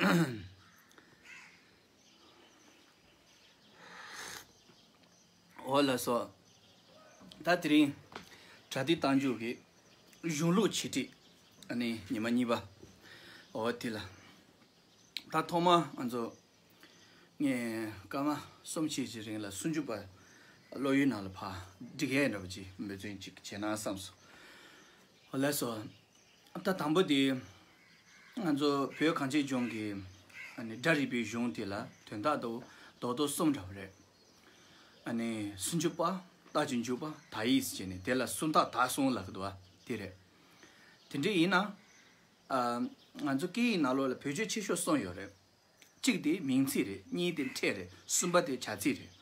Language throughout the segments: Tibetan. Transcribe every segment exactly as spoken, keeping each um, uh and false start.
འོ་ལགས་སོ། ད་དེ་རིང་། གྲ་སྒྲིག་གཏང་རྒྱུ་གི་གཞུང་ལུགས་འཆད་ཁྲིད། ཨ་ནི་ཉི་མ་གཉིས་པ། འོ་དེ་ལ། ད་ཐོག་མ་ང་ཚོ། ངས་སྐར་མ་གསུམ་ཕྱེད་ཀྱི་རིང་ལ་སུམ་ཅུ་པ་ཀློག་ཡུལ་ནང་ལ་ཕར་འབྲི་མཁན་འདྲ་པོ་ཅིག་འབད་བརྩོན་ཅིག་བྱས་ན་བསམས་སོང་། ལགས་སོ། ད་དང་པོ་དེ། ང་ཚོ་བོད་གངས་ཅན་ལྗོངས་ཀྱི་ཨ་ནི་སྒྲ་རིག་པའི་གཞུང་དེ་ལ་དོན་དག་ཏུ་རྡོག་རྡོག་གསུམ་འདྲ་པོ་རེད། ཨ་ནི་སུམ་ཅུ་པ། རྟགས་ཀྱི་འཇུག་པ། དག་ཡིག་ཟེར་ནས་དེ་ལ་སུམ་རྟགས་དག་གསུམ་ལབ་ཀྱི་འདུག་པ། དེ་རེད། དེ་འདྲ་ཡིན་ན། ཨ། ང་ཚོ་སྐད་ཡིག་ནང་ལོགས་ལ་བེད་སྤྱོད་ཆེ་ཤོས་གསུམ་ཡོད་རེད། གཅིག་དེ་མིང་ཚིག་རེད། གཉིས་དེ་ཕྲད་རེད། གསུམ་པ་དེ་བྱ་ཚིག་རེད།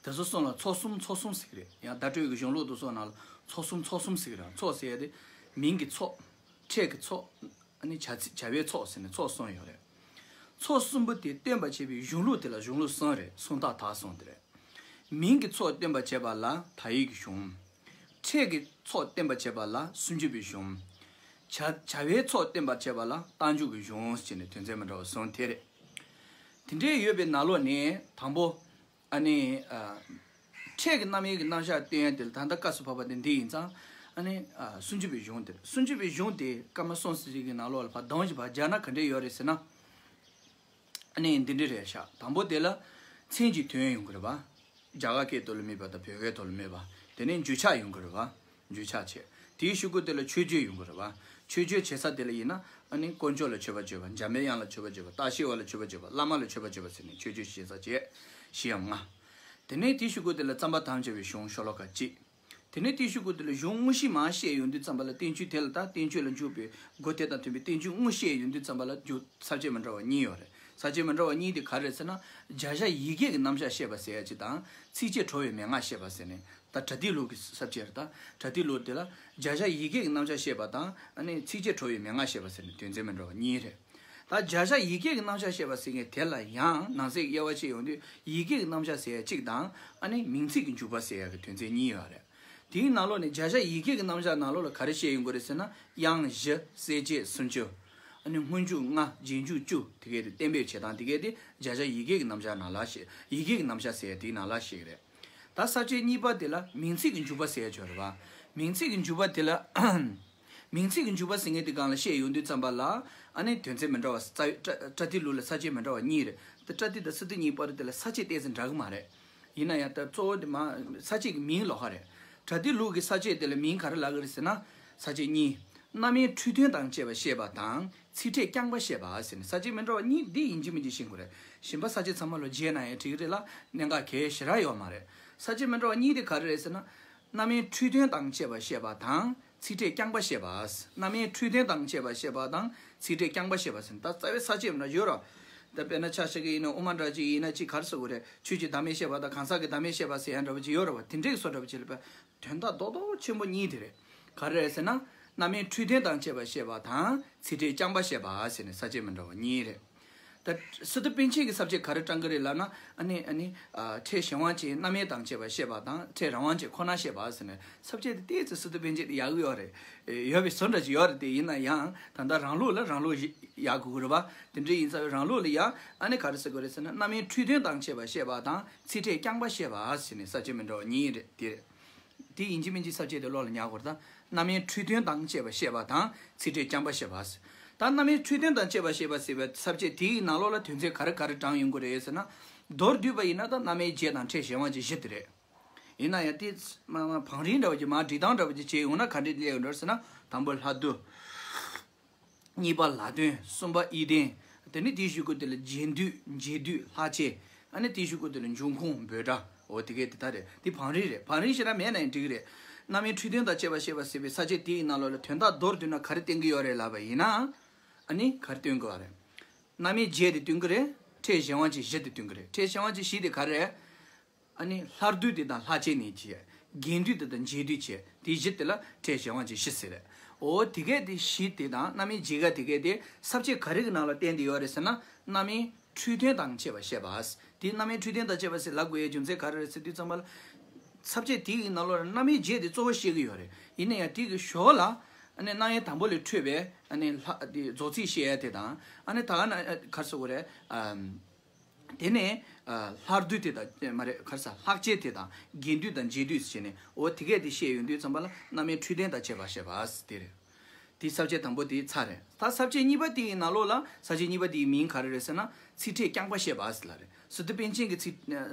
དེ་ཚོ་གསུམ་ལ་ཚོགས་གསུམ་ཚོགས་གསུམ་ཟེར་གི་རེད། ཡང་བརྡ་སྤྲོད་ཀྱི་གཞུང་ལུགས་དེ་ཚོ་ནང་ལ་ཚོགས་གསུམ་ཚོགས་གསུམ་ཟེར་གི་རེད། ཚོགས་ཟེར་ཡ་དེ་མིང་གི་ཚོགས། ཕྲད་ཀྱི་ཚོགས། ཨ་ནི་བྱ་ཚིག་བྱ་བའི་ཚོགས་ཟེར་ནས་ཚོགས་གསུམ་ཡོད་རེད། ཚོགས་གསུམ་པོ་དེ་སྟོན་པར་བྱེད་པའི་གཞུང་ལུགས་དེ་ལ་གཞུང་ལུགས་གསུམ་རེད། སུམ་རྟགས་དག་གསུམ་དེ་རེད། མིང་གི་ཚོགས་སྟོན་པར་བྱེད་པ་ལ་དག་ཡིག་གི་གཞུང་། ཕྲད་ཀྱི་ཚོགས་སྟོན་པར་བྱེད་པ་ལ་སུམ་ཅུ་པའི་གཞུང་། བྱ་བྱ་བའི་ཚོགས་སྟོན་པར་བྱེད་པ་ལ་རྟགས་འཇུག་གི་གཞུང་ཟེར་ནས་དོན་ཚན་མི་འདྲ་བ་གསུམ་དེ་རེད། དེ་འདྲའི་ཡོད་པའི་ནང་ལོགས་ནས་དང་པོ། ཨ་ནི། ཨ། ཕྲད་ཀྱི་རྣམ་དབྱེ་གི་རྣམ་གཞག་སྟོན་ཡ་དེ་ལ་ད་ལྟ་སྐབས་སུ་བབས་པ་དེ་འདི་ཡིན་ཙང་། ཨ་ནི། ཨ། སུམ་ཅུ་པའི་གཞུང་དེ་རེད། སུམ་ཅུ་པའི་གཞུང་དེ་སྐར་མ་གསུམ་ཙམ་ཞིག་གི་ནང་ལོགས་ལ་ཕར་བསྡོམས་ཤིག་ཕར་སྦྱར་ན་ག་འདྲས་ཡོད་རེད་ཟེར་ན། ཨ་ནི་འདི་འདྲ་རེད་ཤག་དང་པོ་དེ་ལ་མཚན་གྱི་དོན་ཡོང་གི་རེད་པ། རྒྱ་གར་སྐད་ཐོག་ལ་མེད་པ་དང་བོད་སྐད་ཐོག་ལ་མེད་པ། དེ་ནས་འགྱུར་ཕྱག་ཡོང་གི་རེད་པ། འགྱུར་ཕྱག་བྱས། དེའི་གཞུག་གུ་དེ་ལ་མཆོད་བརྗོད་ཡོང་གི་རེད་པ། མཆོད་བརྗོད་བྱེད་ས་དེ་ལ་ཡིན་ན་ཨ་ནི་དཀོན་མཆོག་ལ་མཆོད་པ་བརྗོད་པ། འཇམ་པའི་དབྱངས་ལ་མཆོད་པ་བརྗོད་པ། ལྟ་བཤལ་བ་ལ་མཆོད་པ་བརྗོད་པ། བླ་མ་ལ་མཆོད་པ་བརྗོད་པ་ཟེར་ནས་མཆོད་བརྗོད་བྱེད་ས་བྱས། བཞི་འམ་ལྔ། དེ་ནས་དེའི་གཞུག་གུ་དེ་ལ་བརྩམ་པར་དམ་བཅའ་བའི་གཞུང་ཤོ་ལོ་ཀ་གཅིག་དེ་ནས་དེའི་གཞུག་གུ་དེ་ལ་གཞུང་དངོས་གཞི་མར་བཤད་ཡོང་དུས་ཙམ་པ་ལ་བསྟན་བཅོས་དེ་ལ་ད་བསྟན་བཅོས་ལ་འཇུག་པའི་སྒོ་དེ་དང་མཐུན་པའི་བསྟན་བཅོས་དངོས་བཤད་ཡོང་དུས་ཙམ་པ་ལ་རྒྱུ་ས་བཅད་མི་འདྲ་བ་གཉིས་ཡོད་རེད། ས་བཅད་མི་འདྲ་བ་གཉིས་དེ་ག་རེ་རེད་ཟེར་ན། བྱ་བཞག་ཡི་གེ་གི་རྣམ་གཞག་བཤད་པ་ཟེར་ཡ་གཅིག་དང་། ཚིགས་བཅད་གྲོལ་བའི་མན་ངག་བཤད་པ་ཟེར་ནས། ད་པྲ་ཏི་ལོ་གི་ས་བཅད་རེད། ད་པྲ་ཏི་ལོ་དེ་ལ་བྱ་བཞག་ཡི་གེ་གི་རྣམ་གཞག་བཤད་པ་དང་། ཨ་ནི་ཚིགས་བཅད་གྲོལ་བའི་མན་ངག་བཤད་པ་ཟེར་ནས་དོན་ཚན་མི་འདྲ་བ་གཉིས་རེད། ད་བྱ་བཞག་ཡི་གེ་གི་རྣམ་གཞག་བཤད་པ་ཟེར་མཁན་དེ་ལ་ཡང་ནང་གསེས་ཀྱི་དབྱེ་བ་ཕྱེ་ཡོང་དུས་ཡི་གེ་གི་རྣམ་གཞག་ཟེར་ཡ་གཅིག་དང་། ཨ་ནི་མིང་ཚིག་གི་འཇུག་པ་ཟེར་ཡ་གི་དོན་ཚན་གཉིས་ཡོད་རེད། དེའི་ནང་ལོགས་ནས་བྱ་བཞག་ཡི་གེ་གི་རྣམ་གཞག་ནང་ལོགས་ལ་ག་རེ་བཤད་ཡོང་གི་རེད་ཟེར་ན། དབྱངས་བཞི། གསལ་བྱེད་སུམ་ཅུ། ཨ་ནི་སྔོན་འཇུག་ལྔ། རྗེས་འཇུག་བཅུ། དེ་གས་དེ་གཏན་འབེབས་བྱེད་སྟངས་དེ་གས་དེ་བྱ་བཞག་ཡི་གེ་གི་རྣམ་གཞག་ནང་ལ་བཤད། ཡི་གེ་གི་རྣམ་གཞག་ཟེར་ཡ་དེའི་ནང་ལ་བཤད་ཀྱི་རེད། ད་ས་བཅད་གཉིས་པ་དེ་ལ་མིང་ཚིག་གི་འཇུག་པ་ཟེར་ཡ་ཅིག་ཡོད་རེད་པ། མིང་ཚིག་གི་འཇུག་པ་དེ་ལ། མིང་ཚིག་གི་འཇུག་པ་ཟེར་མཁན་དེ་སྒང་ལ་བཤད་ཡོང་དུས་ཙམ་པ་ལ། ཨ་ནི་དོན་ཚན་མི་འདྲ་བ་རྩ་བའི་པྲ་པྲ་ཏི་ལོ་ལ་ས་བཅད་མི་འདྲ་བ་གཉིས་རེད། ད་པྲ་ཏི་དང་སུ་ཏི་གཉིས་བར་དེ་ལ་ས་བཅད་ཏོག་ཙམ་འདྲ་གི་མ་རེད། ཡིན་ན་ཡང་ད་གཙོ་བོ་དེ་མ་ས་བཅད་ཀྱི་མིང་ལོགས་ཀ་རེད། པྲ་ཏི་ལོ་གི་ས་བཅད་དེ་ལ་མིང་ག་རེ་ལབ་ཀྱི་རེད་ཟེར་ན། ས་བཅད་གཉིས། རྣམ་དབྱེ་འཁྲུལ་དོན་དང་བཅས་པ་བཤད་པ་དང་། ཚིག་ཕྲད་རྐྱང་པ་བཤད་པ་ཟེར་ནས་ས་བཅད་མི་འདྲ་བ་གཉིས་འདི་ཡིན་གཅིག་མིན་གཅིག་ཤེས་དགོས་རེད། གཞན་པ་ས་བཅད་ཚང་མ་ལོ་བརྗེས་ན་ཡང་འགྲིག་གི་རེད་ལ། གནད་འགག་གལ་ཞེ་དྲག་ཡོད་མ་རེད། ས་བཅད་མི་འདྲ་བ་གཉིས་དེ་ག་རེ་རེད་ཟེར་ན། རྣམ་དབྱེ་འཁྲུལ་དོན་དང་བཅས་པ་བཤད་པ་དང་། ཚིག་ཕྲད་རྐྱང་པ་བཤད་པ། རྣམ་དབྱེ་འཁྲུལ་དོན་དང་བཅས་པ་བཤད་པ་དང་། ཚིག་ཕྲད་རྐྱང་པ་བཤད་པ་ཟེར་ན་ད་རྩ་བའི་ས་བཅད་མི་འདྲ་ཡོད་ར། ད་དཔེར་ན་ཆ་བཞག་གི་ཡིན་ན་དབུ་མ་འདྲ་ཅིག་ཡིན་ན་ཅིག་ག་རེ་ཟེར་དགོས་རེད། ཆོས་ཀྱི་བདག་མེད་བཤད་པ་དང་གང་ཟག་གི་བདག་མེད་བཤད་པ་ཟེར་ཡ་འདྲ་བ་ཅིག་ཡོད་ར་བ། དེ་འདྲའི་བཟོ་འདྲ་བ་ཅིག་ལ་དཔེ། དོན་དག་རྡོག་རྡོག་ཆེན་པོ་གཉིས་དེ་རེད། ག་རེ་རེད་ཟེར་ན། རྣམ་དབྱེ་འཁྲུལ་དོན་དང་བཅས་པ་བཤད་པ་དང་། ཚིག་ཕྲད་རྐྱང་པ་བཤད་པ་ཟེར་ནས་ས་བཅད་མི་འདྲ་བ་གཉིས་རེད། ད་སི་ཏུ་པཎ་ཆེན་གྱི་ས་བཅད་ག་རེ་དྲངས་ཀྱི་རེད་ལབ་ན། ཨ་ནི་ཨ་ནི། ཨ། ཕྲད་གཞན་དབང་ཅན་རྣམ་དབྱེ་དང་བཅས་པ་བཤད་པ་དང་། ཕྲད་རང་དབང་ཅན་ཁོ་ན་བཤད་པ་ཟེར་ནས་ས་བཅད་དེ་ཏོག་ཙམ་སི་ཏུ་པཎ་ཆེན་དེ་ཡག་གི་ཡོད་རེད། ཡོད་པའི་བཟོ་འདྲ་ཅིག་ཡོད་རེད། དེ་ཡིན་ན་ཡང་ད་ལྟ་རང་ལུགས་ལ་རང་ལུགས་ཡག་དགོས་ཀྱི་རེད་པ། དེ་འདྲ་ཡིན་ཙང་རང་ལུགས་ལ་ཡང་ཨ་ནི་ག་རེ་ཟེར་དགོས་རེད་ཟེར་ན། རྣམ་དབྱེ་འཁྲུལ་དོན་དང་བཅས་པ་བཤད་པ་དང་། ཚིག་ཕྲད་རྐྱང་པ་བཤད་པ་ཟེར་ནས་ས་བཅད་མི་འདྲ་བ་གཉིས་རེད། དེ་རེད། དེ་ཡིན་གཅིག་མིན་གཅིག་ས་བཅད་དེ་བློ་ལ་ཉར་དགོས་རེད་ད། རྣམ་དབྱེ་འཁྲུལ་དོན་དང་བཅས་པ་བཤད་པ་དང་། ཚིག་ཕྲད་རྐྱང་པ་བཤད་པ། ད་རྣམ་དབྱེ་འཁྲུལ་དོན་དང་བཅས་པ་བཤད་པ་ཟེར་བའི་ས་བཅད་དེའི་ནང་ལོགས་ལ་དོན་ཚན་ག་རེ་ག་རེ་དྲངས་ཡོང་གི་རེད་ཟེར་ན། མདོར་བསྡུས་པ་ཡིན་ན་ད་རྣམ་དབྱེ་བརྒྱད་དང་ཕྲད་གཞན་དབང་ཅན་བཞི་དེ་རེད། ཡིན་ན་ཡང་དེ་མ་མ་བང་རིམ་འདྲ་བ་ཅིག་མར་སྒྲིག་སྟངས་འདྲ་བ་ཅིག་བྱས་ཡོང་ན་ག་འདྲས་སླེབས་ཡོང་འདྲ་ཟེར་ན། དང་པོ་ལྷག་བསྡུ། གཉིས་པ་ལ་དོན། གསུམ་པ་ཡིད་བརྟན། དེ་ནས་དེའི་གཞུག་གུ་དེ་ལ་རྗེས་ཟློས། རྗེས་ཟློས་ལྷག་བཅས། ཨ་ནི་དེའི་གཞུག་གུ་དེ་ལ་འབྱུང་ཁུངས་འབོད་སྒྲ། འོ་དེ་གས་དེ་ལྟར་རེད། དེ་བང་རིམ་རེད། བང་རིམ་ཞེ་དྲག་མེད་ན་ཡང་འགྲིག་གི་རེད། རྣམ་དབྱེ་འཁྲུལ་དོན་དང་བཅས་པ་བཤད་པ་ཟེར་བའི་ས་བཅད་དེའི་ནང་ལོགས་ལ་དོན་དག་མདོར་བསྡུས་ན་ག་རེ་བསྟན་གྱི་ཡོད་རེད་ལབ་པ་ཡིན་ན། ཨ་ནི་ག་རེ་སྟོན་དགོས་པ་རེད། རྣམ་དབྱེ་བརྒྱད་དེ་སྟོན་གྱི་རེད། ཕྲད་གཞན་དབང་ཅན་བཞི་དེ་སྟོན་གྱི་རེད། ཕྲད་གཞན་དབང་ཅན་བཞི་དེ་ག་རེ་རེད། ཨ་ནི་ལྷག་བསྡུས་དེ་དང་ལྷག་བཅས་ནས་བྱས། རྗེས་ཟློས་དེ་དང་རྗེས་ཟློས་བྱས། དེ་བཞི་དེ་ལ་ཕྲད་གཞན་དབང་ཅན་བཞི་ཟེར་རེད། འོ་དེ་གས་དེ་བཞི་དེ་དང་རྣམ་དབྱེ་བརྒྱད་ཀ་དེ་གས་དེ་ས་བཅད་ག་རེ་གི་ནང་ལ་བསྟན་ཏེ་ཡོད་རེད་ཟེར་ན། རྣམ་དབྱེ་འཁྲུལ་དོན་དང་བཅས་པ་བཤད་པ། དེ་རྣམ་དབྱེ་འཁྲུལ་དོན་དང་བཅས་པ་ཟེར་ལབ་དགོས་ཡའི་རྒྱུ་མཚན་ག་རེ་རེད་ཟེར་དུས་ཙམ་པ་ལ། ས་བཅད་དེ་གི་ནང་ལོགས་ལ་རྣམ་དབྱེ་བརྒྱད་དེ་གཙོ་བོ་བཤད་ཀྱི་ཡོད་རེད། ཡིན་ན་ཡང་དེ་གི་ཞོར་ལ། ཨ་ནི་རྣམ་དབྱེ་དང་པོ་ལས་འཕྲོས་པའི་ཨ་ནི་ལྷ་དེ་རྫོགས་ཚིག་བཤད་ཡ་དེ་དང་། ཨ་ནི་ད་ག་ན་ཨ་ག་རེ་ཟེར་དགོས་རེད། ཨམ། དེ་ནས་ཨ་ལྷག་བསྡུས་དེ་དང་། མ་རེད། ག་རེ་ཟེར། ལྷག་བཅས་དེ་དང་རྒྱས་བསྡུས་དང་རྒྱས་བསྡུས་ཟེར་བྱས་ནས། འོ་དེ་གས་དེ་བཤད་ཡོང་དུས་ཙམ་པ་ལ་རྣམ་དབྱེ་འཕྲོས་དོན་དང་བཅས་པ་བཤད་པ་དེ་རེད། དེ་ས་བཅད་དང་པོ་དེ་ཚར་རེད། ད་ས་བཅད་གཉིས་པ་དེའི་ནང་ལོགས་ལ། ས་བཅད་གཉིས་པ་དེའི་མིང་ག་རེ་རེད་ཟེར་ན། ཚིག་ཕྲད་རྐྱང་པ་བཤད་པ་ཟེར་ལབ་རེད། སི་ཏུ་པཎ་ཆེན་གྱི་ཚིག་ཨ་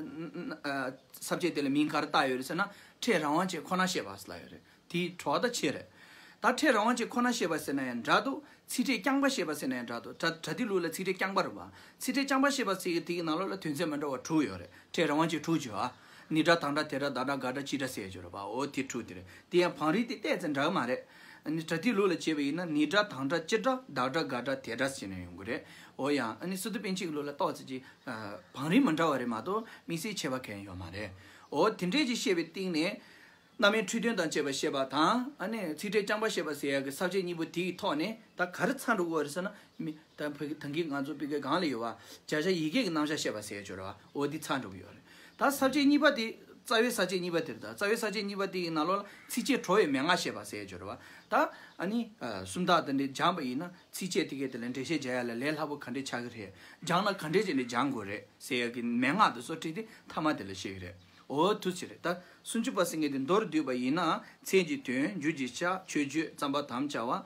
ཨ་ས་བཅད་དེ་ལ་མིང་ག་རེ་བཏགས་ཡོད་རེད་ཟེར་ན། ཕྲད་རང་དབང་ཅན་ཁོ་ན་བཤད་པ་ཟེར་ལབ་ཡོད་རེད། དེའི་གྲོགས་དང་ཕྱེད་རེད། ད་ཕྲད་རང་དབང་ཅན་ཁོ་ན་བཤད་པ་ཟེར་ན་ཡང་འདྲ་འདུག་ཚིག་ཕྲད་རྐྱང་པ་བཤད་པ་ཟེར་ན་ཡང་འདྲ་འདུག་བྲ་བྲ་ཏི་ལུགས་ལ་ཚིག་ཕྲད་རྐྱང་པ་རེད་པ། ཚིག་ཕྲད་རྐྱང་པ་བཤད་པ་ཟེར་གྱི་དེའི་ནང་ལོགས་ལ་དོན་ཚན་མི་འདྲ་བ་དྲུག་ཡོད་རེད། ཕྲད་རང་དབང་ཅན་དྲུག་བརྗོད་ཨ། ནི་སྒྲ་དང་སྒྲ་དེ་སྒྲ་བདག་སྒྲ་བག་སྒྲ་སྤྱི་སྒྲ་ཟེར་ཡ་ཅིག་ཡོད་རེད་པ། འོ་དེ་དྲུག་དེ་རེད། དེ་ཡང་བང་རིམ་དེ་ཏོག་ཙམ་འདྲ་གི་མ་རེད། ཨ་ནི་བྲ་ཏི་ལུགས་ལ་བྱས་པ་ཡིན་ན། ནི་སྒྲ་དང་སྒྲ་སྤྱི་སྒྲ་བདག་སྒྲ་བག་སྒྲ་དེ་སྒྲ་ཟེར་ནས་ཡོང་གི་རེད། འོ་ཡང་ཨ་ནི་སི་ཏུ་པཎ་ཆེན་གྱི་ལུགས་ལ་ཏོག་ཙམ་ཅིག་ཨ་བང་རིམ་མི་འདྲ་བ་རེད་མ་གཏོགས་དམིགས་བསལ་ཁྱད་པར་གང་ཡང་ཡོད་མ་རེད། འོ་དེ་འདྲས་ཅིག་བཤད་པའི་སྟེང་ནས། རྣམ་དབྱེ་འཕྲོས་དོན་དང་བཅས་པ་བཤད་པ་དང་། ཨ་ནི་ཚིག་ཕྲད་རྐྱང་པ་བཤད་པ་ཟེར་ཡག་གི་ས་བཅད་གཉིས་པོ་དེའི་ཐོག་ནས་ད་ག་རེ་ཚང་འགྲོ་གི་ཡོད་རེད་ཟེར་ན། མི་ད་ཕ་གི་ད་གིན་ང་ཚོ་ཕ་གི་སྒང་ལ་ཡོད་པ། བྱ་བྱེད་ཡི་གེ་གི་རྣམ་གཞག་བཤད་པ་ཟེར་ཡག་ཅིག་ཡོད་རེད་པ། འོ་འདི་ཚང་འགྲོ་གི་ཡོད་རེད། ད་ས་བཅད་གཉིས་པ་དེ། རྩ་བའི་ས་བཅད་གཉིས་པ་དེ་རེད། ད་རྩ་བའི་ས་བཅད་གཉིས་པ་དེ་ཡི་ནང་ལོགས་ལ་ཚིགས་བཅད་གྲོལ་བའི་མན་ངག་བཤད་པ་ཟེར་ཡག་ཅིག་ཡོད་རེད་པ། ད་ཨ་ནི་ཨ་སུམ་རྟགས་དེ་འདྲ་སྦྱངས་པ་ཡིན་ན། ཚིགས་བཅད་དེ་གའི་དེ་ལ་འགྲེལ་བཤད་རྒྱག་ཡག་ལ་ལས་སླ་པོ་ག་འདྲས་ཆགས་ཀྱི་རེད། སྦྱངས་ན་ག་འདྲས་བྱས་ནས་སྦྱང་དགོས་རེད་ཟེར་ཡག་གི་མན་ངག་དེ་ཚོ་བྲིས་ཏེ་མཐའ་མ་དེ་ལ་བཤད་ཀྱི་རེད། འོ་དེ་ཅིག་རེད། ད་སུམ་ཅུ་པ་ཟེར་མཁན་དེ་མདོར་བསྡུས་པ་ཡིན་ན། མཚན་གྱི་དོན། རྒྱུ་གྱི་ཆ། མཆོད་བརྗོད། བརྩམ་པ་དམ་བཅའ་བ།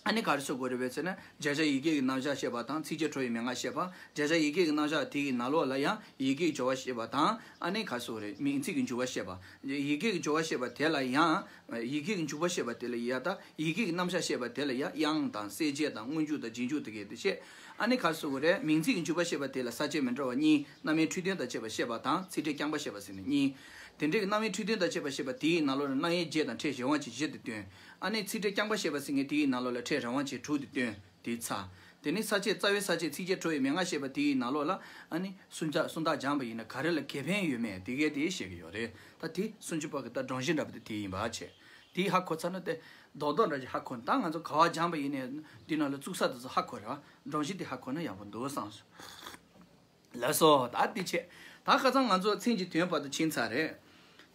ཨ་ནི་ག་རེ་ཟེར་དགོས་རེད་པས་ཟེར་ན། བྱ་བྱེད་ཡི་གེ་གི་རྣམ་གཞག་བཤད་པ་དང་། ཚིགས་བཅད་གྲོལ་བའི་མན་ངག་བཤད་པ། བྱ་བྱེད་ཡི་གེ་གི་རྣམ་གཞག་དེ་ཡི་ནང་ལོགས་ལ་ཡང་ཡི་གེའི་སྦྱོར་བ་བཤད་པ་དང་། ཨ་ནི་ག་རེ་ཟེར་དགོས་རེད། མིང་ཚིག་གི་འཇུག་པ་བཤད་པ། ཡི་གེ་གི་འཇུག་པ་བཤད་པ་དེ་ལ་ཡང་། ཡི་གེ་གི་འཇུག་པ་བཤད་པ་དེ་ལ་ཡ། ད་ཡི་གེ་གི་རྣམ་གཞག་བཤད་པ་དེ་ལ་ཡ། དབྱངས་དང་གསལ་བྱེད་དང་སྔོན་འཇུག་དང་རྗེས་འཇུག་དེ་གའི་དེ་བཤད། ཨ་ནི་ག་རེ་ཟེར་དགོས་རེད། མིང་ཚིག་གི་འཇུག་པ་བཤད་པ་དེ་ལ་ས་བཅད་མི་འདྲ་བ་གཉིས། རྣམ་དབྱེ་འཕྲོས་དོན་དང་བཅས་པ་བཤད་པ་དང་། ཚིག་ཕྲད་རྐྱང་པ་བཤད་པ་ཟེར་ནས་གཉིས། དེ་འདྲའི་གི་རྣམ་དབྱེ་འཕྲོས་དོན་དང་བཅས་པ་བཤད་པ་དེའི་ནང་ལོགས་ལ་རྣམ་དབྱེ་བརྒྱད་དང་ཕྲད་གཞན་དབང་ཅན་བཞི་དེ་སྟོན། ཨ་ནི་ཚིག་ཕྲད་རྐྱང་པ་བཤད་པ་ཟེར་མཁན་དེའི་ནང་ལོགས་ལ་ཕྲད་རང་དབང་ཅན་དྲུག་དེ་སྟོན། དེ་ཚར། དེ་ནས་ས་བཅད། རྩ་བའི་ས་བཅད་ཚིགས་བཅད་གྲོལ་བའི་མན་ངག་བཤད་པ་དེའི་ནང་ལོགས་ལ། ཨ་ནི་སུམ་རྟགས། སུམ་རྟགས་སྦྱངས་པ་ཡིན་ན་ག་རེ་ལ་དགེ་ཕན་ཡོད་མེད་དེ་གའི་དེ་བཤད་ཀྱི་ཡོད་རེད། ད་དེ་སུམ་ཅུ་པ་གི་ད་སྒྲོམ་གཞི་འདྲ་པོ་དེ་དེ་ཡིན་པ་བྱས། དེ་ཧ་གོ་ཚར་ན་དེ་རྡོག་རྡོག་འདྲ་ཞིག་ཧ་གོ་ན། ད་ང་ཚོ་ག་པར་སྦྱངས་པ་ཡིན་ནའི་དེ་ནང་ལ་བཙུགས་ས་དེ་ཚོ་ཧ་གོ་རེད་པ། སྒྲོམ་གཞི་དེ་ཧ་གོ་ན་ཡག་པོ་འདུག་བསམ་སོང་། ལགས་སོ། ད་དེ་བྱས། ད་ཁ་སང་ང་ཚོ་མཚན་གྱི་དོན་བར་དུ་ཕྱིན་ཚར་རེད།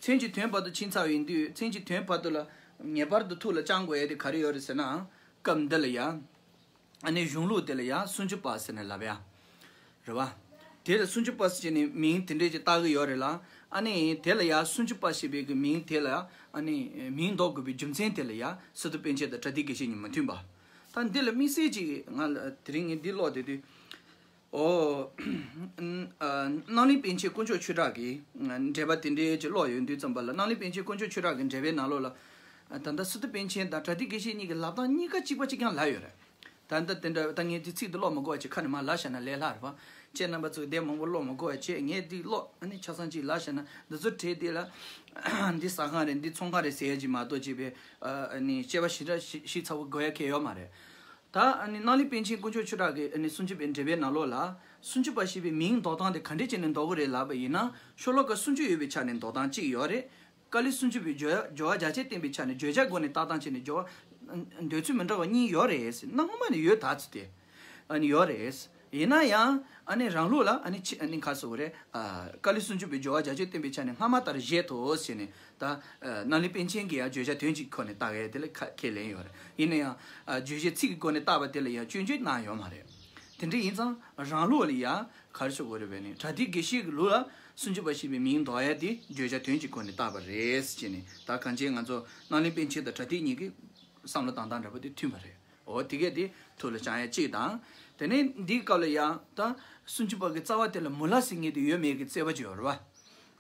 མཚན་གྱི་དོན་བར་དུ་ཕྱིན་ཚར་བ་ཡིན་དུས། མཚན་གྱི་དོན་བར་དུ་ལ་ངེས་པར་དུ་ཐུགས་ལ་བཅངས་དགོས་ཡ་དེ་ག་རེ་ཡོད་རེད་ཟེར་ན། སྐབས་འདི་ལ་ཡ། ཨ་ནི་གཞུང་ལུགས་དེ་ལ་ཡ་སུམ་ཅུ་པ་ཟེར་ནས་ལབ་ཡ། རེད་པ། དེ་ལ་སུམ་ཅུ་པ་ཟེར་ནས་མིང་དེ་འདྲས་ཅིག་བཏགས་ཀྱི་ཡོད་རེད་ལ། ཨ་ནི་དེ་ལ་ཡ་སུམ་ཅུ་པ་ཞེས་པའི་གི་མིང་དེ་ལ། ཨ་ནི་མིང་འདོགས་དགོས་པའི་རྒྱུ་མཚན་དེ་ལ་ཡ་སི་ཏུ་པཎ་ཆེན་དང་པྲ་ཏི་དགེ་བཤེས་གཉིས་མ་མཐུན་པ། ད་འདི་ལ་དམིགས་བསལ་ཅིག་ང་ལ་དེ་རིང་ངས་འདི་ཀློག་བསྡད་དུས། ཨོ། ཨ། རྣམ་གླིང་པཎ་ཆེན་དཀོན་མཆོག་ཆོས་གྲགས་ཀྱི་འགྲེལ་པ་དེ་འདྲའི་ཅིག་ཀློག་ཡོང་དུས་ཙམ་པ་ལ། རྣམ་གླིང་པཎ་ཆེན་དཀོན་མཆོག་ཆོས་གྲགས་ཀྱི་འགྲེལ་པའི་ནང་ལོགས་ལ། ད་ལྟ་སི་ཏུ་པཎ་ཆེན་དང་པྲ་ཏི་དགེ་བཤེས་གཉིས་ཀྱི་ལབ་སྟངས་གཉིས་ཀ་གཅིག་པ་གཅིག་རྐྱང་ལབ་ཡོད་རེད། ད་ལྟ་དེ་འདྲ། ད་ངས་འདི་ཚིག་འདི་ཀློག་མི་དགོས་པ་བྱས། ཁ་ནས་མར་ལབ་བཞག་ན་ལས་སླ་རེད་པ། ཁྱེད་རྣམ་པ་ཚོས་དེབ་མང་པོ་ཀློག་མི་དགོས་པ་བྱས། ངས་འདི་ཀློག་ཨ་ནི་ཆ་ཚང་གཅིག་ལབ་བཞག་ན། འདི་ཚོ་བྲིས་དེ་ལ། འདི་ཟ་ཁང་རེད། འདི་ཚོང་ཁང་རེད་ཟེར་ཡ་ཅིག་མ་གཏོགས་ཅིག་པའི་ཨ་ནི་དཔྱད་པ་ཞེ་དྲག་ཞིབ་ཞིབ་ཚགས་པོ་དགོས་ཡ་གང་ཡང་ཡོད་མ་རེད། ད་ཨ་ནི་རྣམ་གླིང་པཎ་ཆེན་དཀོན་མཆོག་ཆོས་གྲགས་ཀྱི་ཨ་ནི་སུམ་ཅུ་པའི་འགྲེལ་པའི་ནང་ལོགས་ལ། སུམ་ཅུ་པ་ཞེས་པའི་མིང་འདོགས་སྟངས་དེ་ག་འདྲས་བྱས་ནས་འདོགས་ཀྱི་རེད་ལབ་པ་ཡིན་ན། ཤོ་ལོ་ཀ་སུམ་ཅུ་ཡོད་པའི་ཆ་ནས་འདོགས་སྟངས་གཅིག་ཡོད་རེད། ཀཱ་ལི་སུམ་ཅུ་པའི་བརྗོད་བརྗོད་བྱ་བྱེད་བསྟན་པའི་ཆ་ནས། བརྗོད་བྱ་སྒོ་ནས་བཏགས་སྟངས་བྱས་ནས། བརྗོད་བྱ་འདོད་ཚུལ་མི་འདྲ་བ་གཉིས་ཡོད་རེད། གནའ་སྔ་མ་ནས་ཡོད་ད་ཚུལ་དེ་ཨ་ནི་ཡོད་རེད། ཡིན་ན་ཡང་ཨ་ནི་རང་ལུགས་ལ་ཨ་ནི་ཆེ་ཨ་ནི་ག་རེ་ཟེར་དགོས་རེད། ཨ། ཀཱ་ལི་སུམ་ཅུ་པའི་བརྗོད་བྱ་བྱེད་བསྟན་པའི་ཆ་ནས་སྔ་མ་ལྟར་བཞེད་དོ་ཟེར་ནས། ད་ཨ་རྣམ་གླིང་པཎ་ཆེན་གྱིས་ཡང་བརྗོད་བྱ་དོན་གཅིག་ཁོ་ནས་བཏགས་ཡས་དེ་ལ་ཁ་ཁས་ལེན་ཡོད་རེད། ཡིན་ན་ཡང་ཨ་རྗོད་བྱེད་ཚིག་གི་སྒོ་ནས་བཏགས་པ་དེ་ལ་ཡང་སྐྱོན་བརྗོད་གནང་ཡོད་མ་རེད། དེ་འདྲ་ཡིན་ཙང་རང་ལུགས་ལ་ཡང་ག་རེ་ཟེར་དགོས་རེད་པས་ནི། པྲ་ཏི་དགེ་བཤེས་ཀྱི་ལུགས་ལ་སུམ་ཅུ་པ་ཞེས་པའི་མིང་འདོགས་ཡས་དེ་བརྗོད་བྱ་དོན་གཅིག་སྒོ་ནས་བཏགས་པ་རེད་ཟེར་ནས། ད་གང་ཅི་ང་ཚོ་རྣམ་གླིང་པཎ་ཆེན་དང་པྲ་ཏི་གཉིས་ཀྱིས་བསམ་བློ་བཏང་སྟངས་འདྲ་པོ་དེ་མཐུན་པ་རེད། འོ་དེ་གས་དེ་ཐུགས་ལ་བཅངས་ཡ་གཅིག་དང་། དེ་ནས་འདིའི་སྐབས་ལ་ཡང་ད་སུམ་ཅུ་པ་གི་རྩ་བ་དེ་ལ་མུ་ལ་ཟེར་མཁན་དེ་ཡོད་མེད་ཀྱི་རྩོད་པ་ཅིག་ཡོད་རེད་པ།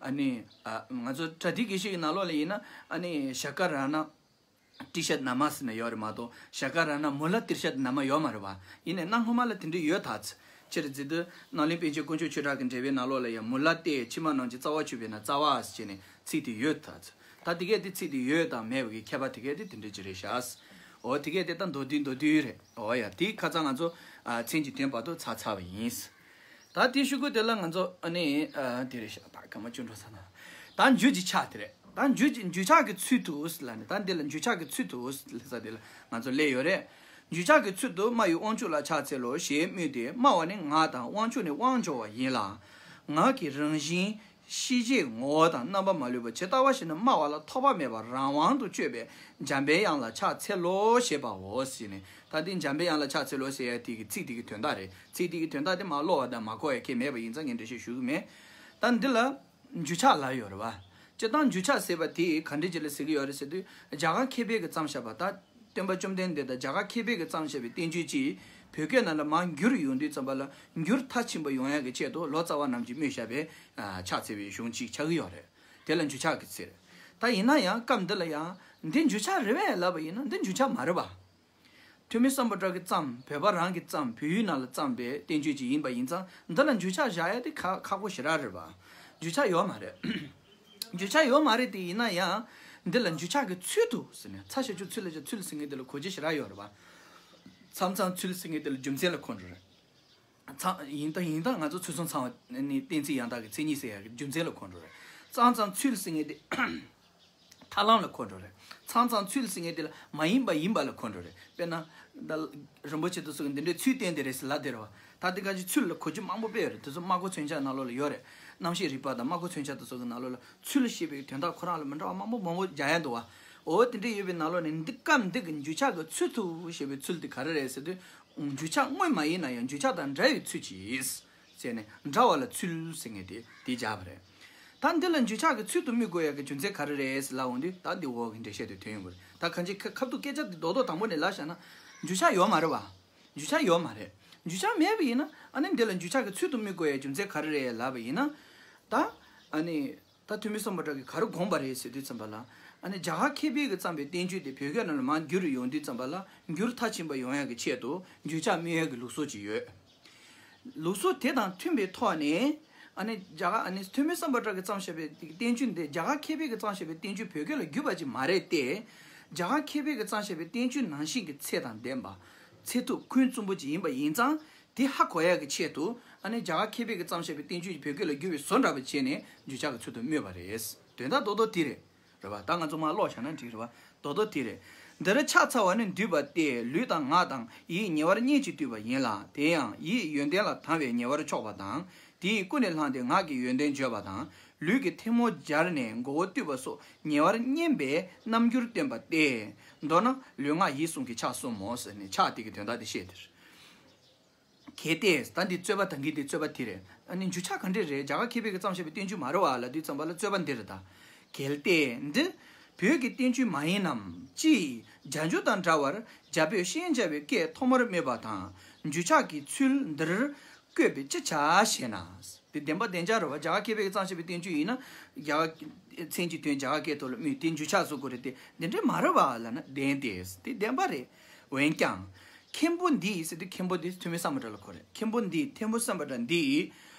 ཨ་ནི་ཨ་ང་ཚོ་པྲ་ཏི་དགེ་བཤེས་ཀྱི་ནང་ལོགས་ལ་ཡིན་ན། ཨ་ནི་ཤ་ཀ་ར་ཎ་ཏྲི་ཤད་ན་མ་ཟེར་ནས་ཡོད་རེད་མ་གཏོགས། ཤ་ཀ་ར་ཎ་མུ་ལ་ཏྲི་ཤད་ན་མ་ཡོད་མ་རེད་པ། ཡིན་ནའི་གནའ་སྔ་མ་ལ་དེ་འདྲ་ཡོད་ད་ཚོད། སྤྱིར་བརྩིས་དུས་རྣམ་གླིང་པཎ་ཆེན་དཀོན་མཆོག་ཆོས་གྲགས་ཀྱི་འགྲེལ་པའི་ནང་ལོགས་ལ་ཡང་མུ་ལ་སྟེ། ཕྱི་མ་རྣམས་ཀྱི་རྩ་བ་ཆོད་པས་ན་རྩ་བ་ཟེར་ནས་ཚིག་དེ་ཡོད་ད་ཚོད། ད་དེ་གས་དེ་ཚིག་དེ་ཡོད་དང་མེད་པའི་ཁྱད་པར་དེ་གས་དེ་དེ་འདྲ་ཅིག་རེད་ཤག་འོ་དེ་གས་དེ་ད་མདོར་བསྡུས་མདོར་བསྡུས་རེད། འོ་ཡ། དེ་ཁ་སང་ང་ཚོ་ཨ་མཚན་གྱི་དོན་བར་དུ་ཚར་ཚར་བ་ཡིན། ད་དེའི་གཞུག་གུ་དེ་ལ་ང་ཚོ་ཨ་ནི་ཨ་དེ་རེད་ཤག་ད་སྐར་མ་བཅུ་འགྲོ་ཚར་ན། ད་འགྱུར་གྱི་ཆ་དེ་རེད། ད་འགྱུར་གྱི་འགྱུར་ཆགས་ཀྱི་ཚུལ་དུ་ལབ་ནས། ད་འདི་ལ་འགྱུར་ཆགས་ཀྱི་ཚུལ་དུ་ལབ་ས་དེ་ལ་ང་ཚོ་སླེབས་ཡོད་རེད། འགྱུར་ཆགས་ཀྱི་ཚུལ་དུ་སྨྲ་བའི་དབང་ཕྱུག་ལ་ཕྱག་འཚལ་ལོ་ཞེས་སྨོས་ཏེ། སྨྲ་བ་ནི་ངག་དང་། དབང་ཕྱུག་ནི་དབང་འབྱོར་བ་ཡིན་ལ། ངག་གི་རང་བཞིན་ ཤེས་བྱའི་ངོ་བོ་དང་རྣམ་པ་མ་ལུས་པ་ཇི་ལྟ་བ་བཞིན་དུ་སྨྲ་བ་ལ་ཐོགས་པ་མེད་པར་རང་དབང་དུ་སྤྱོད་པས་འཇམ་པའི་དབྱངས་ལ་ཕྱག་འཚལ་ལོ་ཞེས་པའོ་ཟེར་ནས། ད་འདི་འཇམ་པའི་དབྱངས་ལ་ཕྱག་འཚལ་ལོ་ཟེར་ཡ་དེ་གི་ཚིག་དེ་གི་དོན་དག་རེད། ཚིག་དེ་གི་དོན་དག་དེ་མ་ཀློག་པ་དང་མ་གོ་ཡ་ཁྱད་མེད་པ་ཡིན་ཙང་ངས་འགྲེལ་བཤད་ཞུ་གི་མེད། ད་འདི་ལ་འཇུ་ཆགས་ལབ་ཡོད་རེད་བ། སྤྱིར་བཏང་འཇུ་ཆགས་ཟེར་བ་དེ་ག་འདྲ་ཅིག་ལ་ཟེར་གི་ཡོད་རེད་ཟེར་དུས། རྒྱ་གར་མཁས་པས་ཀྱིས་བརྩམས་བཞག་པ་ད། སྟོན་པ་བཅོམ་ལྡན་འདས་དང་རྒྱ་གར་མཁས་པས་ཀྱིས་བརྩམས་བཞག་པའི་བསྟན་བཅོས་ཅིག་བོད་སྐད་ནང་ལ་མར་བསྒྱུར་ཡོང་དུས་ཙམ་པ་ལ། འགྱུར་མཐར་ཕྱིན་པ་ཡོང་ཡག་གི་ཆེད་དུ་ལོ་ཙཱ་བ་རྣམས་ཀྱིས་སྨོས་བཞག་པའི་ཕྱག་འཚལ་བའི་གཞུང་ཅིག་ཆགས་ཀྱི་ཡོད་རེད། དེ་ལ་འཇུ་ཆགས་ཀྱི་ཚིག་རེད། ད་ཡིན་ན་ཡང་སྐབས་འདི་ལ་ཡང་འདི་འཇུ་ཆགས་རེད་པས་ལབ་པ་ཡིན་ན་འདི་འཇུ་ཆགས་མ་རེད་པ། ཐོན་མི་སམ་བྷོ་ཊ་གིས་བརྩམས། བོད་པ་རང་གིས་བརྩམས། བོད་ཡིག་ནང་ལ་བརྩམས་པའི་བསྟན་བཅོས་ཅིག་ཡིན་པ་ཡིན་ཙང་འདི་ལ་འཇུ་ཆགས་བཞག་ཡ་དེ་ཁག་ཁག་པོ་ཞེ་དྲག་རེད་པ། འཇུ་ཆགས་ཡོད་མ་རེད། འཇུ་ཆགས་ཡོད་མ་རེད་དེ་ཡིན་ན་ཡང་། འདི་ལ་འཇུ་ཆགས་ཀྱི་ཚུལ་དུ་ཟེར་ནས། ཚ་ཞབས་ཀྱུ་ཚུལ་ལ་བྱ་ཚུལ་ཟེར་མཁན་དེ་ལ་གོ་རྒྱུ་ཞེ་དྲག་ཡོད་རེད་པ། མཚམས་མཚམས་ཚུལ་ཟེར་མཁན་དེ་ལ་རྒྱུ་མཚན་ལ་འཁོར་འགྲོ་རེད། ཚང་ཡིན་ད་ཡིན་ད་ང་ཚོ་ཚུལ་གསུམ་ཚང་བ་ནི་གཏན་ཚིགས་ཡང་དག་གི་མཚན་ཉིད་ཟེར་ཡག་གི་རྒྱུ་མཚན་ལ་འཁོར་འགྲོ་རེད། མཚམས་མཚམས་ཚུལ་ཟེར་མཁན་དེ་ཐར་ལམ་ལ་འཁོར་འགྲོ་རེད། མཚམས་མཚམས་ཚུལ་ཟེར་མཁན་དེ་ལ་མ་ཡིན་པ་ཡིན་པ་ལ་འཁོར་འགྲོ་རེད། དཔེར་ན། ད་རིན་པོ་ཆེ་དེ་ཚོ་གི་འདི་འདྲའི་ཚུལ་བསྟན་དེ་རེད་ཟེར་ལབ་བསྡད་རེད་པ། ད་དེ་ག་ཅིག་ཚུལ་ལ་གོ་རྒྱུ་མང་པོ་དཔེ་ཡོད་རེད། དེ་ཚོ་སྨྲ་སྒོ་མཚོན་ཆ་ནང་ལོགས་ལ་ཡོད་རེད། རྣམ་བཤད་རིག་པ་དང་སྨྲ་སྒོ་མཚོན་ཆ་དེ་ཚོ་གི་ནང་ལོགས་ལ་ཚུལ་ཞེས་པའི་དོན་དག་ཁོ་རང་ལ་མི་འདྲ་བ་མང་པོ་མང་པོ་སྦྱར་ཡ་འདུག་པ། འོ་དེ་འདྲ་ཡོད་པའི་ནང་ལོགས་ནས་འདི་སྐབས་འདི་གི་འཇུ་ཆགས་ཀྱི་ཚུལ་དུ་ཞེས་པའི་ཚུལ་དེ་ག་རེ་རེད་ཟེར་དུས། འཇུ་ཆགས་དངོས་མ་ཡིན་ན་ཡང་འཇུ་ཆགས་དང་འདྲ་བའི་ཚུལ་གྱིས། ཟེར་ནས་འདྲ་བ་ལ་ཚུལ་ཟེར་མཁན་དེ་དེ་སྦྱར་བ་རེད། ད་འདི་ལ་འཇུ་ཆགས་ཀྱི་ཚུལ་དུ་སྨོས་དགོས་ཡག་གི་རྒྱུ་མཚན་ག་རེ་རེད་ཟེར་ལབ་འོང་དུས། ད་འདི་འོག་གི་འགྲེལ་བཤད་དེ་ཐོན་ཡོང་གི་རེད། ད་གང་ཅི་ཁ་ཁ་ཐུག་སྐད་ཆ་དེ་རྡོག་རྡོག་དང་པོ་ནས་ལབ་བཞག་ན། འཇུ་ཆགས་ཡོད་མ་རེད་པ། འཇུ་ཆགས་ཡོད་མ་རེད། འཇུ་ཆགས་མེད་པ་ཡིན་ན་ཨ་ནི་འདི་ལ་འཇུ་ཆགས་ཀྱི་ཚུལ་དུ་སྨོས་དགོས་ཡག་རྒྱུ་མཚན་ག་རེ་རེད་ལབ་པ་ཡིན་ན། ད་ཨ་ནི། ད་ཐོན་མི་སམ་བྷོ་ཊ་གིས་ག་རེ་དགོངས་པ་རེད་ཟེར་དུས་ཙམ་པ་ལ། ཨ་ནི་རྒྱ་གར་མཁས་པས་ཀྱིས་བརྩམས་པའི་བསྟན་བཅོས་དེ་བོད་སྐད་ནང་ལ་མར་བསྒྱུར་ཡོང་དུས་ཙམ་པ་ལ། འགྱུར་མཐར་ཕྱིན་པ་ཡོང་ཡག་གི་ཆེད་དུ་འཇུ་ཆགས་སྨོས་ཡག་གི་ལུགས་སྲོལ་ཅིག་ཡོད། ལུགས་སྲོལ་དེ་དང་མཐུན་པའི་ཐོག་ནས། ཨ་ནི་རྒྱ་གར་ཨ་ནི་ཐོན་མི་སམ་བྷོ་ཊ་གིས་བརྩམས་བཞག་པའི་བསྟན་བཅོས་འདི་རྒྱ་གར་མཁས་པས་ཀྱིས་བརྩམས་བཞག་པའི་བསྟན་བཅོས་བོད་སྐད་ལ་བསྒྱུར་བ་ཅིག་མ་རེད་དེ། རྒྱ་གར་མཁས་པས་ཀྱིས་བརྩམས་བཞག་པའི་བསྟན་བཅོས་ནང་བཞིན་གྱི་ཚད་དང་ལྡན་པ། ཚད་ཐུབ་ཁུངས་བཙུན་པོ་ཅིག་ཡིན་པ་ཡིན་ཙང་། དེ་ཧ་གོ་ཡག་གི་ཆེད་དུ། ཨ་ནི་རྒྱ་གར་མཁས་པས་ཀྱིས་བརྩམས་བཞག་པའི་བསྟན་བཅོས་ཀྱི་བོད་སྐད་ལ་བསྒྱུར་བའི་བཟོ་འདྲ་པོ་བྱས་ནས་འཇུ་ཆགས་ཀྱི་ཚུལ་དུ་སྨོས་པ་རེད། དོན་དག་རྡོག་རྡོག་དེ་རེད། རེད་པ། ད་ང་ཚོ་མར་ཀློག་བཞག་ན་འགྲིག་རེད་པ། རྡོག་རྡོག་དེ་རེད། འདིར་ཕྱག་འཚལ་བ་ནི་འདུས་པ་སྟེ། ལུས་དང་ངག་དང་ཡིད་ཉེ་བར་གཉིས་ཀྱིས་བཏུད་པ་ཡིན་ལ། དེ་ཡང་ཡིད་ཡོན་ཏན་ལ་དང་བས་ཉེ་བར་ཕྱོགས་པ་དང་། དེས་ཀུན་ནས་བསླངས་ཏེ་ངག་གི་ཡོན་ཏན་བརྗོད་པ་དང་། ལུས་ཀྱི་ཐལ་མོ་སྦྱར་ནས་མགོ་བོ་བཏུད་པ་སོགས་ཉེ་བར་བསྙེན་པའི་རྣམ་འགྱུར་སྟོན་པ་སྟེ། མདོར་ན་ལུས་ངག་ཡིད་གསུམ་གྱི་ཕྱག་གསུམ་མོ་ཟེར་ནས་ཕྱག་དེ་གི་དོན་དག་དེ་བཤད་དེ་རེད། གལ་ཏེ། ད་འདི་རྩོད་པ་དང་གི་འདི་རྩོད་པ་དེ་རེད། ཨ་ནི་འཇུ་ཆགས་ག་འདྲས་རེད། རྒྱ་གར་མཁས་པས་ཀྱིས་བརྩམས་བཞག་པའི་བསྟན་བཅོས་མ་རེད་པ་ལབ་དུས་ཙམ་པ་ལ་རྩོད་པ་འདི་རེད་ད། གལ་ཏེ་འདི་བོད་ཀྱི་བསྟན་བཅོས་མ་ཡིན་ནམ། ཅི། རྒྱ་འཇུག་དང་འདྲ་བར་རྒྱ་བོད་ཤན་སྦྱར་བའི་སྐད་ཐོག་མར་སྨོས་པ་དང་། འཇུ་ཆགས་ཀྱི་ཚུལ་འདིར་བཀོད་པས་ཅི་བྱ་ཞེ་ན། འདི་བདེན་པ་བདེན་རྐྱང་རེད་པ། རྒྱ་གར་མཁས་པས་ཀྱིས་བརྩམས་བཞག་པའི་བསྟན་བཅོས་ཡིན་ན། རྒྱ་གར་མཚན་གྱི་དོན་རྒྱ་གར་སྐད་ཐོག་ལ་སྨོས་ཏེ་འཇུ་ཆགས་བཟོ་དགོས་རེད་དེ། འདི་འདྲས་མ་རེད་པ་ལབ་ན་བདེན་ཏེ། དེ་བདེན་པ་རེད། འོན་ཀྱང་། མཁན་པོ་འདིས་ཟེར་དུས་མཁན་པོ་འདི་ཐོན་མི་སམ་བྷོ་ཊ་ལ་གོ་རེད། མཁན་པོ་འདིས་ཐོན་མི་སམ་བྷོ་ཊ་འདིས་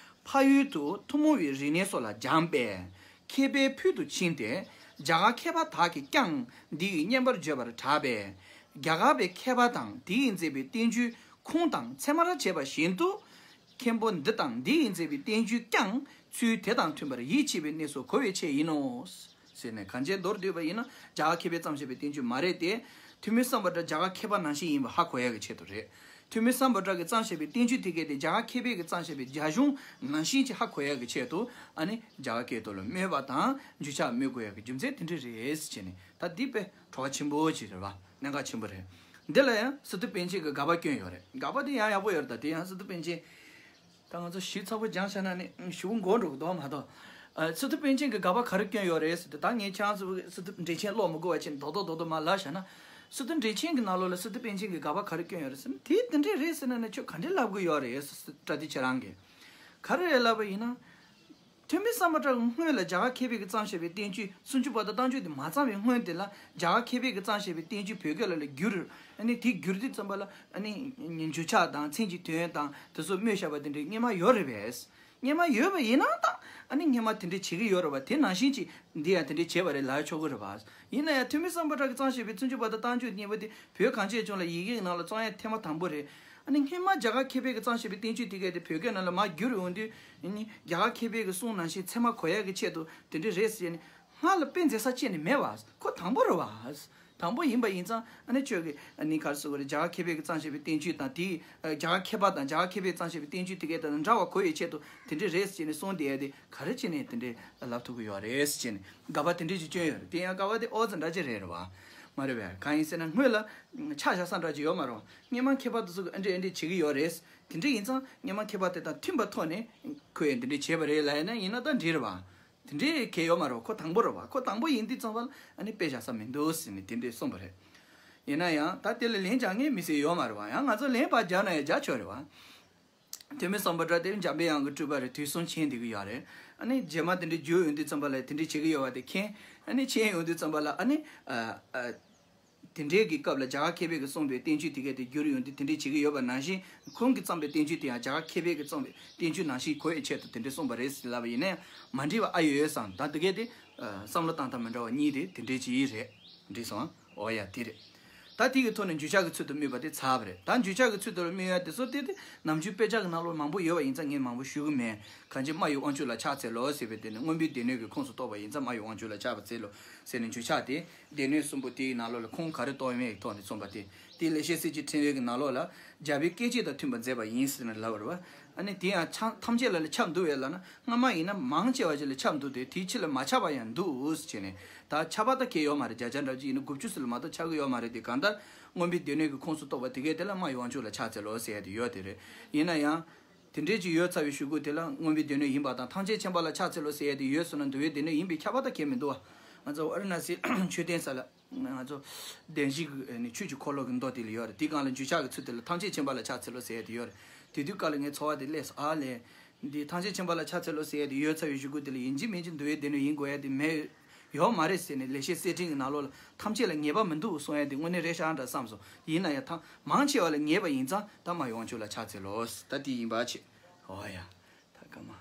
ཕ་ཡུལ་དུ་ཐུན་མོང་བའི་རིག་གནས་སོགས་ལ་སྦྱངས་པས་མཁས་པའི་ཕུལ་དུ་ཕྱིན་ཏེ། རྒྱ་གར་མཁས་པ་དག་གིས་ཀྱང་འདི་ཡི་བསྙེན་པར་བརྗོད་པར་གྲགས་པས། རྒྱ་གར་པའི་མཁས་པ་དང་དེ་ཡིས་མཛད་པའི་བསྟན་བཅོས་ཁུངས་དང་ཚད་མར་བྱས་པ་བཞིན་དུ། མཁན་པོ་འདི་དང་འདི་ཡིས་མཛད་པའི་བསྟན་བཅོས་ཀྱང་ཚུལ་དེ་དང་མཐུན་པར་ཡིད་ཆེས་པའི་གནས་སུ་གོ་བའི་ཆེད་ཡིན་ནོ། ཟེར་ནས་གང་ཅི་མདོར་བསྡུས་པ་ཡིན་ན་རྒྱ་གར་མཁས་པས་བརྩམས་བཞག་པའི་བསྟན་བཅོས་མ་རེད་དེ། ཐོན་མི་སམ་བྷོ་ཊ་རྒྱ་གར་མཁས་པ་ནང་བཞིན་ཡིན་པ་ཧ་གོ་ཡག་གི་ཆེད་དུ་རེད། ཐོན་མི་སམ་བྷོ་ཊ་གིས་བརྩམས་བཞག་པའི་བསྟན་བཅོས་དེ་གས་དེ་རྒྱ་གར་མཁས་པས་ཀྱིས་བརྩམས་བཞག་པའི་རྒྱ་གཞུང་ནང་བཞིན་གྱི་ཧ་གོ་ཡག་གི་ཆེད་དུ། ཨ་ནི་རྒྱ་གར་སྐད་ཐོག་ལ་སྨོས་པ་དང་འཇུ་ཆགས་སྨོས་དགོས་ཡག་གི་རྒྱུ་མཚན་དེ་འདྲ་རེད་ཟེར་བྱས་ནས། ད་འདི་དཔེ་གྲོགས་ཆེན་པོ་ཅིག་རེད་པ། གནད་འགག་ཆེན་པོ་རེད། འདི་ལ་ཡང་སི་ཏུ་པཎ་ཆེན་གྱིས་དགག་པ་བསྐྱོན་ཡོད་རེད། དགག་པ་དེ་ཡང་ཡག་པོ་ཡོད་རེད། ད་དེ་ཡང་སི་ཏུ་པཎ་ཆེན། ད་ང་ཚོ་ཞིབ་ཚགས་པོ་སྦྱངས་བྱས་ན་ནི་ཞེ་པོ་འགོར་འགྲོ་གི་འདུག་མ་གཏོགས། ཨ། སི་ཏུ་པཎ་ཆེན་གྱིས་དགག་པ་ག་རེ་བསྐྱོན་ཡོད་རེད་ཟེར་དུས། ད་ངས་ཁྱེད་རང་ཚོ་སི་ཏུ་འགྲེལ་ཆེན་ཀློག་མི་དགོས་པ་བྱས་ནས་རྡོག་རྡོག་རྡོག་རྡོག་མར་ལབ་བཞག་ན། སི་ཏུ་འགྲེལ་ཆེན་གྱི་ནང་ལོགས་ལ་སི་ཏུ་པཎ་ཆེན་གྱིས་དགག་པ་ག་རེ་བསྐྱོན་ཡོད་རེད་ཟེར་ན། དེ་དེ་འདྲས་རེད་ཟེར་ན་ནི་ཁྱོད་ག་འདྲས་ལབ་གི་ཡོད་རེད་ཟེར། བཀྲ་ཤིས་ཁྱེད་རང་གིས་ག་རེ་རེད་ལབ་པ་ཡིན་ན། ཐོན་མི་སམ་བྷོ་ཊ་སྔོན་ལ་རྒྱ་གར་མཁས་པས་ཀྱིས་བརྩམས་བཞག་པའི་བསྟན་བཅོས་སུམ་ཅུ་པ་དང་རྟགས་འཇུག་དེ་མ་བརྩམས་པའི་སྔོན་དེ་ལ། རྒྱ་གར་མཁས་པས་ཀྱིས་བརྩམས་བཞག་པའི་བསྟན་བཅོས་བོད་སྐད་ལ་ལ་བསྒྱུར། ཨ་ནི་དེ་བསྒྱུར་དུས་ཙམ་པ་ལ། ཨ་ནི་འཇུ་ཆགས་དང་མཚན་གྱི་དོན་དང་དེ་ཚོ་སྨོས་བཞག་པ་དེ་འདྲའི་སྔོན་མ་ཡོད་རེད་པས། སྔོན་མ་ཡོད་པ་ཡིན་ན་ད། ཨ་ནི་སྔོན་མ་དེ་འདྲའི་བྱེད་ཀྱི་ཡོད་རེད་པ། དེ་ནང་བཞིན་གྱིས་འདི་ཡང་དེ་འདྲའི་བྱས་པ་རེད་ལབ་ཆོག་གི་རེད་པ། ཡིན་ན་ཡང་ཐོན་མི་སམ་བྷོ་ཊ་གིས་བརྩམས་བཞག་པའི་སུམ་ཅུ་པ་དང་རྟགས་འཇུག་གཉིས་པོ་དེ་བོད་གངས་ཅན་ལྗོངས་ལ་ཡི་གེ་གི་ནང་ལ་རྩོམ་ཡ་ཐེངས་མ་དང་པོ་རེད། ཨ་ནི་སྔོན་མ་རྒྱ་གར་མཁས་པས་ཀྱིས་བརྩམས་བཞག་པའི་བསྟན་བཅོས་དེ་གས་དེ་བོད་སྐད་ནང་ལ་མར་བསྒྱུར་ཡོང་དུས། ཨ་ནི་རྒྱ་གར་མཁས་པའི་གི་གསུང་ནང་བཞིན་ཚད་མ་གོ་ཡག་གི་ཆེད་དུ་དེ་འདྲས་རེད་ཟེར་ནས་སྔར་ལ་དཔེ་མཛད་ས་གཅིག་ནས་མེད་པ། ཁོ་དང་པོ་རེད་པ། དང་པོ་ཡིན་པ་ཡིན་ཙང་ཨ་ནི་ཁྱོད་ཀྱིས་ཨ་ནི་ག་རེ་ཟེར་དགོས་རེད། རྒྱ་གར་མཁས་པས་ཀྱིས་བརྩམས་བཞག་པའི་བསྟན་བཅོས་དང་དེའི་ཨ་རྒྱ་གར་མཁས་པ་དང་རྒྱ་གར་མཁས་པས་བརྩམས་བཞག་པའི་བསྟན་བཅོས་དེ་གའི་དང་འདྲ་བ་གོ་བའི་ཆེད་དུ་དེ་འདྲ་རེད་ཟེར་ནས་གསུངས་བསྡད་ཡ་དེ་ག་རེ་བྱས་ནས་དེ་འདྲའི་ལབ་ཐུབ་ཀྱི་ཡོད་རེད་ཟེར་ནས་དགག་པ་དེ་འདྲས་ཅིག་བསྐྱོན་ཡོད་རེད། དེ་ཡང་དགག་པ་དེ་ཨོ་ཙི་འདྲ་ཅིག་རེད་རེད་བ། མ་རེད་བས། གང་ཡིན་ཟེར་ན་སྔོན་ལ་ཆ་བཞག་ས་འདྲ་ཅིག་ཡོད་མ་རེད་བ། སྔོན་མ་མཁས་པ་དེ་ཚོ་གིས་ཨ་འདྲས་ཨ་འདྲས་བྱེད་ཀྱི་ཡོད་རེད། དེ་འདྲས་ཡིན་ཙང་སྔོན་མ་མཁས་པ་དེ་དང་མཐུན་པ་ཐོག་ནས་ཁོས་ཡང་དེ་འདྲས་བྱས་པ་རེད་ལབ་ཡ་ན་ཡིན་ན་ད་འགྲིག་རེད་བ། དེ་འདྲའི་གལ་ཡོད་མ་རེད། ཁོ་དང་པོ་རེད་བ། ཁོ་དང་པོ་ཡིན་དུས་ཙམ་པ་ལ་ཨ་ནི་དཔེ་བཞག་ས་མི་འདུག་ཟེར་ནས་དེ་འདྲས་གསུངས་པ་རེད། ཡིན་ན་ཡང་ད་དེ་ལ་ལན་རྒྱག་མཁན་མི་སེར་ཡོད་མ་རེད་བ། ཡང་ང་ཚོ་ལན་ཕར་རྒྱག་ན་ཡང་རྒྱག་ཆོག་རེད་བ། ཐོན་མི་སམ་བྷོ་ཊ་དེ་འཇམ་པའི་དབྱངས་ཀྱི་སྤྲུལ་པ་རེད། དུས་གསུམ་མཁྱེན་བསྡད་ཀྱི་ཡོད་རེད། ཨ་ནི་རྗེས་མ་དེ་འདྲའི་བསྒྱུར་ཡོང་དུས་ཙམ་པ་ལ་དེ་འདྲའི་བྱེད་ཀྱི་ཡོད་པ་དེ་མཁྱེན། ཨ་ནི་མཁྱེན་ཡོང་དུས་ཙམ་པ་ལ་ཨ་ནི་ཨ་ཨ། དེ་འདྲའི་གི་སྐབས་ལ་རྒྱ་གར་མཁས་པས་ཀྱིས་གསུངས་པའི་བསྟན་བཅོས་དེ་གས་དེ་བསྒྱུར་ཡོང་དུས་དེ་འདྲའི་བྱེད་ཀྱི་ཡོད་པ་ནང་བཞིན་ཁོང་གིས་བརྩམས་པའི་བསྟན་བཅོས་དེ་ཡང་རྒྱ་གར་མཁས་པས་ཀྱིས་བརྩམས་པའི་བསྟན་བཅོས་ནང་བཞིན་གོ་ཡའི་ཆེད་དུ་དེ་འདྲའི་གསུངས་པ་རེད་ཟེར་ལབ་པ་ཡིན་ན་ཡང་མ་འགྲིག་པ་ཨ་ཡོད་ཡོད་བསམ། ད་དེ་གས་དེ་བསམ་བློ་བཏང་སྟངས་མི་འདྲ་བ་གཉིས་དེ་དེ་འདྲའི་ཅིག་རེད། འགྲིག་སོང་ཨ། འོ་ཡ་དེ་རེད། ད་དེ་གི་ཐོག་ནས་འགྱུར་ཕྱག་གི་ཚུལ་དུ་སྨྲས་པ་དེ་ཚར་བ་རེད། ད་འགྱུར་ཕྱག་གི་ཚུལ་དུ་སྨྲས་ཡ་དེ་ཚོ་དེ་དེ་ནམ་རྒྱུན་དཔེ་ཆ་གི་ནང་ལོགས་མང་པོ་ཡོད་པ་ཡིན་ཙང་ངས་མང་པོ་ཞུ་གི་མེད། གང་ཅི་སྨྲ་བའི་དབང་ཕྱུག་ལ་ཕྱག་འཚལ་ལོ་ཟེར་བའི་དེ་ནི་མངོན་པའི་སྡེ་སྣོད་ཀྱི་ཁོངས་སུ་གཏོགས་པ་ཡིན་ཙང་སྨྲ་བའི་དབང་ཕྱུག་ལ་ཕྱག་འཚལ་ལོ་ཟེར་ནས་འགྱུར་ཕྱག་དེ་སྡེ་སྣོད་གསུམ་པོ་དེའི་ནང་ལོགས་ལ་ཁུངས་ག་རེ་གཏོགས་མེད་ཀྱི་ཐོག་ནས་གསུངས་པ་དེ། དེ་ལེགས་བཤད་གསེར་གྱི་ཕྲེང་བའི་གི་ནང་ལོགས་ལ་རྒྱལ་པོའི་སྐད་ཅིག་དང་མཐུན་པར་མཛད་པ་ཡིན་ཟེར་ནས་ལབ་པ་རེད་བ། ཨ་ནི་དེ་ཡང་ཆ་ཐམས་ཅད་ལ་ལ་ཁྱབ་འདུག་བས་ལབ་ན། སྔ་མ་ཡིན་ན་མང་ཆེ་བ་ཅིག་ལ་ཁྱབ་འདུག་སྟེ་དེའི་ཕྱི་ལ་མ་ཁྱབ་པ་ཡང་འདུག་ཟེར་ནས། ད་ཁྱབ་པ་ད་གལ་ཡོད་མ་རེད། བརྒྱ་ཆ་འདྲ་ཅིག་ཡིན་ན་དགུ་བཅུ་ཙམ་ལས་མ་གཏོགས་ཁྱབ་ཀྱི་ཡོད་མ་རེད་དེ། གང་ལྟར་མངོན་པའི་སྡེ་སྣོད་ཀྱི་ཁོངས་སུ་གཏོགས་པ་དེ་གས་དེ་ལ་སྨྲ་བའི་དབང་ཕྱུག་ལ་ཕྱག་འཚལ་ལོ་ཟེར་ཡ་དེ་ཡོད་དེ་རེད། ཡིན་ན་ཡང་། དེ་འདྲས་ཅིག་ཡོད་ཚར་བའི་གཞུག་གུ་དེ་ལ་མངོན་པའི་སྡེ་སྣོད་ཡིན་པ་དང་ཐམས་ཅད་མཁྱེན་པ་ལ་ཕྱག་འཚལ་ལོ་ཟེར་ཡ་དེ་ཡོད་སོང་ན་འདུལ་བའི་སྡེ་སྣོད་ཡིན་པས་ཁྱབ་པ་ད་གལ་མི་འདུག་བ། ང་ཚོ་ཝཱ་ར་ཎ་སིའི་མཆོད་རྟེན་ས་ལ་ང་ཚོ་བདེན་བཞིའི་གི་ནི་ཆོས་ཀྱི་འཁོར་ལོ་གི་མདོ་དེ་ལ་ཡོད་རེད། དེའི་སྒང་ལ་འགྱུར་ཕྱག་གི་ཚུལ་དེ་ལ་ཐམས་ཅད་མཁྱེན་པ་ལ་ཕྱག་འཚལ་ལོ་ཟེར་ཡ་དེ་ཡོད་རེད། དེ་དུས་སྐབས་ལ་ངའི་ཚོར་བ་དེ་སླེབས་སོང་། ཨ་ལས། འདི་ཐམས་ཅད་མཁྱེན་པ་ལ་ཕྱག་འཚལ་ལོ་ཟེར་ཡ་དེ་ཡོད་ཚར་བའི་གཞུག་གུ་དེ་ལ་ཡིན་གཅིག་མིན་གཅིག་འདུལ་བའི་སྡེ་སྣོད་ཡིན་དགོས་ཡ་དེ་མེད། ཡོད་མ་རེད་ཟེར་ནས་ལེགས་བཤད་གསེར་ཕྲེང་གི་ནང་ལོགས་ལ་ཐམས་ཅད་ལ་ངེས་པ་མི་འདུག་གསུང་ཡ་དེ་དངོས་གནས་རེད་ཤག་འདྲ་བསམ་སོང་། ཡིན་ན་ཡང་ཐ་མང་ཆེ་བ་ལ་ངེས་པ་ཡིན་ཙང་ད་སྨྲ་བའི་དབང་ཕྱུག་ལ་ཕྱག་འཚལ་ལོ། ད་དེ་ཡིན་པ་བྱེད། འོ་ཡ། ད་སྐར་མ།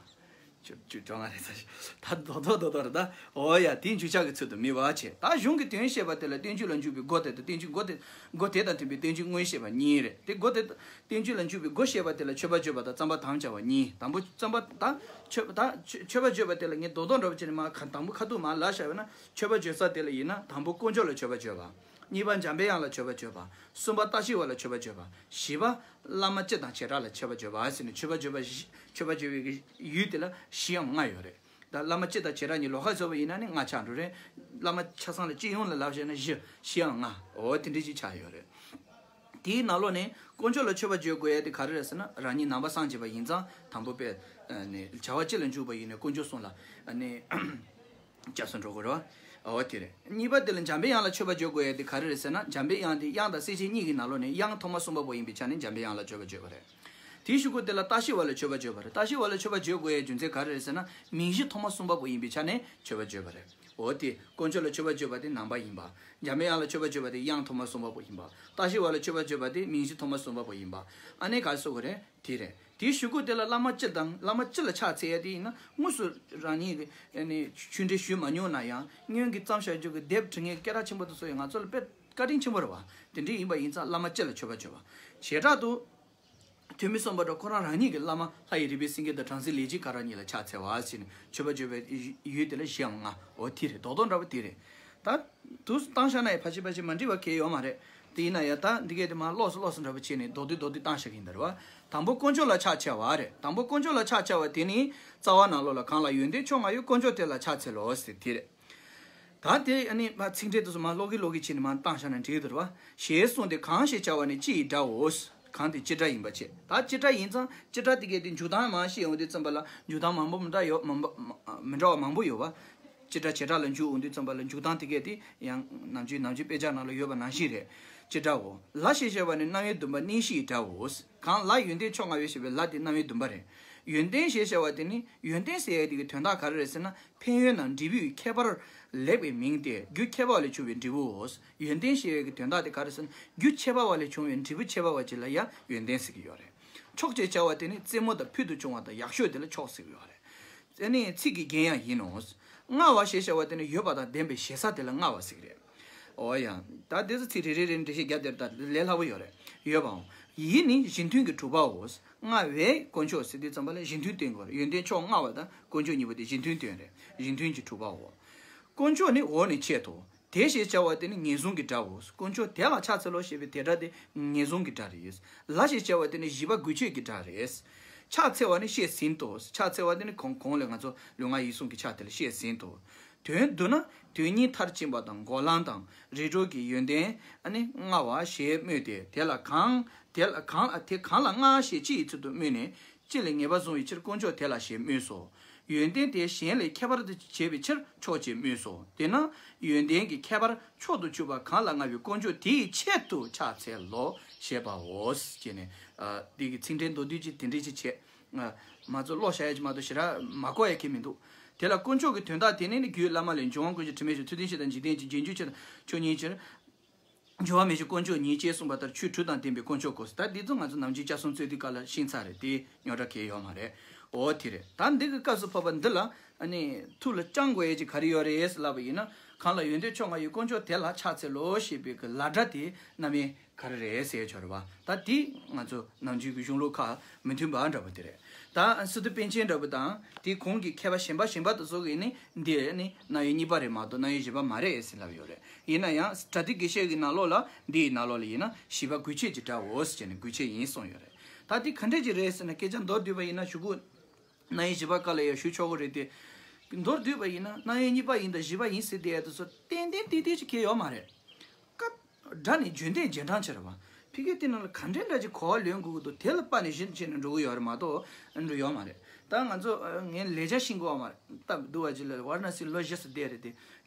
བཅུ་བཅུ་གྲངས་ལྔ་རེད་ས་ཞིག་ད་རྡོག་རྡོག་རྡོག་རྡོག་རེད་ད། འོ་ཡ་དེ་འགྱུར་ཕྱག་གི་ཚུལ་དུ་སྨྲས་པ་བྱེད། ད་གཞུང་གི་དོན་བཤད་པ་དེ་ལ་བསྟན་བཅོས་ལ་འཇུག་པའི་སྒོ་དེ་དང་བསྟན་བཅོས་སྒོ་དེ་སྒོ་དེ་དང་མཐུན་པའི་བསྟན་བཅོས་དངོས་བཤད་པ་གཉིས་རེད་དེ། སྒོ་དེ་བསྟན་བཅོས་ལ་འཇུག་པའི་སྒོ་བཤད་པ་དེ་ལ་མཆོད་པ་བརྗོད་པ་དང་བརྩམ་པར་དམ་བཅའ་བ་གཉིས། དང་པོ་བརྩམ་པ་ད་མཆོད་པ་ད་མཆོད་པ་བརྗོད་པ་དེ་ལ་ངས་རྡོག་རྡོག་འདྲ་པོ་བྱས་ནས་མར་ཁ་དང་པོ་ཁ་ཐུག་མར་ལབ་བཞག་པ་ན། མཆོད་པ་བརྗོད་ས་དེ་ལ་ཡིན་ན་དང་པོ་དཀོན་མཆོག་ལ་མཆོད་པ་བརྗོད་པ། གཉིས་པ་འཇམ་པའི་དབྱངས་ལ་མཆོད་པ་བརྗོད་པ། གསུམ་པ་བཀྲ་ཤིས་པ་ལ་མཆོད་པ་བརྗོད་པ། བཞི་པ་བླ་མ་སྤྱི་དང་བྱེ་བྲག་ལ་མཆོད་པ་བརྗོད་པ་ཟེར་ནས་མཆོད་པ་བརྗོད་པ་བཞི། མཆོད་པ་བརྗོད་པའི་ཡུལ་དེ་ལ་བཞི་འམ་ལྔ་ཡོད་རེད། ད་བླ་མ་སྤྱི་དང་བྱེ་བྲག་གཉིས་ལོགས་ཀ་བཟོས་པ་ཡིན་ན་ནི་ལྔ་ཆགས་འགྲོ་རེད། བླ་མ་ཆ་ཚང་ལ་སྤྱི་ཡོངས་ལ་ལབ་བྱས་ན་བཞི་བཞི་འམ་ལྔ་འོ་དེ་འདྲ་ཅིག་ཆགས་ཡོད་རེད། དེའི་ནང་ལོགས་ནས་དཀོན་མཆོག་ལ་མཆོད་པ་བརྗོད་དགོས་ཡ་དེ་ག་རེ་རེད་ཟེར་ན་རང་ཉིད་ནང་པ་སངས་རྒྱས་པ་ཡིན་ཙང་དང་པོ་དཔེ་ནས་བྱ་བ་སྤྱི་ལ་འཇུག་པ་ཡིན་ནས་དཀོན་མཆོག་གསུམ་ལ་ནས་སྐྱབས་སུ་འགྲོ་དགོས་རེད་བ། འོ་དེ་རེད། གཉིས་པ་དེ་ལ་འཇམ་པའི་དབྱངས་ལ་མཆོད་པ་བརྗོད་དགོས་ཡ་དེ་ག་རེ་རེད་ཟེར་ན་འཇམ་པའི་དབྱངས་དེ་དབྱངས་དང་གསལ་བྱེད་གཉིས་ཀྱི་ནང་ལོགས་ནས་དབྱངས་ཐོག་མ་གསུམ་པ་པོ་ཡིན་པའི་ཆ་ནས་འཇམ་པའི་དབྱངས་ལ་མཆོད་པ་བརྗོད་པ་རེད། དེའི་གཞུག་གུ་དེ་ལ་བཀྲ་ཤིས་པ་ལ་མཆོད་པ་བརྗོད་པ་རེད། བཀྲ་ཤིས་པ་ལ་མཆོད་པ་བརྗོད་དགོས་ཡའི་རྒྱུ་མཚན་ག་རེ་རེད་ཟེར་ན་མིང་གཞི་ཐོག་མ་གསུམ་པ་པོ་ཡིན་པའི་ཆ་ནས་མཆོད་པ་བརྗོད་པ་རེད། འོ་དེ་དཀོན་མཆོག་ལ་མཆོད་པ་བརྗོད་པ་དེ་ནང་པ་ཡིན་པ། འཇམ་པའི་དབྱངས་ལ་མཆོད་པ་བརྗོད་པ་དེ་དབྱངས་ཐོག་མ་གསུམ་པ་པོ་ཡིན་པ། བཀྲ་ཤིས་པ་ལ་མཆོད་པ་བརྗོད་པ་དེ་མིང་གཞི་ཐོག་མ་གསུམ་པ་པོ་ཡིན་པ། ཨ་ནི་ག་རེ་ཟེར་དགོས་རེད། དེ་རེད། དེའི་གཞུག་གུ་དེ་ལ་བླ་མ་སྤྱི་དང་བླ་མ་སྤྱི་ལ་ཕྱག་འཚལ་ཡ་དེ་ཡིན་ན་དངོས་སུ་རང་ཉིད་ཀྱིས་ཨ་ནི་ཆོས་འབྲེལ་ཞུས་མ་མྱོང་ན་ཡང་སྔོན་གྱི་བརྩམས་བཞག་རྒྱུ་གི་དེབ་འབྲི་མཁན་སྐད་གྲགས་ཆེན་པོ་དེ་ཚོ་ཡིས་ང་ཚོ་ལ་དཔེ་བཀའ་དྲིན་ཆེན་པོ་རེད་བ། དེ་འདྲ་ཡིན་པ་ཡིན་ཙང་བླ་མ་སྤྱི་ལ་མཆོད་པ་བརྗོད་པ། བྱེ་བྲག་ཏུ། ཐོན་མི་སམ་བྷོ་ཊ་ཁོ་རང་རང་ཉིད་ཀྱི་བླ་མ་ལྷ་ཡི་རིག་པའི་སེང་གེ་དང་བྲམ་ཟེ་ལས་ཀྱི་ཀ་ར་གཉིས་ལ་ཕྱག་འཚལ་བ་ཟེར་ནས་མཆོད་པ་བརྗོད་པའི་ཡུལ་དེ་ལ་བཞི་འམ་ལྔ། འོ་དེ་རེད། རྡོག་རྡོག་འདྲ་པོ་དེ་རེད། ད་དུས་སུ་བཏང་བཞག་ན་ཡང་ཕལ་ཆེར་ཕལ་ཆེར་མ་འགྲིག་པ་གང་ཡང་ཡོད་མ་རེད། དེ་ཡིན་ན་ཡང་ད་འདི་གས་དེ་མར་ལོགས་སུ་ལོགས་སུ་འདྲ་པོ་བྱས་ནས་རྡོག་རྡོག་རྡོག་རྡོག་བཏང་བཞག་གི་ཡིན་ད་རེད་བ། དང་པོ་དཀོན་མཆོག་ལ་ཕྱག་འཚལ་བ་རེད། དང་པོ་དཀོན་མཆོག་ལ་ཕྱག་འཚལ་བ་དེ་ནི་རྩ་བ་ནང་ལོགས་ལ་གང་ལ་ཡོན་ཏན་མཆོག་མངའ་བའི་དཀོན་མཆོག་དེ་ལ་ཕྱག་འཚལ་ལོ་ཟེར་དེ་རེད། ད་དེ་ཨ་ནི་མ་ཚིག་འགྲེལ་དུ་སོ་མ་ཀློག་གི་ཀློག་གི་བྱས་ནས་མ་བཏང་བཞག་ན་འགྲིག་གི་འདུག་བ། ཞེས་གསུངས་ཏེ་གང་ཞེས་བྱ་བ་ནི་སྤྱི་ཡི་སྒྲའོ། གང་དེ་སྤྱི་སྒྲ་ཡིན་པ་བྱས། ད་སྤྱི་སྒྲ་ཡིན་ཙང་སྤྱི་སྒྲ་དེ་གས་དེ་འཇུག་སྟངས་མ་ཤེས་ཡོང་དུས་ཙམ་པ་ལ་འཇུག་སྟངས་མང་པོ་མི་འདྲ་ཡོད་མང་པོ་མི་འདྲ་བ་མང་པོ་ཡོད་བ། སྤྱི་སྒྲ་བྱེ་བྲག་ལ་འཇུག་འོང་དུས་ཙམ་པ་ལ་འཇུག་སྟངས་དེ་གས་དེ་ཡང་ནམ་རྒྱུན་ནམ་རྒྱུན་དཔེ་ཆ་ནང་ལ་ཡོད་པ་ནང་བཞིན་རེད། སྤྱི་སྒྲའོ། ལ་ཞེས་བྱ་བ་ནི་རྣམ་དབྱེ་བདུན་པ་གནས་གཞི་ཡི་སྒྲའོ། གང་ལ་ཡོན་ཏན་མཆོག་མངའ་བའི་ཞེས་པའི་ལ་དེ་རྣམ་དབྱེ་བདུན་པ་རེད། ཡོན་ཏན་ཞེས་བྱ་བ་དེ་ནི་ཡོན་ཏན་ཟེར་ཡས་དེ་གི་དོན་དག་ག་རེ་རེད་ཟེར་ན། ཕན་ཡོན་ནམ་འབྲས་བུའི་ཁྱད་པར་ལེགས་པའི་མིང་སྟེ་རྒྱུ་ཁྱད་པར་བ་ལས་བྱུང་བའི་འབྲས་བུའོ། ཡོན་ཏན་ཞེས་པའི་གི་དོན་དག་དེ་ག་རེ་ཟེར་ན་རྒྱུ་ཁྱད་པར་བ་ལས་བྱུང་བའི་འབྲས་བུ་ཁྱད་པར་བ་ཅིག་ལ་ཡང་ཡོན་ཏན་ཟེར་གི་ཡོད་རེད། མཆོག་ཅེས་བྱ་བ་དེ་ནི་རྩེ་མོ་དང་ཕུལ་དུ་བྱུང་བ་དང་ཡག་ཤོས་དེ་ལ་མཆོག་ཟེར་གི་ཡོད་རེད། དེ་ནི་ཚིག་གི་རྒྱན་ཡང་ཡིན་ནོ། མངའ་བ་ཞེས་བྱ་བ་དེ་ནི་ཡོད་པ་དང་ལྡན་པའི་ཞེ་ས་དེ་ལ་མངའ་བ་ཟེར་གི་རེད། འོ་ཡ། ད་དེ་ཚོ་ཚིག་རེ་རེ་རེ་འགྲེལ་བཤད་རྒྱབ་དེར་ད་ལས་སླ་པོ་ཡོད་རེད། ཡོད་པའང་། ཡིད་ནི་གཞི་མཐུན་གྱི་གྲུབ་པའོ། མངའ་བའི་དཀོན་མཆོག་ཟེར་དུས་ཙམ་པ་ལ་གཞི་མཐུན་སྟོན་དགོས་རེད། ཡོན་ཏན་མཆོག་མངའ་བ་དང་དཀོན་མཆོག་གཉིས་པོ་དེ་གཞི་མཐུན་སྟོན་རེད། གཞི་མཐུན་གྱི་གྲུབ་པའོ། དཀོན་མཆོག་ནི་འོག་ནས་ཆེད་དོ། དེ་ཞེས་བྱ་བ་དེ་ནི་ངན་སོང་གི་སྒྲའོ། དཀོན་མཆོག་དེ་ལ་ཕྱག་འཚལ་ལོ་ཞེས་པའི་དེ་སྒྲ་དེ་ངན་སོང་གི་སྒྲ་རེད། ལ་ཞེས་བྱ་བ་དེ་ནི་བཞི་པ་དགོས་ཆེད་ཀྱི་སྒྲ་རེད། ཕྱག་འཚལ་བ་ནི་བཤད་ཟིན་ཏོ། ཕྱག་འཚལ་བ་དེ་ནི་གོང་གོང་ལས་ང་ཚོ་ལུས་ངག་ཡིད་གསུམ་གྱི་ཕྱག་དེ་ལ་བཤད་ཟིན་ཏོ། དོན་བསྡུ་ན། དོན་གཉིས་མཐར་ཕྱིན་པ་དང་འགོག་ལམ་དང་རིགས་གྲོལ་གྱི་ཡོན་ཏན་ཨ་ནི་མངའ་བ་ཞེས་སྨོས་ཏེ། དེ་ལ་གང་དེ་ལ་གང་དེ་གང་ལ་མངའ་ཞེས་སྤྱི་ཡི་ཚུལ་དུ་སྨོས་ནས། སྤྱི་ལ་ངེས་པར་བཟུང་བའི་ཕྱིར་དཀོན་མཆོག་དེ་ལ་ཞེས་སྨོས་སོ། ཡོན་ཏན་དེ་གཞན་ལས་ཁྱད་པར་དུ་བྱས་པའི་ཕྱིར་མཆོག་ཅེས་སྨོས་སོ། དེས་ན་ཡོན་ཏན་གྱི་ཁྱད་པར་མཆོག་ཏུ་གྱུར་པ་གང་ལ་མངའ་བའི་དཀོན་མཆོག་དེའི་ཆེད་དུ་ཕྱག་འཚལ་ལོ་ཞེས་པའོ། ཅེས་ནས་ཨ་འདི་གི་ཚིག་འགྲེལ་མདོར་བསྡུས་ཀྱི་དེ་འདྲས་ཅིག་བྱས། ང་ཚོ་ཀློག་བྱ་ཡ་ཅིག་མ་གཏོགས་ཞེ་དྲག་མ་གོ་ཡ་གི་མི་འདུག་དེ་ལ་དཀོན་མཆོག་གི་དོན་དག་དེ་ནི་རྒྱུད་བླ་མ་ལས། འབྱུང་བ་ཀུན་གྱི་དྲི་མེད་ཕྱིར། ཐུབ་བསྟན་ཕྱིར་དང་འཇིག་རྟེན་གྱི་རྗེས་འཇུག་ཕྱིར་དང་ཆོས་ཉིད་ཕྱིར། འགྱུར་བ་མེད་ཕྱིར་དཀོན་མཆོག་ཉིད་ཅེས་གསུངས་པ་ལྟར་ཆོས་དྲུག་དང་ལྡན་པའི་དཀོན་མཆོག་གོ། ད་འདི་ཚོ་ང་ཚོ་ནམ་རྒྱུན་སྐྱབས་གསུམ་རྩོད་དུས་སྐབས་ལ་ཤེས་ཚར་རེད། དེ་རྙོག་དྲ་གང་ཡང་ཡོད་མ་རེད། འོ་དེ་རེད། ད་འདི་གི་སྐབས་སུ་བབ་པ་འདི་ལ་ཨ་ནི་ཐུགས་ལ་བཅངས་དགོས་ཡ་ཅིག་ག་རེ་ཡོད་རེད་ལབ་པ་ཡིན་ན། གང་ལ་ཡོན་ཏན་མཆོག་མངའ་བའི་དཀོན་མཆོག་དེ་ལ་ཕྱག་འཚལ་ལོ་ཞེས་པའི་གི་ལ་སྒྲ་དེ་རྣམ་དབྱེ་ག་རེ་རེད་ཟེར་ཆོག་རེད་བ། ད་དེ་ང་ཚོ་ནམ་རྒྱུན་གྱི་གཞུང་ལུགས་ཁག་མི་མཐུན་པ་འདྲ་པོ་དེ་རེད། ད་སི་ཏུ་པཎ་ཆེན་འདྲ་པོ་དང་དེའི་གོང་གི་མཁས་པ་གཞན་པ་གཞན་པ་དེ་ཚོ་གིས་ནི་འདི་ནི་རྣམ་དབྱེ་གཉིས་པ་རེད་མ་གཏོགས་རྣམ་དབྱེ་བཞི་པ་མ་རེད་ཟེར་ལབ་ཡོད་རེད། ཡིན་ན་ཡང་པྲ་ཏི་དགེ་བཤེས་ཀྱི་ནང་ལོགས་ལ་འདིའི་ནང་ལོགས་ལ་ཡིན་ན་བཞི་པ་དགོས་ཆེད་ཀྱི་སྒྲའོ་ཟེར་ནས་དགོས་ཆེད་ཡིན་གསུངས་ཡོད་རེད། ད་འདི་ག་འདྲས་ཀྱི་རེད་ཟེར་ན། སྐད་ཆ་མདོར་བསྡུས་པ་ཡིན་ན་གཞུག་གུ་རྣམ་དབྱེ་བཞི་པ་སྐབས་ལ་ཡང་ཞུ་ཆོག་གི་རེད་དེ། མདོར་བསྡུས་པ་ཡིན་ན་རྣམ་དབྱེ་གཉིས་པ་ཡིན་དང་བཞི་པ་ཡིན་ཟེར་བསྡད་ཡ་དེ་ཚོ་ཏན་ཏན་ཏིག་ཏིག་ཅིག་ཁེལ་ཡོད་མ་རེད། སྐབས་སྒྲ་ནི་རྒྱུན་ལྡན་རྗེས་འབྲང་ཕྱིར་བ། ཕ་གིའི་དེ་ནང་ལ་ག་འདྲའི་འདྲ་ཅིག་གོ་བ་ལོན་དགོས་ཀྱི་འདུག་དེ་ལ་དཔག་ནས་གཞི་བྱས་ནས་འགྲོ་གི་ཡོད་རེད་མ་གཏོགས་འགྲོ་གི་ཡོད་མ་རེད། ད་ང་ཚོ་ངས་ལེགས་སྦྱར་ཤེས་དགོས་བ་མ་རེད། སྟབས་བདེ་བ་ཅིག་ལ་ཝཱ་ར་ཎ་སི་ལོ་བཞི་ཙམ་བསྡད་རེད་དེ།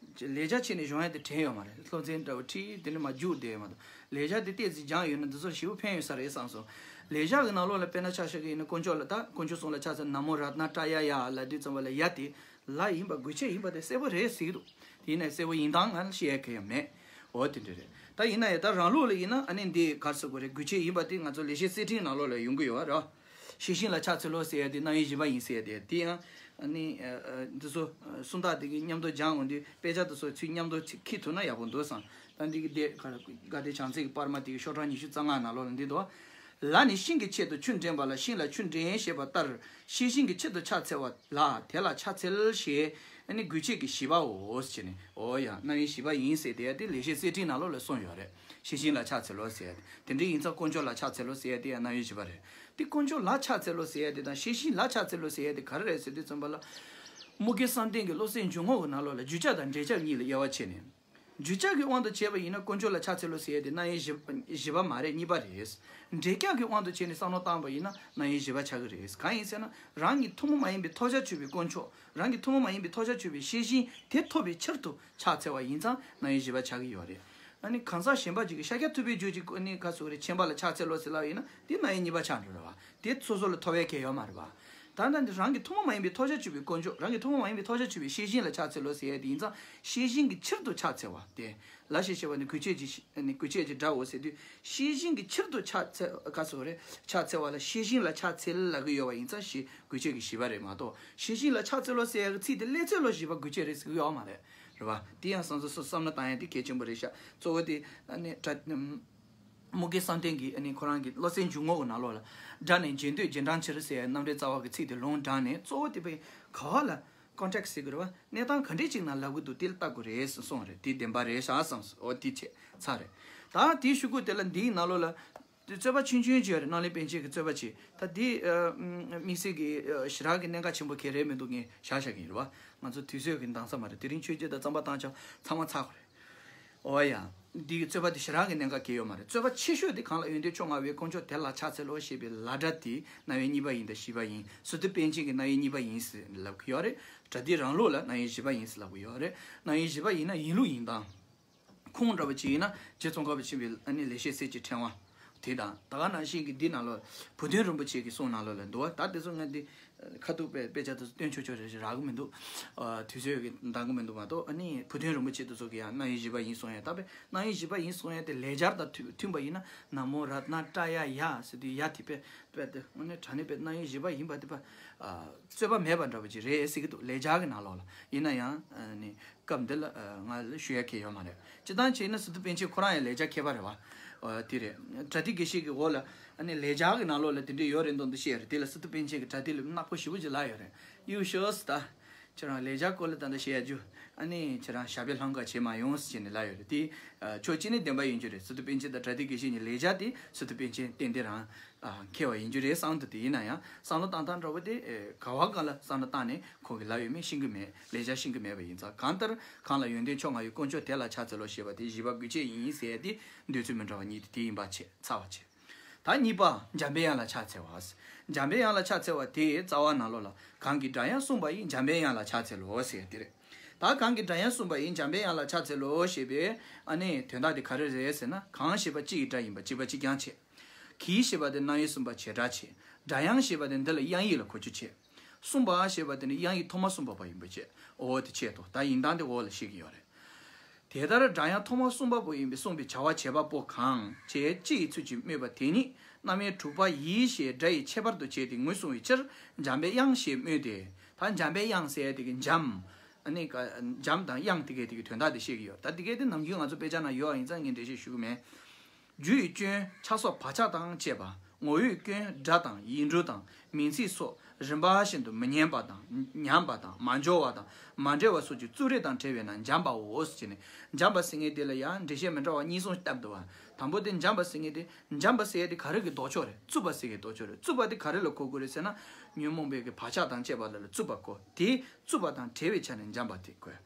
ལེགས་སྦྱར་བྱས་ནས་སྦྱོང་ཡ་དེ་དྲན་ཡོད་མ་རེད། སློབ་ཚན་འདྲ་བོ་ཁྲིད་དེ་འདྲ་མ་རྒྱུགས་བསྡད་ཡོད་མ་གཏོགས། ལེགས་སྦྱར་དེ་ཏོག་ཙམ་སྦྱངས་ཡོད་ན་འདི་ཚོར་ཞེ་པོ་ཕན་ཡོད་ས་རེད་བསམ་སོང་། ལེགས་སྦྱར་གྱི་ནང་ལོགས་ལ་དཔེར་ན་ཆ་བཞག་གི་ཡིན་ན་དཀོན་མཆོག་ལ་ད་དཀོན་མཆོག་གསུམ་ལ་ཕྱག་འཚལ། ན་མོ་རཏྣ་ཏྲ་ཡ་ཡ་ལབ་དུས་ཙམ་པ་ལ་ཡ་དེ་ལ་ཡིན་པ་དགོས་ཆེད་ཡིན་པ་དེ་གསལ་པོ་རེད་ཟེར་གྱི་འདུག་ཡིན་ནའི་གསལ་པོ་ཡིན་སྟངས་ང་ལ་བཤད་ཡ་གང་ཡང་མེད། འོ་དེ་འདྲ་རེད། ད་ཡིན་ན་ཡང་ད་རང་ལུགས་ལ་ཡིན་ན་ཨ་ནི་འདི་ག་རེ་ཟེར་དགོས་རེད། དགོས་ཆེད་ཡིན་པ་དེ་ང་ཚོ་ལེགས་བཤད་གསེར་ཕྲེང་ནང་ལོགས་ལ་ཡོང་གི་ཡོད་རེད། ཤེས་བཞིན་ལ་ཕྱག་འཚལ་ལོ་ཟེར་ཡ་དེ་རྣམ་དབྱེ་བཞི་པ་ཡིན་ཟེར་ཡ་དེ། དེ་ཡང་ཨ་ནི་ཨ་ཨ་འདི་ཚོ་ཨ་སུམ་རྟགས་དེ་གི་མཉམ་དུ་སྦྱང་འོང་དུས་དཔེ་ཆ་དེ་ཚོ་ཚུར་མཉམ་དུ་ཚིག་འཁྱེར་ཐུབ་ན་ཡག་པོ་འདུག་བསམ། ད་འདི་གི་དེ་ག་རེ་དགའ་བདེ་བྱང་རྩེ་གི་པར་མ་དེ་གི་ཤོག་གྲངས་ཉི་ཤུ་རྩ་ལྔ་ནང་ལོགས་ལ་འདི་འདུག་ལ་ནི་ཤིང་གི་ཆེད་དུ་ཆུ་འདྲེན་པ་ལ་ཤིང་ལ་ཆུ་འདྲེན་ཞེས་པ་ལྟར། ཤེས་བཞིན་གྱི་ཕྱིར་དུ་ཕྱག་འཚལ་བ་ལ་དེ་ལ་ཕྱག་འཚལ་ཞེས་ཨ་ནི་དགོས་ཆེད་ཀྱི་བཞི་པའོ་ཞེས་ནས། འོ་ཡ་རྣམ་དབྱེ་བཞི་པ་ཡིན་ཟེར་དེ་ཡ་དེ་ལེགས་བཤད་གསེར་ཕྲེང་ནང་ལོགས་ལ་གསུངས་ཡོད་རེད། ཤེས་བཞིན་ལ་ཕྱག་འཚལ་ལོ་ཟེར་ཡ་དེ། དེ་འདྲ་ཡིན་ཙང་དཀོན་མཆོག་ལ་ཕྱག་འཚལ་ལོ་ཟེར་ཡ་དེ་ཡ་རྣམ་དབྱེ་བཞི་པ་རེད། དེ་དཀོན་མཆོག་ལ་ཕྱག་འཚལ་ལོ་ཟེར་ཡ་དེ་དང་ཤེས་བཞིན་ལ་ཕྱག་འཚལ་ལོ་ཟེར་ཡ་དེ་ག་རེ་རེད་ཟེར་དུས་ཙམ་པ་ལ། དམུ་དགེ་བསམ་གཏན་གྱི་བློ་གསལ་འཇུག་ངོགས་ཀྱི་ནང་ལོགས་ལ་བརྗོད་བྱ་དང་འབྲེལ་ཆགས་གཉིས་ལ་དབྱེ་བ་ཕྱེ་ནས། བརྗོད་བྱ་གི་དབང་དུ་བྱས་པ་ཡིན་ན་དཀོན་མཆོག་ལ་ཕྱག་འཚལ་ལོ་ཟེར་ཡ་དེ་རྣམ་དབྱེ་བཞི་བཞི་པ་མ་རེད། གཉིས་པ་རེད། འབྲེལ་ཆགས་ཀྱི་དབང་དུ་བྱས་ནས་བསམ་བློ་བཏང་པ་ཡིན་ན་རྣམ་དབྱེ་བཞི་པ་ཆགས་ཀྱི་རེད། གང་ཡིན་ཟེར་ན་རང་གི་ཐུན་མོང་མ་ཡིན་པའི་ཐོབ་བྱར་གྱུར་པའི་དཀོན་མཆོག་རང་གི་ཐུན་མོང་མ་ཡིན་པའི་ཐོབ་བྱར་གྱུར་པའི་ཤེས་བཞིན་དེ་ཐོབ་པའི་ཕྱིར་དུ་ཕྱག་འཚལ་བ་ཡིན་ཙང་རྣམ་དབྱེ་བཞི་པ་ཆགས་ཀྱི་ཡོད་རེད། ཨ་ནི་གང་ཟག་གཞན་པ་ཅིག་གིས་ཤཱཀྱ་ཐུབ་པའི་རྒྱུད་ཀྱི་ཨ་ནི་ག་ཟེར་དགོས་རེད། མཁྱེན་པ་ལ་ཕྱག་འཚལ་ལོ་ཟེར་ལབ་ཡིན་ན་དེ་རྣམ་དབྱེ་གཉིས་པ་ཆགས་འགྲོ་རེད་བ། དེ་སོ་སོ་ལ་ཐོབ་ཡ་གང་ཡང་ཡོད་མ་རེད་བ། ད་ལྟ་འདི་རང་གི་ཐུན་མོང་མ་ཡིན་པའི་ཐོབ་བྱར་གྱུར་པའི་དཀོན་མཆོག་རང་གི་ཐུན་མོང་མ་ཡིན་པའི་ཐོབ་བྱར་གྱུར་པའི་ཤེས་བཞིན་ལ་ཕྱག་འཚལ་ལོ་ཟེར་ཡ་དེ་ཡིན་ཙང་ཤེས་བཞིན་གྱི་ཕྱིར་དུ་ཕྱག་འཚལ་བ་དེ། ལ་ཞེས་བྱ་བ་ནི་དགོས་ཆེད་ཀྱི་ཨ་ནི་དགོས་ཆེད་ཀྱི་སྒྲའོ་ཟེར་དུས་ཤེས་བཞིན་གྱི་ཕྱིར་དུ་ཕྱག་འཚལ་ག་ཟེར་དགོས་རེད། ཕྱག་འཚལ་བ་ལ་ཤེས་བཞིན་ལ་ཕྱག་འཚལ་ལབ་ཀྱི་ཡོད་པ་ཡིན་ཙང་ཞེས་དགོས་ཆེད་ཀྱི་བཞི་པ་རེད་མ་གཏོགས། ཤེས་བཞིན་ལ་ཕྱག་འཚལ་ལོ་ཟེར་ཡ་གི་ཚིག་དེ་སླེབས་ཚད་ལོ་བཞི་པ་དགོས་ཆེད་རེད་ཟེར་གྱི་ཡོད་མ་རེད། རེད་བ། དེ་ཡང་བསམ་ཚུལ་སོ་བསམ་བློ་བཏང་ཡ་དེ་གལ་ཆེན་པོ་རེད་ཤག་གཙོ་བོ་དེ་ཨ་ནི་དྲ་དམུ་དགེ་བསམ་གཏན་གྱི་ཨ་ནི་ཁོ་རང་གི་བློ་གསལ་འཇུག་ངོགས་ཀྱི་ནང་ལོགས་ལ། སྒྲ་ནི་རྗེས་ཟློས་རྗེས་འབྲང་ཕྱིར་ཟེར་ཡ་རྣམ་འགྲེལ་རྩ་བ་གི་ཚིག་དེ་ལུང་དྲངས་ནས་གཙོ་བོ་དེ་དཔེ་ག་བ་ལ་context ཟེར་གྱི་རེད་བ། གནས་སྟངས་ག་འདྲས་ཅིག་ནང་ལབ་ཀྱི་འདུག་དེ་ལ་ལྟ་དགོས་རེད་གསུངས་རེད། དེ་བདེན་པ་རེད་ཤག་བསམ་སོང་། འོ་དེ་བྱས་ཚར་རེད། ད་དེའི་གཞུག་གུ་དེ་ལ་འདིའི་ནང་ལོགས་ལ། དེ་རྩོད་པ་ཆུང་ཆུང་ཅིག་ཡོད་རེད། རྣམ་གླིང་པཎ་ཆེན་གྱི་རྩོད་པ་ཅིག་ད་འདི་ཨ་དམིགས་བསལ་གྱི་ཨ་ཞེ་དྲག་གི་གནད་འགག་ཆེན་པོ་གང་རེད་མི་འདུག་ངས་བཞག་བཞག་གི་ཡིན་རེད་བ། ང་ཚོ་དུས་ཚོད་ཀྱི་འདང་ས་མ་རེད། དེ་རིང་ཆོས་བརྒྱུད་དང་རྩོམ་པ་བཏང་ཆོག་ཚང་མ་ཚར་དགོས་རེད། འོ་ཡ། འདི་གི་རྩོད་པ་འདི་ཞེ་དྲག་གི་གནད་འགག་གང་ཡང་ཡོད་མ་རེད། རྩོད་པ་ཆེ་ཤོས་དེ་གང་ལ་ཡོན་ཏན་མཆོག་མངའ་བའི་དཀོན་མཆོག་དེ་ལ་ཕྱག་འཚལ་ལོ་ཞེས་པའི་ལ་སྒྲ་དེ་རྣམ་དབྱེ་གཉིས་པ་ཡིན་དང་བཞི་པ་ཡིན། སི་ཏུ་པཎ་ཆེན་གྱི་རྣམ་དབྱེ་གཉིས་པ་ཡིན་ཟེར་ལབ་ཀྱི་ཡོད་རེད། པྲ་ཏི་རང་ལུགས་ལ་རྣམ་དབྱེ་བཞི་པ་ཡིན་ཟེར་ལབ་ཀྱི་ཡོད་རེད། རྣམ་དབྱེ་བཞི་པ་ཡིན་ན་ཡིན་ལུགས་ཡིན་སྟངས། ཁུངས་འདྲ་པོ་ཅིག་ཡིན་ན་རྗེ་ཙོང་ཁ་པ་ཆེན་པོའི་ཨ་ནི་ལེགས་བཤད་གསེར་གྱི་ཕྲེང་བ་དེ་དང་། ད་ག་ནང་བཞིན་གྱི་འདི་ནང་ལོགས་བུ་སྟོན་རིན་པོ་ཆེ་གི་གསུང་ནང་ལོགས་ལ་འདུག་བ། ད་དེ་ཚོ་ང་འདི་ཁ་ཐུག་དཔེ་དཔེ་ཆ་དེ་ཚོ་སྟོན་ཆོག་ཆོག་རེད་རག་གི་མི་འདུག་ཨ་དུས་ཚོད་ཀྱི་འདང་གི་མི་འདུག་མ་གཏོགས། ཨ་ནི་བུ་སྟོན་རིན་པོ་ཆེ་དེ་ཚོ་གི་ཡང་རྣམ་དབྱེ་བཞི་པ་ཡིན་གསུང་ཡ། ད་དཔེ་རྣམ་དབྱེ་བཞི་པ་ཡིན་གསུང་ཡ་དེ་ལེགས་སྦྱར་དང་མཐུན་མཐུན་པ་ཡིན་ན། ན་མོ་རཏྣ་ཏྲ་ཡ་ཡ་ཟེར་དུས་ཡ་དེ་དཔེ་དཔེ་དེ་དངོས་གནས་དྲང་གནས་དཔེ་རྣམ་དབྱེ་བཞི་པ་ཡིན་པ་དེ་དཔེ་ཨ་རྩོད་པ་མེད་པ་འདྲ་པོ་ཅིག་རེད་ཟེར་གྱི་འདུག་ལེགས་སྦྱར་གྱི་ནང་ལོགས་ལ་ཡིན་ན་ཡང་ཨ་ནི། སྐབས་འདི་ལ་ང་ལ་ཞུ་ཡ་གང་ཡང་ཡོད་མ་རེད། སྤྱིར་བཏང་བྱས་ན་སི་ཏུ་པཎ་ཆེན་ཁོ་རང་ཡང་ལེགས་སྦྱར་མཁས་པ་རེད་བ། དེ་རེད། པྲ་ཏི་དགེ་བཤེས་ཀྱི་འོག་ལ་ཨ་ནི་ལེགས་སྦྱར་གྱི་ནང་ལོགས་ལ་དེ་འདྲས་ཡོད་རེད་མདོག་མདོག་བཤད་རེད། དེ་ལ་སི་ཏུ་པཎ་ཆེན་གྱིས་པྲ་ཏི་ལ་ནག་པོ་ཞེ་པོ་ཅིག་ལབ་ཡོད་རེད། ཡུ་ཤོས་ད། ཁྱེད་རང་ལེགས་སྦྱར་སྐོར་ལ་ད་ལྟ་བཤད་རྒྱུ། ཨ་ནི་ཁྱེད་རང་ཞབས་པད་ལྷམ་ག་བྱེད་མ་ཡོང་ཟེར་ནས་ལབ་ཡོད་རེད་དེ། ཕྱོགས་གཅིག་ནས་བདེན་པ་ཡིན་རྒྱུ་རེད། སི་ཏུ་པཎ་ཆེན་དང་པྲ་ཏི་གི་ཤེས་ཉིད་ལེགས་སྦྱར་དེ་སི་ཏུ་པཎ་ཆེན་ཏན་ཏན་རང་མཁས་པ་ཡིན་རྒྱུ་རེད་བསམ་འདུག་དེ་ཡིན་ན་ཡང་བསམ་བློ་བཏང་སྟངས་འདྲ་བོ་དེ་ག་བ་གང་ལ་བསམ་བློ་བཏང་ནས་ཁོང་གིས་ལབ་ཡོད་མེད་ཤེས་ཀྱི་མེད། ལེགས་སྦྱར་ཤེས་ཀྱི་མེད་པ་ཡིན་ཙང་། གང་ལྟར་གང་ལ་ཡོན་ཏན་མཆོག་མངའ་བའི་དཀོན་མཆོག་དེ་ལ་ཕྱག་འཚལ་ལོ་ཞེས་པ་དེ་བཞི་པ་དགོས་ཆེད་ཡིན་ཟེར་ཏེ་འདོད་ཚུལ་མི་འདྲ་བ་གཉིས་དེ་དེ་ཡིན་པ་བྱས་ཚར་བ་བྱས། ད་གཉིས་པ་འཇམ་པའི་དབྱངས་ལ་ཕྱག་འཚལ་བ། འཇམ་པའི་དབྱངས་ལ་ཕྱག་འཚལ་བ་དེའི་རྩ་བ་ནང་ལོགས་ལ་གང་གིས་སྒྲ་དབྱངས་གསུངས་པ་ཡི་འཇམ་པའི་དབྱངས་ལ་ཕྱག་འཚལ་ལོ་ཟེར་དེ་རེད། ད་གང་གིས་སྒྲ་དབྱངས་གསུངས་པ་ཡི་འཇམ་པའི་དབྱངས་ལ་ཕྱག་འཚལ་ལོ་ཞེས་པའི་ཨ་ནི་དོན་དག་དེ་ག་རེ་རེད་ཟེར་ན། གང་ཞེས་པ་གཅིག་གི་སྒྲ་ཡིན་པ་གཅིག་པ་གཅིག་རྐྱང་བྱས། གིས་ཞེས་པ་དེ་རྣམ་དབྱེ་གསུམ་པ་བྱེ་བྲག་བྱས། སྒྲ་དབྱངས་ཞེས་པ་དེ་འདི་ལ་དབྱངས་ཡིག་ལ་གོ་རྒྱུ་བྱས། གསུངས་པ་ཞེས་པ་དེ་ནི་དབྱངས་ཡིག་ཐོག་མ་གསུངས་པ་པ་ཡིན་པ་བྱས། འོ་དེ་བྱས་ཏོ། ད་ཡིན་སྟངས་དེ་འོ་ལ་ཤེས་ཀྱི་ཡོད་རེད། དེ་ལྟར་སྒྲ་དབྱངས་ཐོག་མ་གསུངས་པ་པོ་ཡིན་པས་གསུངས་པའི་བྱ་བ་བྱེད་པ་པོ་གང་བྱས་སྤྱི་ཡི་ཚུལ་གྱིས་སྨོས་པ་དེ་ཉིད་རྣམ་དབྱེ་དྲུག་པ་ཡིས་ཞེས་སྒྲ་ཡི་ཁྱད་པར་དུ་བྱས་ཏེ་ངོས་བཟུང་བའི་ཕྱིར་འཇམ་པའི་དབྱངས་ཞེས་སྨོས་ཏེ། ད་འཇམ་པའི་དབྱངས་ཟེར་དེ་གི་འཇམ། ཨ་ནི་ཀ་འཇམ་དང་དབྱངས་དེ་གའི་དེ་གི་དོན་དག་དེ་བཤད་ཀྱི་ཡོད། ད་དེ་གའི་དེ་ནམ་རྒྱུན་ང་ཚོ་དཔེ་ཆ་ན་ཡོད་ཡིན་ཙང་ངས་འགྲེལ་བཤད་ཞུ་གི་མེད། རྒྱུ་ཡི་སྐྱོན་ཆགས་སོགས་བག་ཆགས་དང་བཅས་པ། ངོ་བོའི་སྐྱོན་སྒྲ་དང་ཡིག་འབྲུ་དང་མིང་ཚིག་སོགས་རིམ་པ་བཞིན་དུ་མི་སྙན་པ་དང་ཉམས་པ་དང་མ་འབྱོར་བ་དང་མ་འདྲེས་པ་སོགས་ཀྱི་རྩུབ་རེག་དང་བྲལ་བས་ན་འཇམ་པའོ་ཟེར་ནས། འཇམ་པ་ཟེར་མཁན་དེ་ལ་ཡང་འགྲེལ་བཤད་མི་འདྲ་བ་གཉིས་གསུམ་བཏབ་འདུག་བ། དང་པོ་དེ་འཇམ་པ་ཟེར་མཁན་དེ། འཇམ་པ་ཟེར་ཡས་དེ་ག་རེ་གི་ལྡོག་ཕྱོགས་རེད། རྩུབ་པ་ཟེར་གི་ལྡོག་ཕྱོགས་རེད། རྩུབ་པ་དེ་ག་རེ་ལ་གོ་དགོས་རེད་ཟེར་ན། ཉོན་མོངས་པའི་གི་བག་ཆགས་དང་བཅས་པ་ལ་ལ་རྩུབ་པ་གོ། དེ་རྩུབ་པ་དང་བྲལ་བའི་ཆ་ནས་འཇམ་པ་དེ་གོ།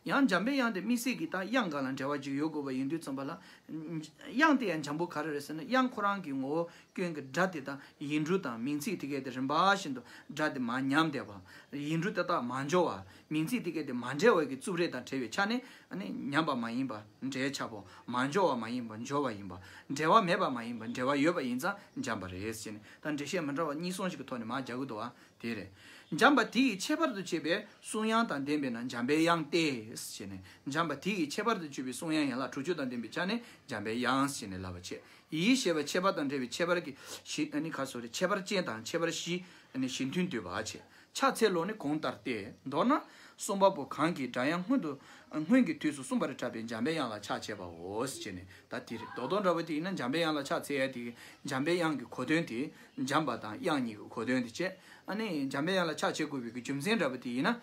ཡང་འཇམ་པའི་དབྱངས་དེ་དམིགས་བསལ་གྱི་ད་དབྱངས་སྒང་ལ་འབྲེལ་བ་ཅིག་ཡོད་དགོས་པ་ཡིན་དུས་ཙམ་པ་ལ། དབྱངས་དེ་ཡང་འཇམ་པོ་ག་རེ་རེད་ཟེར་ན། དབྱངས་ཁོ་རང་གི་ངོ་བོ་སྐྱོན་གྱི་སྒྲ་དེ་དང་ཡིག་འབྲུ་དང་མིང་ཚིག་དེ་གའི་དེ་རིམ་པ་བཞིན་དུ་སྒྲ་དེ་མ་ཉམས་བསྡད་པ། ཡིག་འབྲུ་དེ་དག་མ་འབྱོར་བ། མིང་ཚིག་དེ་གའི་དེ་མ་འདྲེས་པ་གི་རྩུབ་རེག་དང་བྲལ་བའི་ཆ་ནས། ཨ་ནི་ཉམས་པ་མ་ཡིན་པ་འབྲེལ་ཆགས་པོ། མ་འབྱོར་བ་མ་ཡིན་པ་འབྱོར་བ་ཡིན་པ། འབྲེལ་བ་མེད་པ་མ་ཡིན་པ་འབྲེལ་བ་ཡོད་པ་ཡིན་ཙང་འཇམ་པ་རེད་ཟེར་ནས། ད་འགྲེལ་བཤད་མི་འདྲ་བ་གཉིས་གསུམ་ཞིག་གི་ཐོག་ནས་མར་རྒྱག་གི་འདུག་བ། དེ་རེད། འཇམ་པ་དེ་ཡི་ཁྱད་པར་དུ་བྱས་པའི་གསུང་དབྱངས་དང་ལྡན་པས་ན་འཇམ་པའི་དབྱངས་ཏེ་ཟེར་ནས། འཇམ་པ་དེ་ཡི་ཁྱད་པར་དུ་གྱུར་པའི་གསུང་དབྱངས་ཡན་ལག་དྲུག་ཅུ་དང་ལྡན་པའི་ཆ་ནས་འཇམ་པའི་དབྱངས་ཟེར་ནས་ལབ་པ་བྱས། ཡིས་ཞེས་པ་ཁྱད་པར་དང་བྲལ་བའི་ཁྱད་པར་གྱི་ཞི། ཨ་ནི་ཁ་སོ་རེ། ཁྱད་པར་ཅན་དང་ཁྱད་པར་ཞི། ཨ་ནི་ཞི་མཐུན་འདུས་པ་བྱས། ཕྱག་འཚལ་ལོ་ནི་གོང་ལྟར་ཏེ། མདོར་ན། གསུངས་པ་པོ་གང་གིས་སྒྲ་དབྱངས་སྔོན་དུ། སྔོན་གྱི་དུས་སུ་གསུངས་པར་གྲགས་པའི་འཇམ་པའི་དབྱངས་ལ་ཕྱག་བྱས་པའོ་ཞེས་ནས། ད་དེ་རེད། རྡོག་རྡོག་འདྲ་བོ་དེ་ཡིན་ན་འཇམ་པའི་དབྱངས་ལ་ཕྱག་འཚལ་ཡ་དེ་གི་འཇམ་པའི་དབྱངས་ཀྱི་གོ་དོན་དེ། འཇམ་པ་དང་དབྱངས་གཉིས་ཀྱི་གོ་དོན་དེ་བྱས། ཨ་ནི་འཇམ་པའི་དབྱངས་ལ་ཕྱག་བྱེད་དགོས་པའི་གི་རྒྱུ་མཚན་འདྲ་བོ་དེ་ཡིན་ན།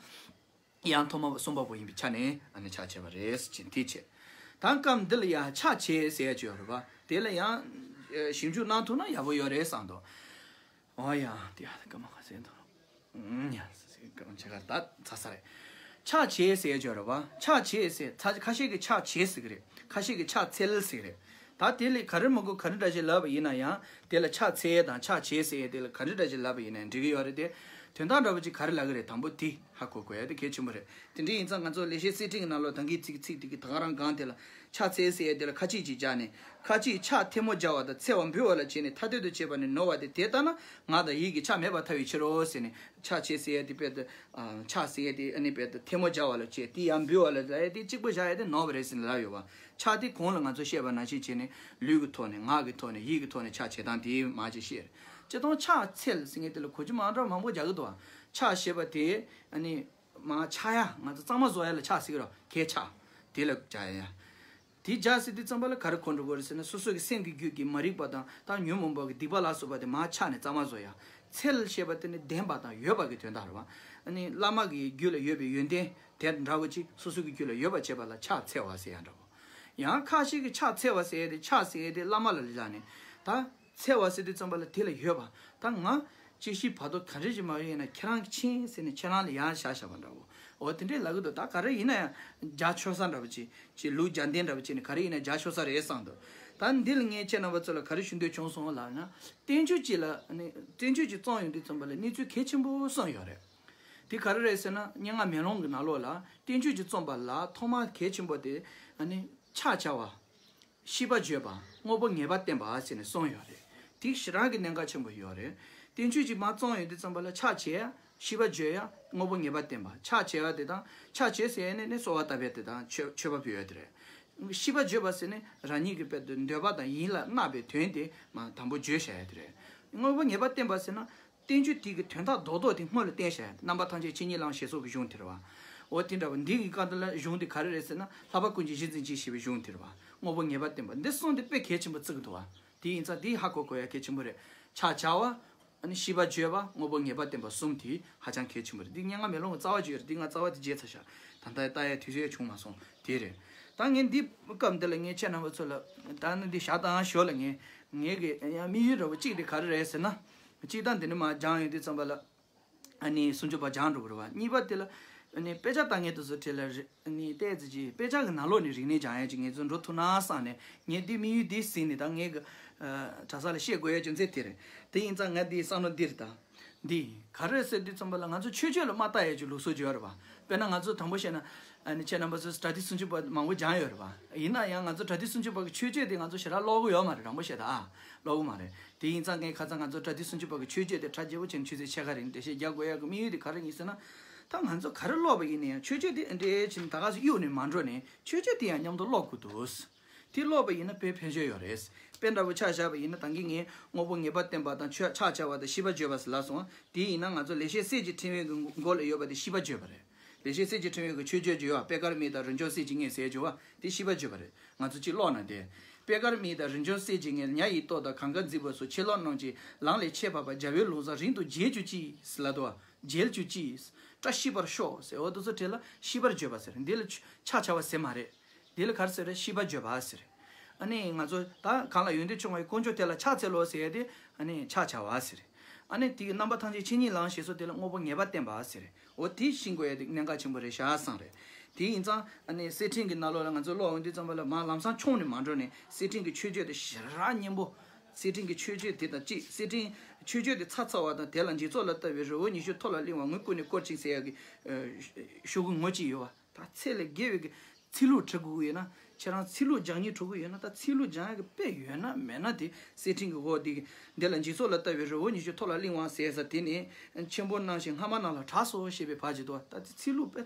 དབྱངས་ཐོག་མ་གསུངས་པ་པོ་ཡིན་པའི་ཆ་ནས་ཨ་ནི་ཕྱག་བྱས་པ་རེད་ཅེས་དེ་བྱས། ད་སྐབས་འདི་ལ་ཡང་ཕྱག་བྱས་ཟེར་ཡ་ཅིག་ཡོད་རེད་པ། དེ་ལ་ཡང་ཞིབ་འཇུག་གནང་ཐུབ་ན་ཡག་པོ་ཡོད་རེད་བསམ་འདུག་འོ་ཡ། དེ་ཡ་སྐར་མ་ཁ་ཟེར་འདུག་ཨུམ། ཡ་སྐར་མ་ཕྱེད་ཀ་ད་ཚ་ས་རེད། ཕྱག་བྱས་ཟེར་ཡ་ཅིག་ཡོད་རེད་པ། ཕྱག་བྱས་ཟེར། ཚ་ཁ་ཤས་ཀྱིས་ཕྱག་བྱས་ཟེར་གི་རེད། ཁ་ཤས་ཀྱིས་ཕྱག་འཚལ་ཟེར་གི་རེད། ད་དེ་ལས་ག་རེ་མི་དགོས། ག་རེ་འདྲ་ཞིག་ལབ་པ་ཡིན་ན་ཡང་དེ་ལ་ཕྱག་འཚལ་དང་ཕྱག་བྱས་ཟེར་ཡས་དེ་ལ་ག་རེ་འདྲ་ཞིག་ལབ་པ་ཡིན་ན་འགྲིག་གི་ཡོད་རེད་དེ། དོན་དག་འདྲ་པོ་ཅིག་ག་རེ་ལབ་གི་རེད། དང་པོ་དེ་ཧ་གོ་དགོས་ཡ་དེ་གལ་ཆེན་པོ་རེད། དེ་འདྲ་ཡིན་ཙང་ང་ཚོ་ལེགས་བཤད་གསེར་ཕྲེང་གི་ནང་ལོགས་ད་གིན་ཚིག་ཚིག་དེ་གི་ད་ག་རང་སྒང་དེ་ལ་ཕྱག་འཚལ་ཟེར་ཡས་དེ་ལ་ཁ་ཅིག་ཅིག་སྦྱར་ནས། ཁ་ཅིག་ཕྱག་ཐལ་མོ་སྦྱར་བ་དང་འཚལ་བ་འབུལ་བ་ལ་བྱས་ནས་ཐ་དད་དུ་བྱས་པ་ནི་ནོར་བ་སྟེ། དེ་ལྟ་ན་ངག་དང་ཡིད་ཀྱི་ཕྱག་མེད་པར་ཐལ་བའི་ཕྱིར་རོ་ཟེར་ནས། ཕྱག་བྱས་ཟེར་ཡས་དེ་དཔེ་དེ། ཕྱག་ཟེར་ཡས་དེ་ཨ་ནི་དཔེ་དེ་ཐལ་མོ་སྦྱར་བ་ལ་བྱས། དེ་ཡང་འབུལ་བ་ལ་ལབ་ཡས་དེ་གཅིག་པོ་བཞག་ཡས་དེ་ནོར་བ་རེད་ཟེར་ནས་ལབ་ཡོད་པ། ཕྱག་དེ་གོང་ལ་ང་ཚོས་བཤད་པ་ནང་བཞིན་བྱས་ནས་ལུས་ཀྱི་ཐོག་ནས། ངག་གི་ཐོག་ནས། ཡིད་ཀྱི་ཐོག་ནས་ཕྱག་བྱེད་སྟངས་དེ་མར་ཅིག་བཤད། སྤྱིར་བཏང་ཕྱག་འཚལ་ཟེར་མཁན་དེ་ལ་གོ་རྒྱུ་མང་དྲགས་མང་པོ་རྒྱག་གི་འདུག་བ། ཕྱག་ཞེས་པ་དེ་ཨ་ནི་མར་ཕྱག་ཡ། ང་ཚོ་གཙང་མ་བཟོ་ཡ་ལ་ཕྱག་ཟེར་གི་རེད། གད་ཕྱག་དེ་ལ་སྦྱར་ཡ། དེ་སྦྱར་ཟེར་དུས་ཙམ་པ་ལ་ག་རེ་གོ་འགྲོ་གི་རེད་ཟེར་ན། སོ་སོ་གི་སེམས་ཀྱི་རྒྱུད་ཀྱི་མ་རིག་པ་དང་ད་ཉོན་མོངས་པ་གི་སྡིག་པ་ལ་སོགས་པ་དེ་མར་ཕྱག་ནས་གཙང་མ་བཟོ་ཡ། འཚལ་ཞེས་པ་དེ་ནི་ལྡན་པ་དང་ཡོད་པ་གི་དོན་དག་རེད་བ། ཨ་ནི་བླ་མ་གི་རྒྱུད་ལ་ཡོད་པའི་ཡོན་ཏན་དེ་འདྲ་བོ་ཅིག་སོ་སོ་གི་རྒྱུད་ལ་ཡོད་པ་བྱེད་པ་ལ་ཕྱག་འཚལ་བ་ཟེར་ཡ་འདྲ་བོ། ཡང་ཁ་ཤས་ཀྱིས་ཕྱག་འཚལ་བ་ཟེར་ཡས་དེ། ཕྱག་ཟེར་ཡས་དེ་བླ་མ་ལ་སྦྱར་ནས། ད་འཚལ་བ་ཟེར་དུས་ཙམ་པ་ལ་དེ་ལ་ཡོད་པ། ད་ང་ཅིག་ཤི་བར་དོ་ག་འདྲ་ཞིག་མ་ཡོང་ཡིན་ན་ཁྱེད་རང་གིས་མཁྱེན་ཟེར་ནས་ཁྱེད་རང་ལ་ཡང་བཞག་བཞག་པ་འདྲ་བོ། འོ་དེ་འདྲས་ལབ་གི་འདུག་ད་ག་རེ་ཡིན་ན་ཡང་རྒྱ་ཆོག་ས་འདྲ་བོ་ཅིག་ཅིག་ལུགས་རྒྱ་ལྡན་འདྲ་བོ་ཅིག་ནས་ག་རེ་ཡིན་ན་རྒྱ་ཆོག་ས་རེད་བསམ་འདུག་ད་འདི་ལ་ངས་ཁྱེད་རྣམ་པ་ཚོ་ལ་ག་རེ་ཞུ་འདོད་བྱུང་སོང་ལབ་ན། བསྟན་བཅོས་ཅིག་ལ་ནི། བསྟན་བཅོས་ཅིག་རྩོམ་ཡོང་དུས་ཙམ་པ་ལ་གནས་ཚུལ་གལ་ཆེན་པོ་གསུམ་ཡོད་རེད། དེ་ག་རེ་རེད་ཟེར་ན། སྙན་ངག་མེ་ལོང་གི་ནང་ལོགས་ལ་བསྟན་བཅོས་ཅིག་རྩོམ་པ་ལ་ཐོག་མར་གལ་ཆེན་པོ་དེ་ཨ་ནི་ཕྱག་བྱ་བ། ཤིས་པ་བརྗོད་པ། དངོས་པོ་ངེས་པ་བསྟན་པ་ཟེར་ནས་གསུངས་ཡོད་རེད། དེ་ཞེ་དྲག་གི་གནད་འགག་ཆེན་པོ་ཡོད་རེད། བསྟན་བཅོས་ཅིག་མར་རྩོམ་ཡོང་དུས་ཙམ་པ་ལ་ཕྱག་བྱས། ཤིས་པ་བརྗོད་ཡ། དངོས་པོ་ངེས་པ་བསྟན་པ། ཕྱག་བྱས་པ་དེ་དང་། ཕྱག་བྱས་ཟེར་ཡ་ནི་ནི་གསོལ་བ་བཏབ་ཡ་དེ་དང་མཆོད་མཆོད་པ་ཕུལ་ཡ་དེ་རེད། ཤིས་པ་བརྗོད་པ་ཟེར་ནི་རང་ཉིད་ཀྱི་དཔེ་དེ་འདོད་པ་དང་ཡིད་ལ་བརྣག་པའི་དོན་དེ་མར་དང་པོ་བརྗོད་བྱ་ཡ་དེ་རེད། དངོས་པོ་ངེས་པ་བསྟན་པ་ཟེར་ན། བསྟན་བཅོས་དེ་གི་དོན་དག་རྡོག་རྡོག་དེ་སྔོན་ལ་བསྟན་བྱ་ཡ། རྣམ་པ་ཐམས་ཅད་ཆོས་ཉིད་ལའང་ཞེས་སོགས་ཀྱི་གཞུང་དེ་རེད་བ། འོ་དེ་འདྲ་བ། འདི་གི་སྐབས་འདི་ལ་གཞུང་དེ་ག་རེ་རེད་ཟེར་ན། ལྷག་པ་ཀུན་གྱི་གཞི་འཛིན་ཅིང་ཞེས་པའི་གཞུང་དེ་རེད་བ། དངོས་པོ་ངེས་པ་བསྟན་པ། འདི་གསུམ་དེ་དཔེ་གལ་ཆེན་པོ་བརྩི་གི་འདུག་བ། དེ་ཡིན་ཙང་དེ་ཧ་གོ་དགོས་ཡ་གལ་ཆེན་པོ་རེད། ཕྱག་བྱ་བ། ཨ་ནི་ཤེས་པ་བརྗོད་པ་དངོས་པོ་ངེས་པ་བསྟན་པ་གསུམ་དེ་ཧ་ཅང་གལ་ཆེན་པོ་རེད། འདི་སྙན་ངག་མེ་ལོང་གི་རྩ་བ་བརྗོད་རེད། འདི་ང་རྩ་བ་དེ་བརྗེད་ཚར་ཤག་ད་ལྟ་ལྟ་ཡའི་དུས་ཚོད་བྱུང་མ་སོང་། དེ་རེད། ད་ངས་འདི་སྐབས་འདི་ལ་ངས་ཁྱེད་རྣམ་པ་ཚོ་ལ་ད་ནི་འདི་བཞག་དང་ཞོར་ལ་ངས་ངས་གི་ཡང་དམིགས་ཡུལ་འདྲ་བོ་གཅིག་དེ་ག་རེ་རེད་ཟེར་ན། གཅིག་ད་འདི་ནི་མ་སྦྱངས་ཡོང་དུས་ཙམ་པ་ལ། ཨ་ནི་སུམ་ཅུ་པ་སྦྱངས་འགྲོ་གི་རེད་བ། གཉིས་པ་དེ་ལ་ཨ་ནི་དཔེ་ཆ་ལྟ་མཁན་དེ་ཚོ་གྲས་ལ་རེ་ཨ་ནི་ཏོག་ཙམ་ཅིག་དཔེ་ཆ་གི་ནང་ལོགས་ནས་རིག་གནས་སྦྱང་ཡ་ཅིག་ངེད་ཚོ་འགྲོ་ཐུབ་ན་བསམ་ནས། ངས་འདི་དམིགས་ཡུལ་འདི་ཟིན་ནས་ད་ངས་གི་ཨ་གྲྭ་ས་ལ་བཤད་དགོས་ཡ་རྒྱུ་མཚན་དེ་རེད། དེ་ཡིན་ཙང་ང་འདི་བསམ་བློ་འདི་རེད་ད། འདི་ག་རེ་ཟེར་དུས་ཙམ་པ་ལ་ང་ཚོ་ཆོས་སྤྱོད་ལ་མ་ལྟ་ཡ་ཅིག་ལུགས་སྲོལ་ཅིག་ཡོད་རེད་བ། དཔེར་ན་ང་ཚོ་དྲང་པོ་བཤད་ན་ཨ་ནི་ཁྱེད་རྣམ་པ་ཚོས་པྲ་ཏི་སུམ་ཅུ་པ་མང་པོ་སྦྱངས་ཡོད་རེད་བ། ཡིན་ན་ཡང་ང་ཚོ་པྲ་ཏི་སུམ་ཅུ་པ་གི་ཆོས་སྤྱོད་དེ་ང་ཚོ་ཞེ་དྲག་ཀློག་གི་ཡོད་མ་རེད། དྲང་པོ་བཤད་ད་ཨ་ཀློག་གི་མ་རེད། དེ་ཡིན་ཙང་ངས་ཁ་སང་ང་ཚོ་པྲ་ཏི་སུམ་ཅུ་པ་གི་ཆོས་སྤྱོད་དེ་གྲ་རྒྱས་པོ་བྱས་ནས་ཆུ་ཚོད་ཕྱེད་ཀ་རིང་འགྲེལ་བཤད་རྒྱག་དགོས་ཡག་གི་དམིགས་ཡུལ་དེ་ག་རེ་ཡིན་ཟེར་ན། ད་ང་ཚོ་ག་རེ་ཀློག་པ་ཡིན་ན་ཡང་ཆོས་སྤྱོད་དེ་འདྲ་བྱས་ནས་ད་ག་སེ་གཡུག་ནས་མ་འགྲོ་ནས་ཆོས་སྤྱོད་དེ་ཡང་མཉམ་དུ་ཀློག་དགོས་འདུག་དེ་ཀློག་པ་ཡིན་ན་དཔེ་ཕན་ཆོད་ཡོད་རེད། དཔེ་འདྲ་པོ་ཆ་བཞག་པ་ཡིན་ན་ད་གིན་ངས་དངོས་པོ་ངེས་པ་བསྟན་པ་དང་ཆོས་ཕྱག་བྱ་བ་དང་ཤེས་པ་བརྗོད་པ་ཟེར་ལབ་སོང་བ། དེ་ཡིན་ན་ང་ཚོ་ལེགས་བཤད་གསེར་གྱི་ཕྲེང་བའི་གི་མགོ་ལ་ཡོད་པ་དེ་ཤེས་པ་བརྗོད་པ་རེད། ལེགས་བཤད་གསེར་གྱི་ཕྲེང་བའི་གི་མཆོད་བརྗོད་ཅིག་ཡོད་པ། པད་དཀར་མིག་དང་རིན་འབྱུང་གསེར་གྱི་སྙན་ཟེར་བརྗོད་པ་དེ་ཤེས་པ་བརྗོད་པ་རེད། ང་ཚོ་གཅིག་ཀློག་ན་དེ། པད་དཀར་མིག་དང་རིན་འབྱུང་གསེར་གྱི་སྙན། ཉ་ཡི་ཏོག་དང་གངྒཱ་འཛིན་པ་སོགས། ཕྱི་ལོགས་རྣམས་ཀྱི་ལམ་ལས་ཁྱད་པར་པ། རྒྱལ་བའི་ལུགས་བཟང་རིང་དུ་རྒྱལ་གྱུར་ཅིག་ཟེར་ལབ་འདུག་བ། རྒྱལ་གྱུར་ཅིག་བཀྲ་ཤིས་པར་ཤོག་ཟེར་འོ་དེ་ཚོ་གྲས་ལ་ཤེས་པར་བརྗོད་པ་ཟེར། འདི་ལ་ཕྱག་བྱ་བ་ཟེར་མ་རེད། འདི་ལ་ག་རེ་ཟེར་རེད། ཤེས་པ་བརྗོད་པ་ཟེར། ཨ་ནི་ང་ཚོ་ད་གང་ལ་ཡོན་ཏན་ཆུང་བའི་དཀོན་མཆོག་དེ་ལ་ཕྱག་འཚལ་ལོ་ཟེར་ཡ་དེ་ཨ་ནི་ཕྱག་བྱ་བ་ཟེར། ཨ་ནི་དེའི་རྣམ་པ་ཐམས་ཅད་ཆོས་ཉིད་ལའང་ཞེས་སོགས་དེ་ལ་དངོས་པོ་ངེས་པ་བསྟན་པ་ཟེར། འོ་དེ་ཤེས་དགོས་ཡ་དེ་གནད་འགག་ཆེན་པོ་རེད་ཤག་བསམ་རེད། དེ་ཡིན་ཙང་ཨ་ནི་གསེར་ཕྲེང་གི་ནང་ལོགས་ལ་ང་ཚོ་ཀློག་ཡོང་དུས་ཙམ་པ་ལ་མར་ལམ་སང་མཆོང་ནས་མ་འགྲོ་ནས་གསེར་ཕྲེང་གི་མཆོད་བརྗོད་དེ་ཞེ་དྲག་སྙན་པོ། གསེར་ཕྲེང་གི་མཆོད་བརྗོད་དེ་དང་གཅིག་གསེར་ཕྲེང་མཆོད་བརྗོད་དེ་ཚ་ཚ་བ་དང་། དེ་ལ་འཇིག་ཚོགས་ལ་ལྟ་བའི་རི་བོ་ཉི་ཤུ་མཐོ་ལ་བརླིང་བ། ངུ་ཀུན་ནས་བསྐོར་ཅིང་ཟེར་ཡག་གི་ཤོག་གུ་ངོ་གཅིག་ཡོད་པ། ད་ཚད་ལས་བརྒལ་བའི་གི་ཚིག་ལྷུག་འབྲི་དགོས་ཀྱི་ཡོད་ན། ཁྱེད་རང་ཚིག་ལྷུག་སྦྱང་སྙིང་བྲོ་གི་ཡོད་ན། ད་ཚིག་ལྷུག་སྦྱང་ཡག་གི་དཔེ་ཡོད་ན་མེད་ན་དེ་གསེར་ཕྲེང་གི་འོག་འདི་གི་འདི་ལ་འཇིག་ཚོགས་ལ་ལྟ་བའི་རི་བོ་ཉི་ཤུ་མཐོ་ལ་བརླིང་བ་ཟེར་ས་དེ་ནི་ཆེན་པོ་སྣང་ཞིང་སྔ་མ་རྣམས་ལ་གྲགས་སོ་ཞེས་པའི་བར་གྱི་དོ། ད་དེ་ཚིག་ལྷུག་དཔེ་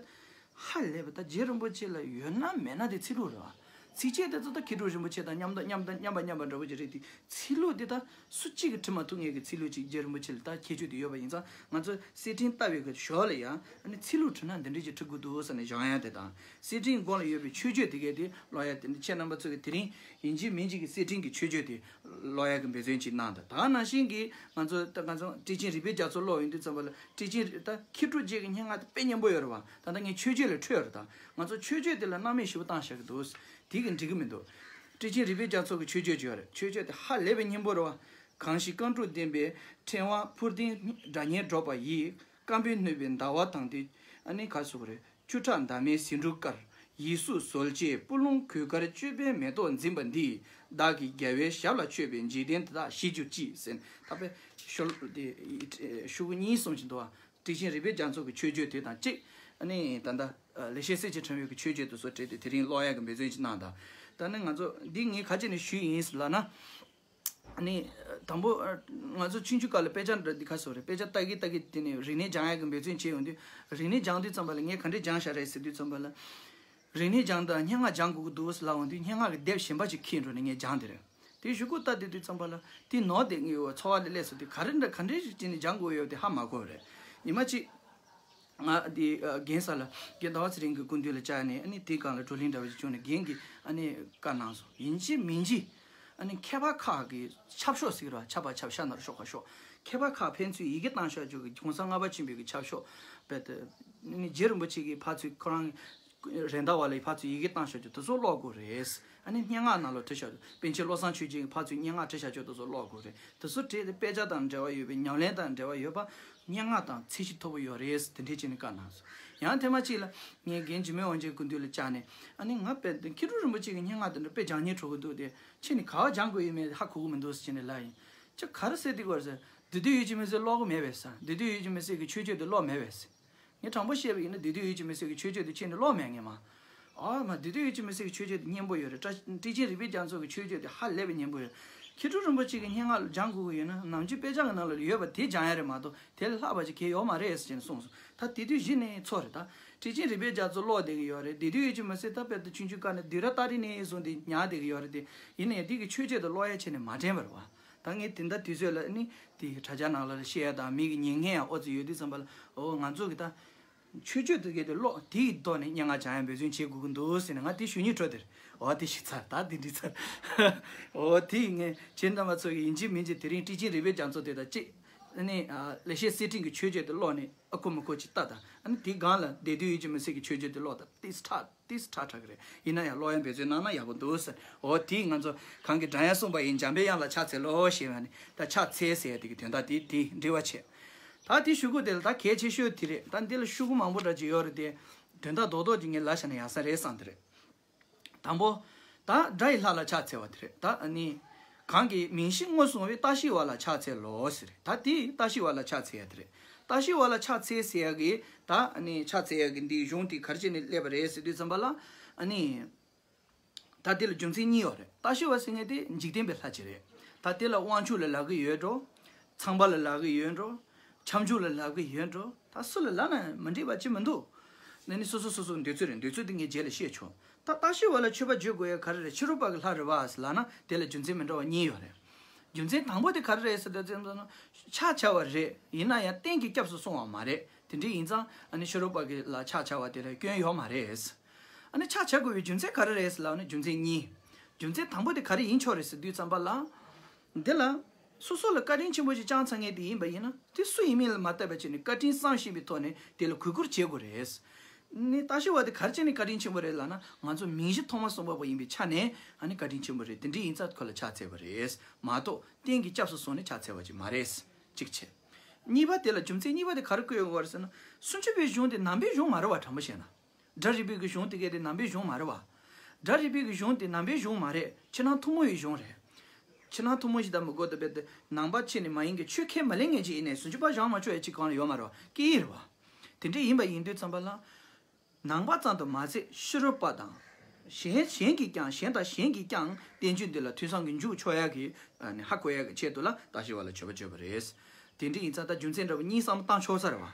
ཧ་ལས་པ། ད་རྗེ་རིན་པོ་ཆེ་ལ་ཡོད་ན་མེད་ན་དེ་ཚིག་ལྷུག་རེད་བ། ཚིགས་བཅད་དེ་ཚོ་ད་མཁས་གྲུབ་རིན་པོ་ཆེ་དང་མཉམ་དུ་མཉམ་དུ་མཉམ་པ་མཉམ་པ་འདྲ་བོ་ཅིག་རེད་དེ། ཚིག་ལྷུག་དེ་ད་སུ་གཅིག་གིས་འབྲི་མ་ཐུབ་མཁན་གྱི་ཚིག་ལྷུག་ཅིག་རྗེ་རིན་པོ་ཆེ་ལ་ད་ཁྱད་ཆོས་དེ་ཡོད་པ་ཡིན་ཙང་། ང་ཚོ་གསེར་ཕྲེང་ལྟ་བའི་གི་ཞོར་ལ་ཡང་ཨ་ནི་ཚིག་ལྷུག་བྲིས་ན་འདི་འདྲས་ཅིག་འབྲི་དགོས་འདུག་ཟེར་ནས་སྦྱང་ཡ་དེ་དང་། གསེར་ཕྲེང་སྒང་ལ་ཡོད་པའི་མཆོད་བརྗོད་དེ་གས་དེ་ཀློག་ཡ་དེ་འདྲ། ཁྱེད་རྣམ་པ་ཚོ་གིས་དེ་རིང་ཡིན་གཅིག་མིན་གཅིག་གི་གསེར་ཕྲེང་གི་མཆོད་བརྗོད་དེ་ཀློག་ཡ་གི་འབད་བརྩོན་ཅིག་གནང་དང་། ད་ག་ནང་བཞིན་གྱི་ང་ཚོ་ད་ང་ཚོ་ཊཱིཀ་ཆེན་རིག་པའི་རྒྱ་མཚོ་ཀློག་ཡོང་དུས་ཙམ་པ་ལ་ཊཱིཀ་ཆེན་རིག་ད་མཁས་གྲུབ་རྗེ་གི་སྙན་ངག་དེ་དཔེ་སྙན་པོ་ཡོད་རེད་བ། ད་ལྟ་ངས་མཆོད་བརྗོད་ལ་འཕྲོས་རེད། ད་ང་ཚོ་མཆོད་བརྗོད་དེ་ལ་སྣང་མེད་ཞེ་པོ་བཏང་བཞག་གི་འདུག་དེ་གི་འགྲིག་གི་མི་འདུག་ཊཱིཀ་ཆེན་རིག་པའི་རྒྱ་མཚོ་གི་མཆོད་བརྗོད་ཅིག་ཡོད་རེད། མཆོད་བརྗོད་དེ་ཧ་ལས་པའི་སྙན་པོ་རེད་བ། གང་ཞིག་རྐང་དྲུག་ལྡན་པའི་ཕྲེང་བ་འཕུར་ལྡིང་སྒྲ་སྙན་སྒྲོག་པ་ཡིས། སྐམ་པོས་བསྣུན་པའི་ཟླ་བ་དང་དེ། ཨ་ནི་ག་སོགས་རེད། བཅུ་ཕྲག་འདབ་མའི་ཟེའུ་འབྲུ་དཀར། ཡིད་སྲུབས་ཟོལ་བཅས་སྤུ་ལོང་གོས་དཀར་ཅོད་པན་མེ་ཏོག་འཛིན་པ་འདིས། བདག་གི་རྒྱལ་བའི་ཞབས་ལ་མཆོད་པའི་འཇིག་རྟེན་དེ་དག་ཞི་གྱུར་ཅིག་ཟེར། ད་དཔེ་ཤོ་དེ་ཤོག་གུ་གཉིས་གསུམ་ཞིག་འདུག་བ། ཊཱིཀ་ཆེན་རིག་པའི་རྒྱ་མཚོ་གི་མཆོད་བརྗོད་དེ་དང་གཅིག་ཨ་ནི་ད་ལྟ་ལེགས་བཤད་གསེར་གྱི་ཕྲེང་བའི་གི་མཆོད་བརྗོད་དེ་ཚོ་བྲིས་ཏེ་དེ་རིང་ཀློག་ཡག་གི་འབད་བརྩོན་ཅིག་གནང་དང་། ད་ནི་ང་ཚོ་འདི་ངས་ག་ཅི་ནས་ཞུས་ཡིན་ལབ་ན། ཨ་ནི་དང་པོ་ང་ཚོ་ཆུང་ཆུང་སྐབས་ལ་དཔེ་ཆ་འདྲ་འདི་ག་སོགས་རེད། དཔེ་ཆ་ལྟ་གི་ལྟ་གི་དེ་ནས་རིག་གནས་སྦྱང་ཡག་གི་འབད་བརྩོན་བྱས་ཡོང་དུས། རིག་གནས་སྦྱང་དུས་ཙམ་པ་ལ་ངས་ག་འདྲས་སྦྱངས་བཞག་རེད་ཟེར་དུས་ཙམ་པ་ལ། རིག་གནས་སྦྱང་དང་སྙན་ངག་སྦྱང་དགོས་ཀྱི་འདུག་ཟེར་ལབ་འོང་དུས་སྙན་ངག་གི་དེབ་གཞན་པ་ཅིག་འཁྱེར་འགྲོ་ནས་ངས་སྦྱངས་དེ་རེད། དེ་གཞུག་གུ་ལྟ་བསྡད་དུས་ཙམ་པ་ལ་དེའི་ནང་དེ་ངའི་འཚོ་བ་ལ་སླེབས་སོང་དུས་ག་རེ་འདྲ་ག་འདྲས་ཞིག་བྱས་ནས་སྦྱང་དགོས་ཡོད་དེ་ཧ་མ་གོ་བ་རེད། ཉི་མ་གཅིག་ང་དེ་རྒན་ས་ལ་རྒན་ཟླ་བ་ཚེ་རིང་གི་སྐུ་མདུན་ལ་བཅར་ནས། ཨ་ནི་དེའི་སྒང་ལ་བགྲོ་གླེང་འདྲ་བ་ཞིག་བྱུང་ནས་རྒན་གྱིས་ཨ་ནི་བཀའ་གནང་སོང་། ཡིན་གཅིག་མིན་གཅིག་ཨ་ནི་མཁས་པ་ཁག་གི་ཆབ་ཤོག་ཟེར་གི་རེད་བ། ཆབ་པ་ཆབ། ཤ་ནར་ཤོག་ཁ་ཤོག་མཁས་པ་ཁག་ཕན་ཚུན་ཡི་གེ་བཏང་བཞག་རྒྱུ་གི་གོང་ས་ལྔ་པ་ཆེན་པོའི་གི་ཆབ་ཤོག་རྦད་དེ། ཨ་ནི་རྗེ་རིན་པོ་ཆེ་གི་ཕར་ཚུར་ཁོ་རང་རེད་མདའ་བ་ལ་ཕར་ཚུར་ཡི་གེ་བཏང་བཞག་རྒྱུ་དེ་ཚོ་ཀློག་དགོས་རེད། ཨ་ནི་སྙན་ངག་ནང་ལ་བྲིས་བཞག་རྒྱུ། པཎ་ཆེན་བློ་བཟང་ཆོས་རྒྱན་གྱིས་ཕར་ཚུར་སྙན་ངག་བྲིས་བཞག་རྒྱུ་དེ་ཚོ་ཀློག་དགོས་རེད། དེ་ཚོ་བྲིས་ཏེ་དཔེ་ཆ་དང་འབྲེལ་བ་ཡོད་པའི། ཉམས་ལེན་དང་འབྲེལ་བ་ཡོད་པ། སྙན་ངག་དང་ཚད་གཞི་མཐོ་པོ་ཡོད་རེད། དེ་འདྲས་བྱས་ནས་བཀའ་གནང་སོང་། ཡང་ཐེངས་མ་གཅིག་ལ་ངས་རྒན་འཇིགས་མེད་དབང་ཆེན་སྐུ་མདུན་ལ་བཅར་ནས། ཨ་ནི་ང་དཔེ་མཁས་གྲུབ་རིན་པོ་ཆེ་གི་སྙན་ངག་དེ་འདྲ་དཔེ་སྦྱང་སྙིང་བྲོ་གི་འདུག་སྟེ། ཁྱེད་ནི་ག་པར་སྦྱང་དགོས་ཡོད་མེད་ཧ་གོ་གི་མི་འདུག་ཟེར་ནས་ལབ་ཡིན། ཁྱེད་ག་རེ་ཟེར་དེ་གོ་ཟེར། བདུད་འདུལ་ཡིད་ཀྱི་མུན་སེལ་ཀློག་གི་མེད་པས་ཟེར། བདུད་འདུལ་ཡིད་ཀྱི་མུན་སེལ་གྱི་མཆོད་བརྗོད་དེ་ཀློག་མེད་པས་ཟེར། ངས་དྲང་པོ་བཤད་པ་ཡིན་ན་བདུད་འདུལ་ཡིད་ཀྱི་མུན་སེལ་གྱི་མཆོད་བརྗོད་དེ་ཁྱེད་ནི་ཀློག་མེད་ངེས་མ། ཨ་མ། བདུད་འདུལ་ཡིད་ཀྱི་མུན་སེལ་གྱི་མཆོད་བརྗོད་དེ་སྙན་པོ་ཡོད་རེད། ཊཱིཀ་ཊཱིཀ་ཆེན་རིག་པའི་རྒྱ་མཚོ་གི་མཆོད་བརྗོད་དེ་ཧ་ལས་པའི་སྙན་པོ་ཡོད། མཁས་གྲུབ་རིན་པོ་ཆེ་གི་སྙན་ངག་སྦྱང་དགོས་ཀྱི་ཡོད་ན་ནམ་རྒྱུན་དཔེ་ཆ་གི་ནང་ལ་ཡོད་པ་དེ་སྦྱང་ཡ་རེད་མ་གཏོགས་དེ་ལས་ལྷག་པ་ཅིག་གང་ཡང་ཡོད་མ་རེད་ཟེར་ནས་གསུངས་སོང་། ད་དེ་དུས་གཞི་ནས་ཚོར་རེད། ད་ཊཱིཀ་ཆེན་རིག་པའི་རྒྱ་མཚོ་ཀློག་བསྡད་ཀྱི་ཡོད་རེད། བདུད་འདུལ་ཡིད་ཀྱི་མུན་སེལ་ད་དཔེར་ན་ཆུང་ཆུང་སྐབས་ནས་བསྡུས་གྲྭ་ཏ་རིག་ནས་བཟུང་སྟེ་ཉར་བསྡད་ཀྱི་ཡོད་རེད་དེ། ཡིན་ནའི་དེ་གི་མཆོད་བརྗོད་དེ་ཀློག་ཡ་བྱས་ནས་མ་དྲན་པ་རེད་བ། ད་ངས་དེ་འདྲ་དུས་ཚོད་ལ་ནི་དེ་དྲ་རྒྱ་ནང་ལ་བཤད་ཡ་དང་མི་གི་ཉན་མཁན་ཡང་ཨོ་ཙི་ཡོད་དུས་ཙམ་པ་ལ། ཨོ་ང་ཚོ་གི་ད་མཆོད་བརྗོད་དེ་གས་དེ་ཀློག་དེ་ཡི་ཐོག་ནས་སྙན་ངག་སྦྱང་ཡ་འབད་བརྩོན་བྱེད་དགོས་ཀྱི་འདུག་ཟེར་ནས་ང་དེ་ཞུ་སྙིང་བྲོ་དེར། ཨོ་དེ་ཞིག་ཚར། ད་དེ་འགྲིག་ཚར། ཨོ་དེ་ངས་ཁྱེད་རྣམ་པ་ཚོ་གི་ཡིན་གཅིག་མིན་གཅིག་དེ་རིང་ཊཱིཀ་ཆེན་རིག་པའི་རྒྱ་མཚོ་དེ་དང་གཅིག་ ཨ་ནི་ཨ་ལེགས་བཤད་གསེར་ཕྲེང་གི་མཆོད་བརྗོད་དེ་ཀློག་ནས་ཨ་ཁུ་མི་ཁུ་ཅིག་ལྟ་དང་། ཨ་ནི་དེའི་སྒང་ལ་བདེ་སྡུག་ཡིད་ཀྱི་མུན་སེལ་གྱི་མཆོད་བརྗོད་དེ་ཀློག་དང་། ཏིས་ཁྲག་ཏིས་ཁྲག་ཁྲག་གི་རེད། ཡིན་ན་ཡང་ཀློག་ཡང་འབད་བརྩོན་གནང་ན་ཡག་པོ་འདུག་ཟེར། འོ་དེས་ང་ཚོ་གང་གི་སྒྲ་དབྱངས་གསུངས་པ་ཡིས། འཇམ་པའི་དབྱངས་ལ་ཕྱག་འཚལ་ལོ་ཞེས་པ་ནི་ད་ཕྱག་འཚལ་ཟེར་ཡ་དེ་གི་དོན་དག་དེ་དེ་འགྲེལ་བ་བྱས། ད་དེ་ཤོག་གུ་དེ་ལ་ད་གལ་ཆེ་ཤོས་དེ་རེད། ད་འདི་ལ་ཤོག་གུ་མང་པོ་འདྲ་ཅིག་ཡོད་རེད་དེ། དོན་དག་རྡོག་རྡོག་ཅིག་ངས་ལབ་བཞག་ན་ཡག་ས་རེད་བསམ་དེ་རེད། དང་པོ། ད་སྒྲ་ཡི་ལྷ་ལ་ཕྱག་འཚལ་བ་དེ་རེད། ད་ཨ་ནི། གང་གིས་མིང་བཞི་མངོན་སུམ་བའི། བཀྲ་ཤིས་པ་ལ་ཕྱག་འཚལ་ལོ་ཟེར་རེད། ད་དེ་བཀྲ་ཤིས་པ་ལ་ཕྱག་འཚལ་ཡ་དེ་རེད། བཀྲ་ཤིས་པ་ལ་ཕྱག་འཚལ་ཟེར་ཡ་གི་ད་ཨ་ནི་ཕྱག་འཚལ་ཡ་གི་འདིའི་གཞུང་དེ་ག་རེ་བྱས་ནས་སླེབས་པ་རེད་ཟེར་དུས་ཙམ་པ་ལ། ཨ་ནི། ད་དེ་ལ་རྒྱུ་མཚན་གཉིས་ཡོད་རེད། བཀྲ་ཤིས་པ་ཟེར་མཁན་དེ་འཇིག་རྟེན་པའི་ལྷ་ཅིག་རེད། ད་དེ་ལ་དབང་ཕྱུག་ལ་ལབ་གི་ཡོད་འགྲོ། ཚངས་པ་ལ་ལབ་གི་ཡོད་འགྲོ། ཁྱབ་འཇུག་ལ་ལབ་གི་ཡོད་འགྲོ། ད་སུ་ལ་ལབ་ན་མི་འགྲིག་པ་ཅི་མི་འདུག་ནི་ནི་སོ་སོ་སོ་སོ་འདོད་ཚུལ་རེད། འདོད་ཚུལ་དེ་ངས་རྗེས་ལ་བཤད་ཆོག་ད་བཀྲ་ཤིས་པ་ལ་མཆོད་པ་བརྗོད་དགོས་ཡ་ག་རེ་རེད། ཕྱི་རོལ་པ་གི་ལྷ་རེད་བ་ཟེར་ལབ་ན་དེ་ལ་རྒྱུ་མཚན་མི་འདྲ་བ་གཉིས་ཡོད་རེད། རྒྱུ་མཚན་དང་པོ་དེ་ག་རེ་རེད་ཟེར་དུས་ཙམ་པ་ན། ཕྱག་བྱ་བ་རེད། ཡིན་ན་ཡང་རྟེན་གྱི་སྐྱབས་སུ་སོང་བ་མ་རེད། དེ་འདྲ་ཡིན་ཙང་ཨ་ནི་ཕྱི་རོལ་པ་གི་ལ་ཕྱག་བྱ་བ་དེ་ལ་སྐྱོན་ཡོད་མ་རེད། ཨ་ནི་ཕྱག་བྱ་དགོས་པའི་རྒྱུ་མཚན་ག་རེ་རེད་ཟེར་ལབ་ན་རྒྱུ་མཚན་གཉིས། རྒྱུ་མཚན་དང་པོ་དེ་ག་རེ་ཡིན་ཆོག་རེད་ཟེར་དུས་ཙམ་པ་ལ། འདི་ལ། སོ་སོ་ལ་བཀའ་དྲིན་ཆེན་པོ་ཞིག་བསྐྱངས་ཚར་མཁན་དེ་ཡིན་པ་ཡིན་ན་དེ་སུ་ཡིན་མིན་ལ་མ་ལྟོས་པ་བྱས་ནས་བཀའ་དྲིན་བསམ་ཤེས་པའི་ཐོག་ནས་དེ་ལ་གུས་བཀུར་བྱེད་དགོས་རེད། ནི་བཀྲ་ཤིས་པ་དེ་ག་རེ་བྱས་ནས་བཀའ་དྲིན་ཆེན་པོ་རེད་ལབ་ན་ང་ཚོ་མིང་གཞི་ཐོག་མ་གསུངས་པ་པོ་ཡིན་པའི་ཆ་ནས་ཨ་ནི་བཀའ་དྲིན་ཆེན་པོ་རེད། དེ་འདྲ་ཡིན་ཙང་ཁོ་ལ་ཕྱག་འཚལ་བ་རེད་མ་གཏོགས་རྟེན་གྱི་སྐྱབས་སུ་སོང་ནས་ཕྱག་འཚལ་བ་ཅིག་མ་རེད། གཅིག་བྱས། གཉིས་པ་དེ་ལ་རྒྱུ་མཚན་གཉིས་པ་དེ་ག་རེ་བཀོད་ཡོད་པ་རེད་ཟེར་ན། སུམ་ཅུ་པའི་གཞུང་དེ་ནང་པའི་གཞུང་མ་རེད་བ། དྲང་པོ་བཤད་ན། སྒྲ་རིག་པའི་གི་གཞུང་དེ་གའི་དེ་ནང་པའི་གཞུང་མ་རེད་བ། སྒྲ་རིག་པའི་གི་གཞུང་དེ་ནང་པའི་གཞུང་མ་རེད། ཕྱི་ནང་ཐུན་མོང་བའི་གཞུང་རེད། ཕྱི་ནང་ཐུན་མོང་ཞིག་ད་མི་དགོས་ད་བེད་དེ་ནང་པ་ཕྱི་ནས་མ་ཡིན་གི་ཆོས་ཁས་མ་ལེན་མཁན་ཅིག་ཡིན་ནས་སུམ་ཅུ་པ་བཞེངས་མ་ཆོག་ཡ་ཅིག་གང་ལ་ཡོད་མ་རེད་བ། སྐད་ཡིག་རེད་བ། དེ་འདྲ་ཡིན་པ་ཡིན་དུས་ཙམ་པ་ལ། ནང་པ་ཙམ་དུ་མ་ཟད་ཕྱི་རོལ་པ་དང་། གཞན་གཞན་གྱིས་ཀྱང་གཞན་དང་གཞན་གྱིས་ཀྱང་བསྟན་བཅོས་འདི་ལ་ཐོས་བསམ་གྱིས་འཇུག་ཆོག་ཡ་གི་ཨ་ནི་ཧ་གོ་ཡ་གི་ཆེད་དུ་ལ་བཀྲ་ཤིས་པ་ལ་མཆོད་པ་བརྗོད་པ་རེད། དེ་འདྲ་ཡིན་ཙང་ད་རྒྱུ་མཚན་འདྲ་བོ་གཉིས་བསམ་བློ་བཏང་ཆོག་ས་རེད་བ།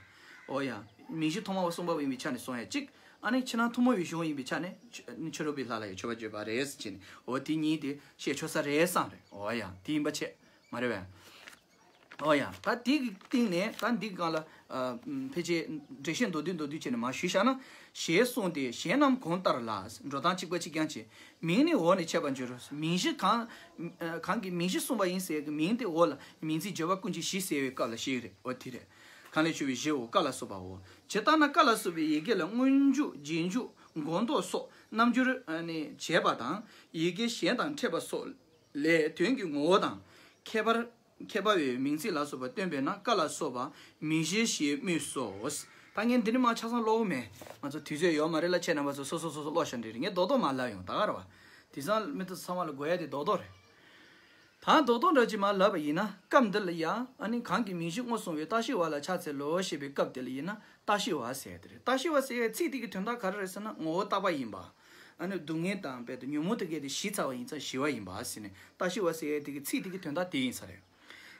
ཨོ་ཡ། མིང་གཞི་ཐོག་མ་བ་གསུངས་པ་ཡིན་པའི་ཆ་ནས་སོང་ཡ་གཅིག་ཨ་ནི་ཕྱི་ནང་ཐུན་མོང་བའི་གཞུང་ཡིན་པའི་ཆ་ནས་ཕྱི་ཕྱི་རོལ་པའི་ལྷ་ལ་ཡང་མཆོད་པ་བརྗོད་པ་རེད་ཟེར་ནས། འོ་དེ་གཉིས་དེ་བཤད་ཆོག་ས་རེད་བསམ་རེད། ཨོ་ཡ། དེ་ཡིན་པ་བྱས། མ་རེད་བས། ཨོ་ཡ། ད་དེ་གི་སྟེང་ནས་ད་འདི་གི་སྒང་ལ་ཨ་ཕལ་ཆེར་འགྲེལ་བཤད་མདོར་བསྡུས་མདོར་བསྡུས་བྱས་ནས་མར་ཞུས་བཞག་ན། ཞེས་གསུངས་ཏེ་གཞན་རྣམས་གོང་ལྟར་ལ། འགྲོ་སྟངས་གཅིག་པ་གཅིག་རྐྱང་བྱས། མིང་ནི་འོག་ནས་འཆད་པར་འགྱུར། མིང་གཞི་གང་། གང་གིས་མིང་གཞི་གསུངས་པ་ཡིན་ཟེར་གི་མིང་དེ་འོག་ལ་མིང་ཚིག་བརྗོད་པ་ཀུན་གྱིས་ཞི་ཟེར་བའི་སྐབས་ལ་ཞིག་རེད། འོ་དེ་རེད། གང་ལས་བྱུང་བའི་གཞིའོ་ཀ་ལ་སོགས་པའོ། ཇི་ལྟར་ན་ཀ་ལ་སོགས་པའི་ཡི་གེ་ལ་སྔོན་འཇུག་རྗེས་འཇུག་འགོག་འདོགས་སོགས་རྣམ་འགྱུར་ནི་བྱས་པ་དང་། ཡི་གེ་གཞན་དང་འཕྲད་པ་སོགས་ལས་དོན་གྱི་ངོ་བོ་དང་ཁྱད་པར། ཁྱད་པར་བའི་མིང་ཚིག་ལ་སོགས་པ་སྟོན་པས་ན་ཀ་ལ་སོགས་པ་མིང་གཞི་ཞེས་སྨོས་སོ། ད་ངས་འདི་ནི་མ་ཆ་ཚང་ཀློག་གི་མེད། ང་ཚོ་དུས་ཚོད་ཡོད་མ་རེད་ལ་ཁྱེད་རྣམ་པ་ཚོ་སོ་སོ་སོ་སོ་ཀློག་ཤོག་འདི་རེད། ངས་རྡོག་རྡོག་མ་ལབ་ཡོང་ད་ག་རེད་བ། དེང་སང་མི་ཚོ་ཚང་མ་ལ་དགོས་ཡ་དེ་རྡོག་རྡོག་རེད། ད་རྡོག་རྡོག་འདྲ་ཅིག་མ་ལབ་པ་ཡིན་ན་སྐབས་འདི་ལ་ཡ་ཨ་ནི་གང་གིས་མིང་གཞི་སྔོན་སོང་བའི་བཀྲ་ཤིས་པ་ལ་ཕྱག་འཚལ་ལོ་ཞེས་པའི་སྐབས་དེ་ལ་ཡིན་ན་བཀྲ་ཤིས་པ་ཟེར་ཡ་དེ་རེད། བཀྲ་ཤིས་པ་ཟེར་ཡའི་ཚིག་དེ་གི་དོན་དག་ག་རེ་རེད་ཟེར་ན་ངོ་བོ་རྟག་པ་ཡིན་པ། ཨ་ནི་སྡུག་བསྔལ་དང་རྦད་དེ་ཉོན་མོངས་དེ་གས་དེ་ཞི་ཚར་བ་ཡིན་ཙང་ཞི་བ་ཡིན་པ་ཟེར་ནས་བཀྲ་ཤིས་པ་ཟེར་ཡའི་དེ་གི་ཚིག་དེ་གི་དོན་དག་དེ་ཡིན་ས་རེད།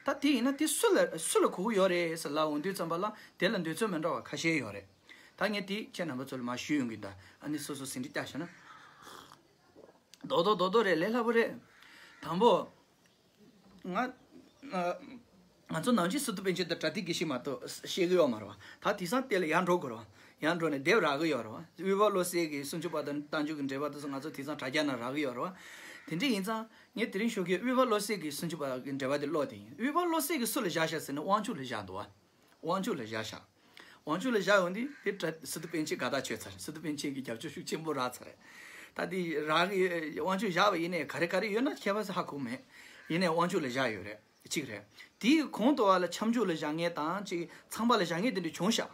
ད་དེ་ཡིན་ན་དེ་སུ་ལ་སུ་ལ་གོ་གི་ཡོད་རེད་ཟེར་ལབ་འོང་དུས་ཙམ་པ་ལ་དེ་ལ་འདོད་ཚུལ་མི་འདྲ་བ་ཁ་ཤས་ཡོད་རེད། ད་ངས་དེ་ཁྱེད་རྣམ་པ་ཚོ་ལ་མར་ཞུས་ཡོང་གི་ཡིན། ད་ཨ་ནི་སོ་སོ་ཟིན་བྲིས་བསྐྱལ་བཞག་ན། རྡོག་རྡོག་རྡོག་རྡོག་རེད། ལས་སླ་པོ་རེད། དང་པོ། ང་ཨ། ང་ཚོ་ནང་ཆོས་སི་ཏུ་པཎ་ཆེན་དང་པྲ་ཏིག་གི་ཤིང་མ་གཏོགས་ཤེས་ཀྱི་ཡོད་མ་རེད་བ། ད་དེང་སང་དེ་ལ་ཡར་འགྲོ་དགོས་རེད་བ། ཡར་འགྲོ་ནས་དེབ་རག་གི་ཡོད་རེད་བ། དབུས་པ་བློ་གསལ་གྱི་སུམ་ཅུ་པ་དང་རྟགས་འཇུག་གི་འགྲེལ་པ་དེ་ཚོ་ང་ཚོ་དེང་སང་དྲ་རྒྱ་ནང་རག་གི་ཡོད་རེད་བ། དེ་འདྲ་ཡིན་ཙང་ངས་དེ་རིང་ཞོགས་ཀས་དབུས་པ་བློ་གསལ་གྱི་སུམ་ཅུ་པ་གི་འགྲེལ་པ་དེ་ཀློག་བསྡད་ཡིན། དབུས་པ་བློ་གསལ་གྱི་སུ་ལ་བཞག་བཞག་ཟེར་ན་དབང་ཕྱུག་ལ་བཞག་འདུག་བ། དབང་ཕྱུག་ལ་བཞག་བཞག་དབང་ཕྱུག་ལ་བཞག་ཡོང་དུས་དེ་པྲ་སི་ཏུ་པཎ་ཆེན་དགའ་ཐག་ཆོད་ཚར་རེད། སི་ཏུ་པཎ་ཆེན་གྱི་རྒྱབ་སྐྱོར་ཤུགས་ཆེན་པོ་རག་ཚར་རེད། ད་དེ་རག་གི་དབང་ཕྱུག་བཞག་པ་ཡིན་ནའི་ག་རེ་ག་རེ་ཡོད་ན་ཁྱད་པར་ཧ་གོ་མེད། ཡིན་ནའི་དབང་ཕྱུག་ལ་བཞག་ཡོད་རེད། གཅིག་རེད། དེའི་གོང་དུ་བ་ལ་ཁྱབ་འཇུག་ལ་བཞག་མཁན་དང་གཅིག་ཚངས་པ་ལ་བཞག་མཁན་དེ་འདྲ་བྱུང་ཤག་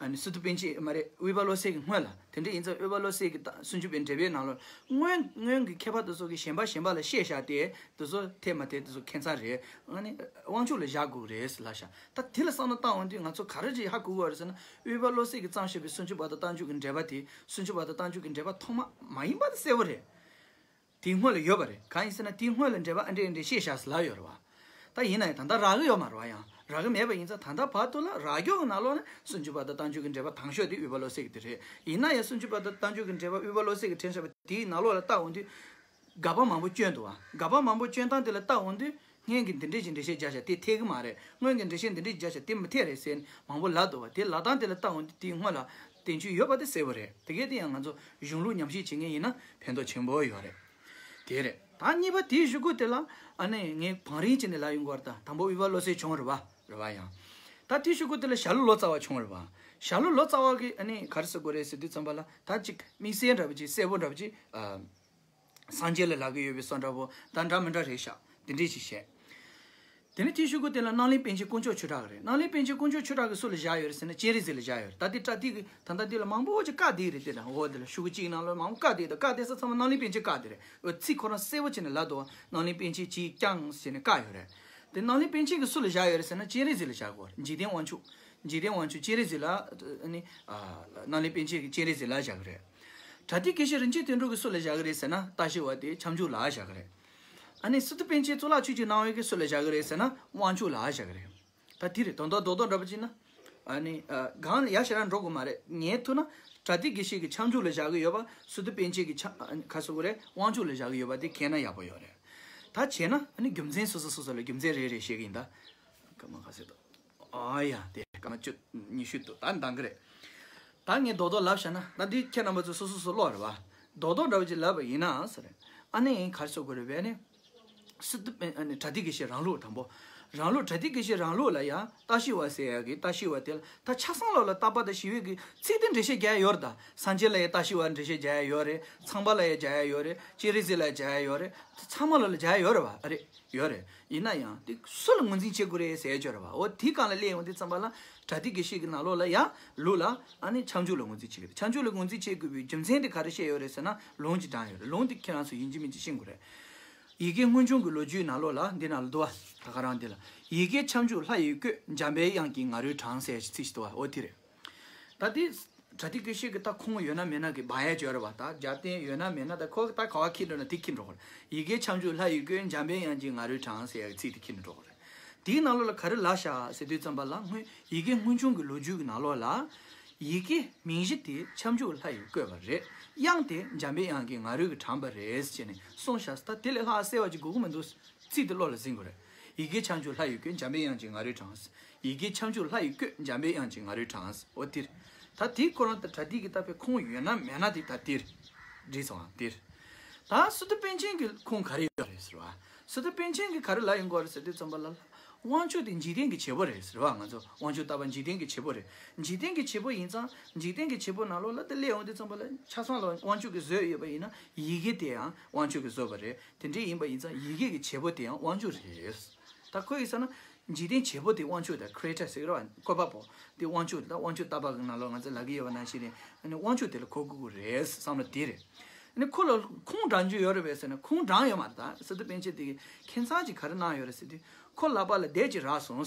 ཨ་ནི་སི་ཏུ་པཎ་ཆེན་མ་རེད། དབུས་པ་བློ་གསལ་གྱི་སྔོན་ལ། དེ་འདྲ་ཡིན་ཙང་དབུས་པ་བློ་གསལ་གྱི་ད་སུམ་ཅུ་པའི་འགྲེལ་པའི་ནང་ལོགས་སྔོན་སྔོན་གྱི་མཁས་པ་དེ་ཚོ་གིས་གཞན་པ་གཞན་པ་ལ་བཤད་བཞག་སྟེ་དེ་ཚོ་འཐད་མ་འཐད་དེ་ཚོ་ཁྱད་མཚར་རེད། ཨ་ནི་དབང་ཕྱུག་ལ་བཞག་དགོས་རེད་ཟེར་ལབ་ཤག་ད་དེ་ལ་བསམ་བློ་བཏང་འོང་དུས་ང་ཚོ་ག་རེ་ཅིག་ཧ་གོ་དགོས་རེད་ཟེར་ན། དབུས་པ་བློ་གསལ་གྱིས་བརྩམས་བཞག་པའི་སུམ་ཅུ་པ་དང་རྟགས་འཇུག་གི་འགྲེལ་པ་དེ་སུམ་ཅུ་པ་དང་རྟགས་འཇུག་གི་འགྲེལ་པ་ཐོག་མ་མ་ཡིན་པ་དེ་གསལ་པོ་རེད། དེའི་སྔོན་ལ་ཡོད་པ་རེད། གང་ཡིན་ཟེར་ན་དེའི་སྔོན་ལ་འགྲེལ་པ་ཨ་འདྲས་ཨ་འདྲས་བཤད་བཞག་ཟེར་ལབ་ཡོད་རེད་བ། ད་ཡིན་ན་ཡང་ད་ལྟ་རག་གི་ཡོད་མ་རེད་བ། ཡང་རག་གི་མེད་པ་ཡིན་ཙང་ད་ལྟ་བར་དུ་ལ་རག་རྒྱུ་གི་ནང་ལོགས་ནས་སུམ་ཅུ་པ་དང་རྟགས་འཇུག་གི་འགྲེལ་པ་དང་ཤོས་དེ་དབུས་པ་བློ་གསལ་གྱི་དེ་རེད། ཡིན་ན་ཡང་སུམ་ཅུ་པ་དང་རྟགས་འཇུག་གི་འགྲེལ་པ་དབུས་པ་བློ་གསལ་གྱིས་བྲིས་བཞག་པ་དེའི་ནང་ལོགས་ལ་བལྟ་འོང་དུས། དགག་པ་མང་པོ་བསྐྱོན་འདུག་བ། དགག་པ་མང་པོ་བསྐྱོན་སྟངས་དེ་ལ་བལྟ་འོང་དུས། སྔོན་གྱི་འདི་འདྲས་ཀྱི་འགྲེལ་བཤད་བརྒྱབ་བཞག་དེ་འཐད་ཀྱི་མ་རེད། སྔོན་གྱི་འགྲེལ་བཤད་འདི་འདྲས་ཀྱི་བརྒྱབ་བཞག་དེ་མི་འཐད་རེད་ཟེར་ནས་མང་པོ་ལབ་འདུག་བ། དེ་ལབ་སྟངས་དེ་ལ་བལྟ་འོང་དུས་དེའི་སྔོན་ལ་བསྟན་བཅོས་ཡོད་པ་དེ་གསལ་པོ་རེད། དེ་གས་དེ་ཡང་ང་ཚོ་གཞུང་ལུགས་ཉམས་ཞིབ་བྱེད་མཁན་ཡིན་ན་ཕན་ཐོགས་ཆེན་པོ་ཡོད་རེད། དེ་རེད། ད་གཉིས་པ་དེའི་གཞུག་གུ་དེ་ལ་ཨ་ནི་ངས་བང་རིམ་བྱས་ནས་ལབ་ཡོང་གི་ཡོད་རེད། ད་དང་པོ་དབུས་པ་བློ་གསལ་བྱུང་རེད་བ། རེད་བ་ཡང་། ད་དེའི་གཞུག་གུ་དེ་ལ་ཞྭ་ལུ་ལོ་ཙཱ་བ་བྱུང་རེད་བ། ཞྭ་ལུ་ལོ་ཙཱ་བ་གིས་ཨ་ནི་ག་རེ་ཟེར་དགོས་རེད་ཟེར་དུས་ཙམ་པ་ལ། ད་ཅིག་དམིགས་བསལ་འདྲ་པོ་ཅིག་གསལ་པོ་འདྲ་པོ་ཅིག་ཨ། སངས་རྒྱས་ལ་ལབ་ཀྱི་ཡོད་པའི་བཟོ་འདྲ་པོ། ད་འདྲ་མི་འདྲ་རེད་ཤག་དེ་འདྲས་ཅིག་བཤད། དེ་ནས་དེའི་གཞུག་གུ་དེ་ལ་རྣམ་གླིང་པཎ་ཆེན་དཀོན་མཆོག་ཆོས་གྲགས་རེད། རྣམ་གླིང་པཎ་ཆེན་དཀོན་མཆོག་ཆོས་གྲགས་ཀྱིས་སུ་ལ་བཞག་ཡོད་རེད་ཟེར་ན་སྤྱན་རས་གཟིགས་ལ་བཞག་ཡོད་རེད། ད་དེ་པྲ་ཏི་གི་ད་ལྟ་འདི་ལ་མང་པོ་ཅིག་བཀག་བསྡད་རེད། དེ་དང་འོ་དེ་ལ་ཤོག་གུ་གཅིག་ནང་ལ་མང་པོ་བཀག་བསྡད་འདུག་བཀག་བསྡད་ས་ཚང་མ་རྣམ་གླིང་པཎ་ཆེན་བཀག་བསྡད་རེད། འོ་ཚིག་ཁོ་རང་གསལ་པོ་བྱས་ནས་ལབ་འདུག་རྣམ་གླིང་པཎ་ཆེན་གཅིག་རྐྱང་ཟེར་ནས་བཀག་ཡོད་རེད། དེ་རྣམ་གླིང་པཎ་ཆེན་གྱིས་སུ་ལ་བཞག་ཡོད་རེད་ཟེར་ན་སྤྱན་རས་གཟིགས་ལ་བཞག་གོ། འཇིག་རྟེན་དབང་ཕྱུག་འཇིག་རྟེན་དབང་ཕྱུག་སྤྱན་རས་གཟིགས་ལ་ཨ་ནི་ཨ་རྣམ་གླིང་པཎ་ཆེན་གྱིས་སྤྱན་རས་གཟིགས་ལ་བཞག་གི་རེད། པྲ་ཏི་དགེ་བཤེས་རིན་ཆེན་དོན་གྲུབ་ཀྱིས་སུ་ལ་བཞག་གི་རེད་ཟེར་ན་ལྟ་ཞིབ་པ་དེ་ཁྱབ་འཇུག་ལ་བཞག་གི་རེད། ཨ་ནི་སི་ཏུ་པཎ་ཆེན་གཙུག་ལག་ཆོས་ཀྱི་སྣང་བ་གིས་སུ་ལ་བཞག་གི་རེད་ཟེར་ན་དབང་ཕྱུག་ལ་བཞག་གི་རེད། ད་དེ་རེད། དོན་དག་རྡོག་རྡོག་འདྲ་པོ་ཅིག་ན། ཨ་ནི་ཨ་གང་ལ་ཡ་ཞེ་དྲག་འགྲོ་དགོས་མ་རེད། ངས་ཐུག་ན་པྲ་ཏི་དགེ་བཤེས་ཀྱིས་ཁྱབ་འཇུག་ལ་བཞག་གི་ཡོད་པ། སི་ཏུ་པཎ་ཆེན་གྱིས་ཁྱབ་ཨ་ནི་ག་རེ་ཟེར་དགོས་རེད། དབང་ཕྱུག་ལ་བཞག་གི་ཡོད་པ་དེ་མཁྱེན་ན་ཡག་པོ་ཡོད་རེད། ད་བྱས་ན་ཨ་ནི་རྒྱུ་མཚན་སོ་སོ་སོ་སོ་ལ་རྒྱུ་མཚན་རེ་རེ་བཤད་གི་ཡིན་ད། སྐར་མ་ག་ཚོད་འདུག་ཨ་ཡ་དེ་སྐར་མ་བཅུ་ཉི་ཤུ་འདུག་ད་འདང་གི་རེད། ད་ངས་རྡོག་རྡོག་ལབ་བཞག་ན། ད་འདི་ཁྱེད་རྣམ་པ་ཚོ་སོ་སོ་སོ་ཀློག་རེད་བ། རྡོག་རྡོག་འདྲ་བོ་ཅིག་ལབ་པ་ཡིན་ན་ཟེར། ཨ་ནི་ག་རེ་ཟེར་དགོས་རེད་བས་ནི། སི་ཏུ་ཨ་ནི་པྲ་ཏི་དགེ་བཤེས་རང་ལུགས་དང་པོ། རང་ལུགས་པྲ་ཏི་དགེ་བཤེས་རང་ལུགས་ལ་ཡང་ལྟ་ཞིབ་པ་ཟེར་ཡག་གི་ལྟ་ཞིབ་པ་དེ་ལ་ད་ཆ་ཚང་ལོག་ལ་བརྟག་པ་དང་ཞིབ་པའི་གི་ཚིག་དེ་འགྲེལ་བཤད་རྒྱག་ཡག་ཡོད་རེད། ད་སངས་རྒྱས་ལ་ཡང་ལྟ་ཞིབ་པ་འགྲེལ་བཤད་རྒྱག་ཡག་ཡོད་རེད། ཚངས་པ་ལ་ཡང་རྒྱག་ཡག་ཡོད་རེད། སྤྱན་རས་གཟིགས་ལ་རྒྱག་ཡག་ཡོད་རེད། ཚང་མ་ལོག་ལ་རྒྱག་ཡག་ཡོད་རེད་བ། ཨ་རེད། ཡོད་རེད། ཡིན་ན་ཡང་དེ་སུ་ལ་ངོས་འཛིན་བྱེད་དགོས་རེད་ཟེར་ཡག་ཡོད་རེད་བ། འོ་དེའི་སྒང་ལ་སླེབས་ཡོང་དུས་ཙམ་པ་ལ་པྲ་ཏི་དགེ་བཤེས་ཀྱི་ནང་ལོགས་ལ་ཡང་ལུགས་ལ་ཨ་ནི་ཁྱབ་འཇུག་ལ་ངོས་འཛིན་བྱེད་ཀྱི་རེད། ཁྱབ་འཇུག་ལ་ངོས་འཛིན་བྱེད་དགོས་པའི་རྒྱུ་མཚན་དེ་ག་རེ་བཤད་ཡོད་རེད་ཟེར་ན་ལུང་ཅིག་དྲངས་ཡོད་རེད། ལུང་དེ་ཁྱེད་རང་ཚོ་ཡིན་གཅིག་མིན་གཅིག་ཤེས་དགོས་རེད། ཡི་གེ་སྔོན་བྱུང་གི་ལོ་རྒྱུས་ནང་ལོགས་ལ་འདི་ནང་ལ་འདུག་བ། ད་ག་རང་འདི་ལ། ཡི་གེ་ཁྱབ་འཇུག་ལྷ་ཡི་བཀོད། འཇམ་པའི་དབྱངས་ཀྱིས་ང་རོས་དྲངས་ཟེར་ཡག་ཚིག་ཅིག་འདུག་བ། འོ་དེ་རེད། ད་དེ་པྲ་ཏི་དགེ་བཤེས་ཀྱི་ད་ཁུངས་ཡོད་ན་མེད་ན་གི་སྦ་ཡག་ཅིག་ཡོད་རེད་བ། ད་རྒྱབ་རྟེན་ཡོད་ན་མེད་ན་ད་ཁོ་ད་ག་བ་འཁྱེར་འགྲོ་ན་དེ་འཁྱེར་འགྲོ་གི་རེད། ཡི་གེ་ཁྱབ་འཇུག་ལྷ་ཡི་བཀོད། འཇམ་པའི་དབྱངས་ཀྱིས་ང་རོས་དྲངས་ཟེར་ཡག་གི་ཚིག་དེ་འཁྱེར་འགྲོ་གི་རེད། དེའི་ནང་ལོགས་ལ་ག་རེ་ལབ་བཞག་ཟེར་དུས་ཙམ་པ་ལ་སྔོན་ཡི་གེ་སྔོན་བྱུང་གི་ལོ་རྒྱུས་ཀྱི་ནང་ལོགས་ལ། ཡི་གེ་མིང་གཞི་དེ་ཁྱབ་འཇུག་ལྷ་ཡིས་བཀོད་པ་རེད། དབྱངས་དེ་འཇམ་པའི་དབྱངས་ཀྱིས་ང་རོས་ཀྱིས་དྲངས་པ་རེད་ཟེར་ནས་གསུངས་བཞག་ད་དེ་ལས་ལྷག་གསལ་བ་ཅིག་དགོས་ཀྱི་མི་འདུག་ཚིག་དེ་བློ་ལ་ཟིན་དགོས་རེད། ཡི་གེ་ཁྱབ་འཇུག་ལྷ་ཡི་བཀོད། འཇམ་པའི་དབྱངས་ཀྱིས་ང་རོས་དྲངས། ཡི་གེ་ཁྱབ་འཇུག་ལྷ་ཡི་བཀོད། འཇམ་པའི་དབྱངས་ཀྱིས་ང་རོས་དྲངས། འོ་དེ་རེད། ད་དེའི་ཁོ་རང་དང་པྲ་ཏི་གི་ལྟ་བའི་ཁུངས་ཡོད་ན་མེད་ན་དེ་ད་དེ་རེད། འགྲིག་སོང་ཨ་དེ་རེད། ད་སི་ཏུ་པཎ་ཆེན་གྱི་ཁུངས་ག་རེ་ཡོད་རེད་ཟེར་བ། སི་ཏུ་པཎ་ཆེན་གྱིས་ག་རེ་ལབ་ཡོང་གི་ཡོད་རེད་ཟེར་དུས་ཙམ་པ་ལ། དབང་ཕྱུག་དེ་འཇིག་རྟེན་གྱི་བྱེད་པོ་རེད་ཟེར་བ། ང་ཚོ་དབང་ཕྱུག་ལྟ་བ་འཇིག་རྟེན་གྱི་བྱེད་པོ་རེད། འཇིག་རྟེན་གྱི་བྱེད་པོ་ཡིན་ཙང་འཇིག་རྟེན་གྱི་བྱེད་པོ་ནང་ལོགས་ལ་དེ་སླེབས་ཡོང་དུས་ཙམ་པ་ལ་ཆ་ཚང་ལ་དབང་ཕྱུག་གིས་བཟོས་ཡོད་པ་ཡིན་ན་ཡི་གེ་དེ་ཡང་དབང་ཕྱུག་གིས་བཟོས་པ་རེད། དེ་འདྲ་ཡིན་པ་ཡིན་ཙང་ཡི་གེ་གི་བྱེད་པོ་དེ་ཡང་དབང་ཕྱུག་རེད། ད་ཁོ་ཡིས་ཟེར་ན། འཇིག་རྟེན་བྱེད་པོ་དེ་དབང་ཕྱུག་དང་creator ཟེར་གི་རེད་བ། བཀོད་པ་པོ། དེ་དབང་ཕྱུག་དང་དབང་ཕྱུག་ལྟ་བ་གི་ནང་ལོགས་ང་ཚོས་ལབ་ཀྱི་ཡོད་པ་ནང་བཞིན་རེད། ཨ་ནི་དབང་ཕྱུག་དེ་ལ་གོ་དགོས་ཀྱི་རེད་བསམ་ན་དེ་རེད། ཨ་ནི་ཁོ་ལ་ཁུངས་དྲངས་རྒྱུ་ཡོད་རེད་པས་ཟེར་ན་ཁུངས་དྲངས་ཡོད་མ་རེད། ད་སི་ཏུ་པཎ་ཆེན་དེ་གིས་ཁྱད་མཚར་ཅིག་ག་རེ་གནང་ཡོད་རེད་ཟེར་དུས། ཁོ་ལག་པ་ལ་སྡེབ་ཅིག་རག་སོང་།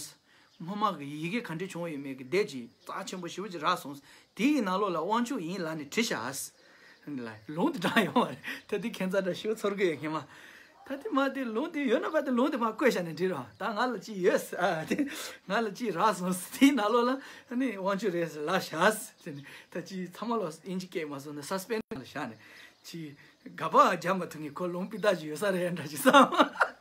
སྔོན་མ་གི་ཡི་གེ་ག་འདྲ་བྱུང་ཡོད་མེད་ཀྱི་སྡེབ་ཅིག་རྩ་ཆེན་པོ་ཞེ་པོ་ཅིག་རག་སོང་། དེ་ཡི་ནང་ལོགས་ལ་དབང་ཕྱུག་ཡིན་ལབ་ནས་བྲིས་བཞག་ལུང་དེ་དྲངས་ཡོང་བ་རེད། ད་དེ་ཁྱད་མཚར་འདྲ་ཞིག་ཚོར་གི་ཡོད་ངེས་མ། ད་དེ་མ་དེ་ལུང་དེ་ཡོད་ན་ཕ་དེ་ལུང་དེ་མ་བཀོད་བཞག་ནས་འགྲིག་རོགས། ད་ང་ལ་ཅི་ཡོད་ཨ་དེ་ང་ལ་ཅི་རག་སོང་། དེའི་ནང་ལོགས་ལ་ཨ་ནི་དབང་ཕྱུག་རེད་ལབ་བཞག་ཟེར་ནས། ད་ཅི་ཚང་མ་ལོག་དབྱིན་ཇི་སྐད་མ་སོང་ན་སཱ་སི་པེན་ལ་བཞག་ནས་ཅི་ག་པ་རྒྱག་མ་ཐུབ་ངེས། ཁོ་ལུང་པི་ཏ་ཅིག་ཡོད་ས་རེད་འདྲ་ཅིག་བསམ།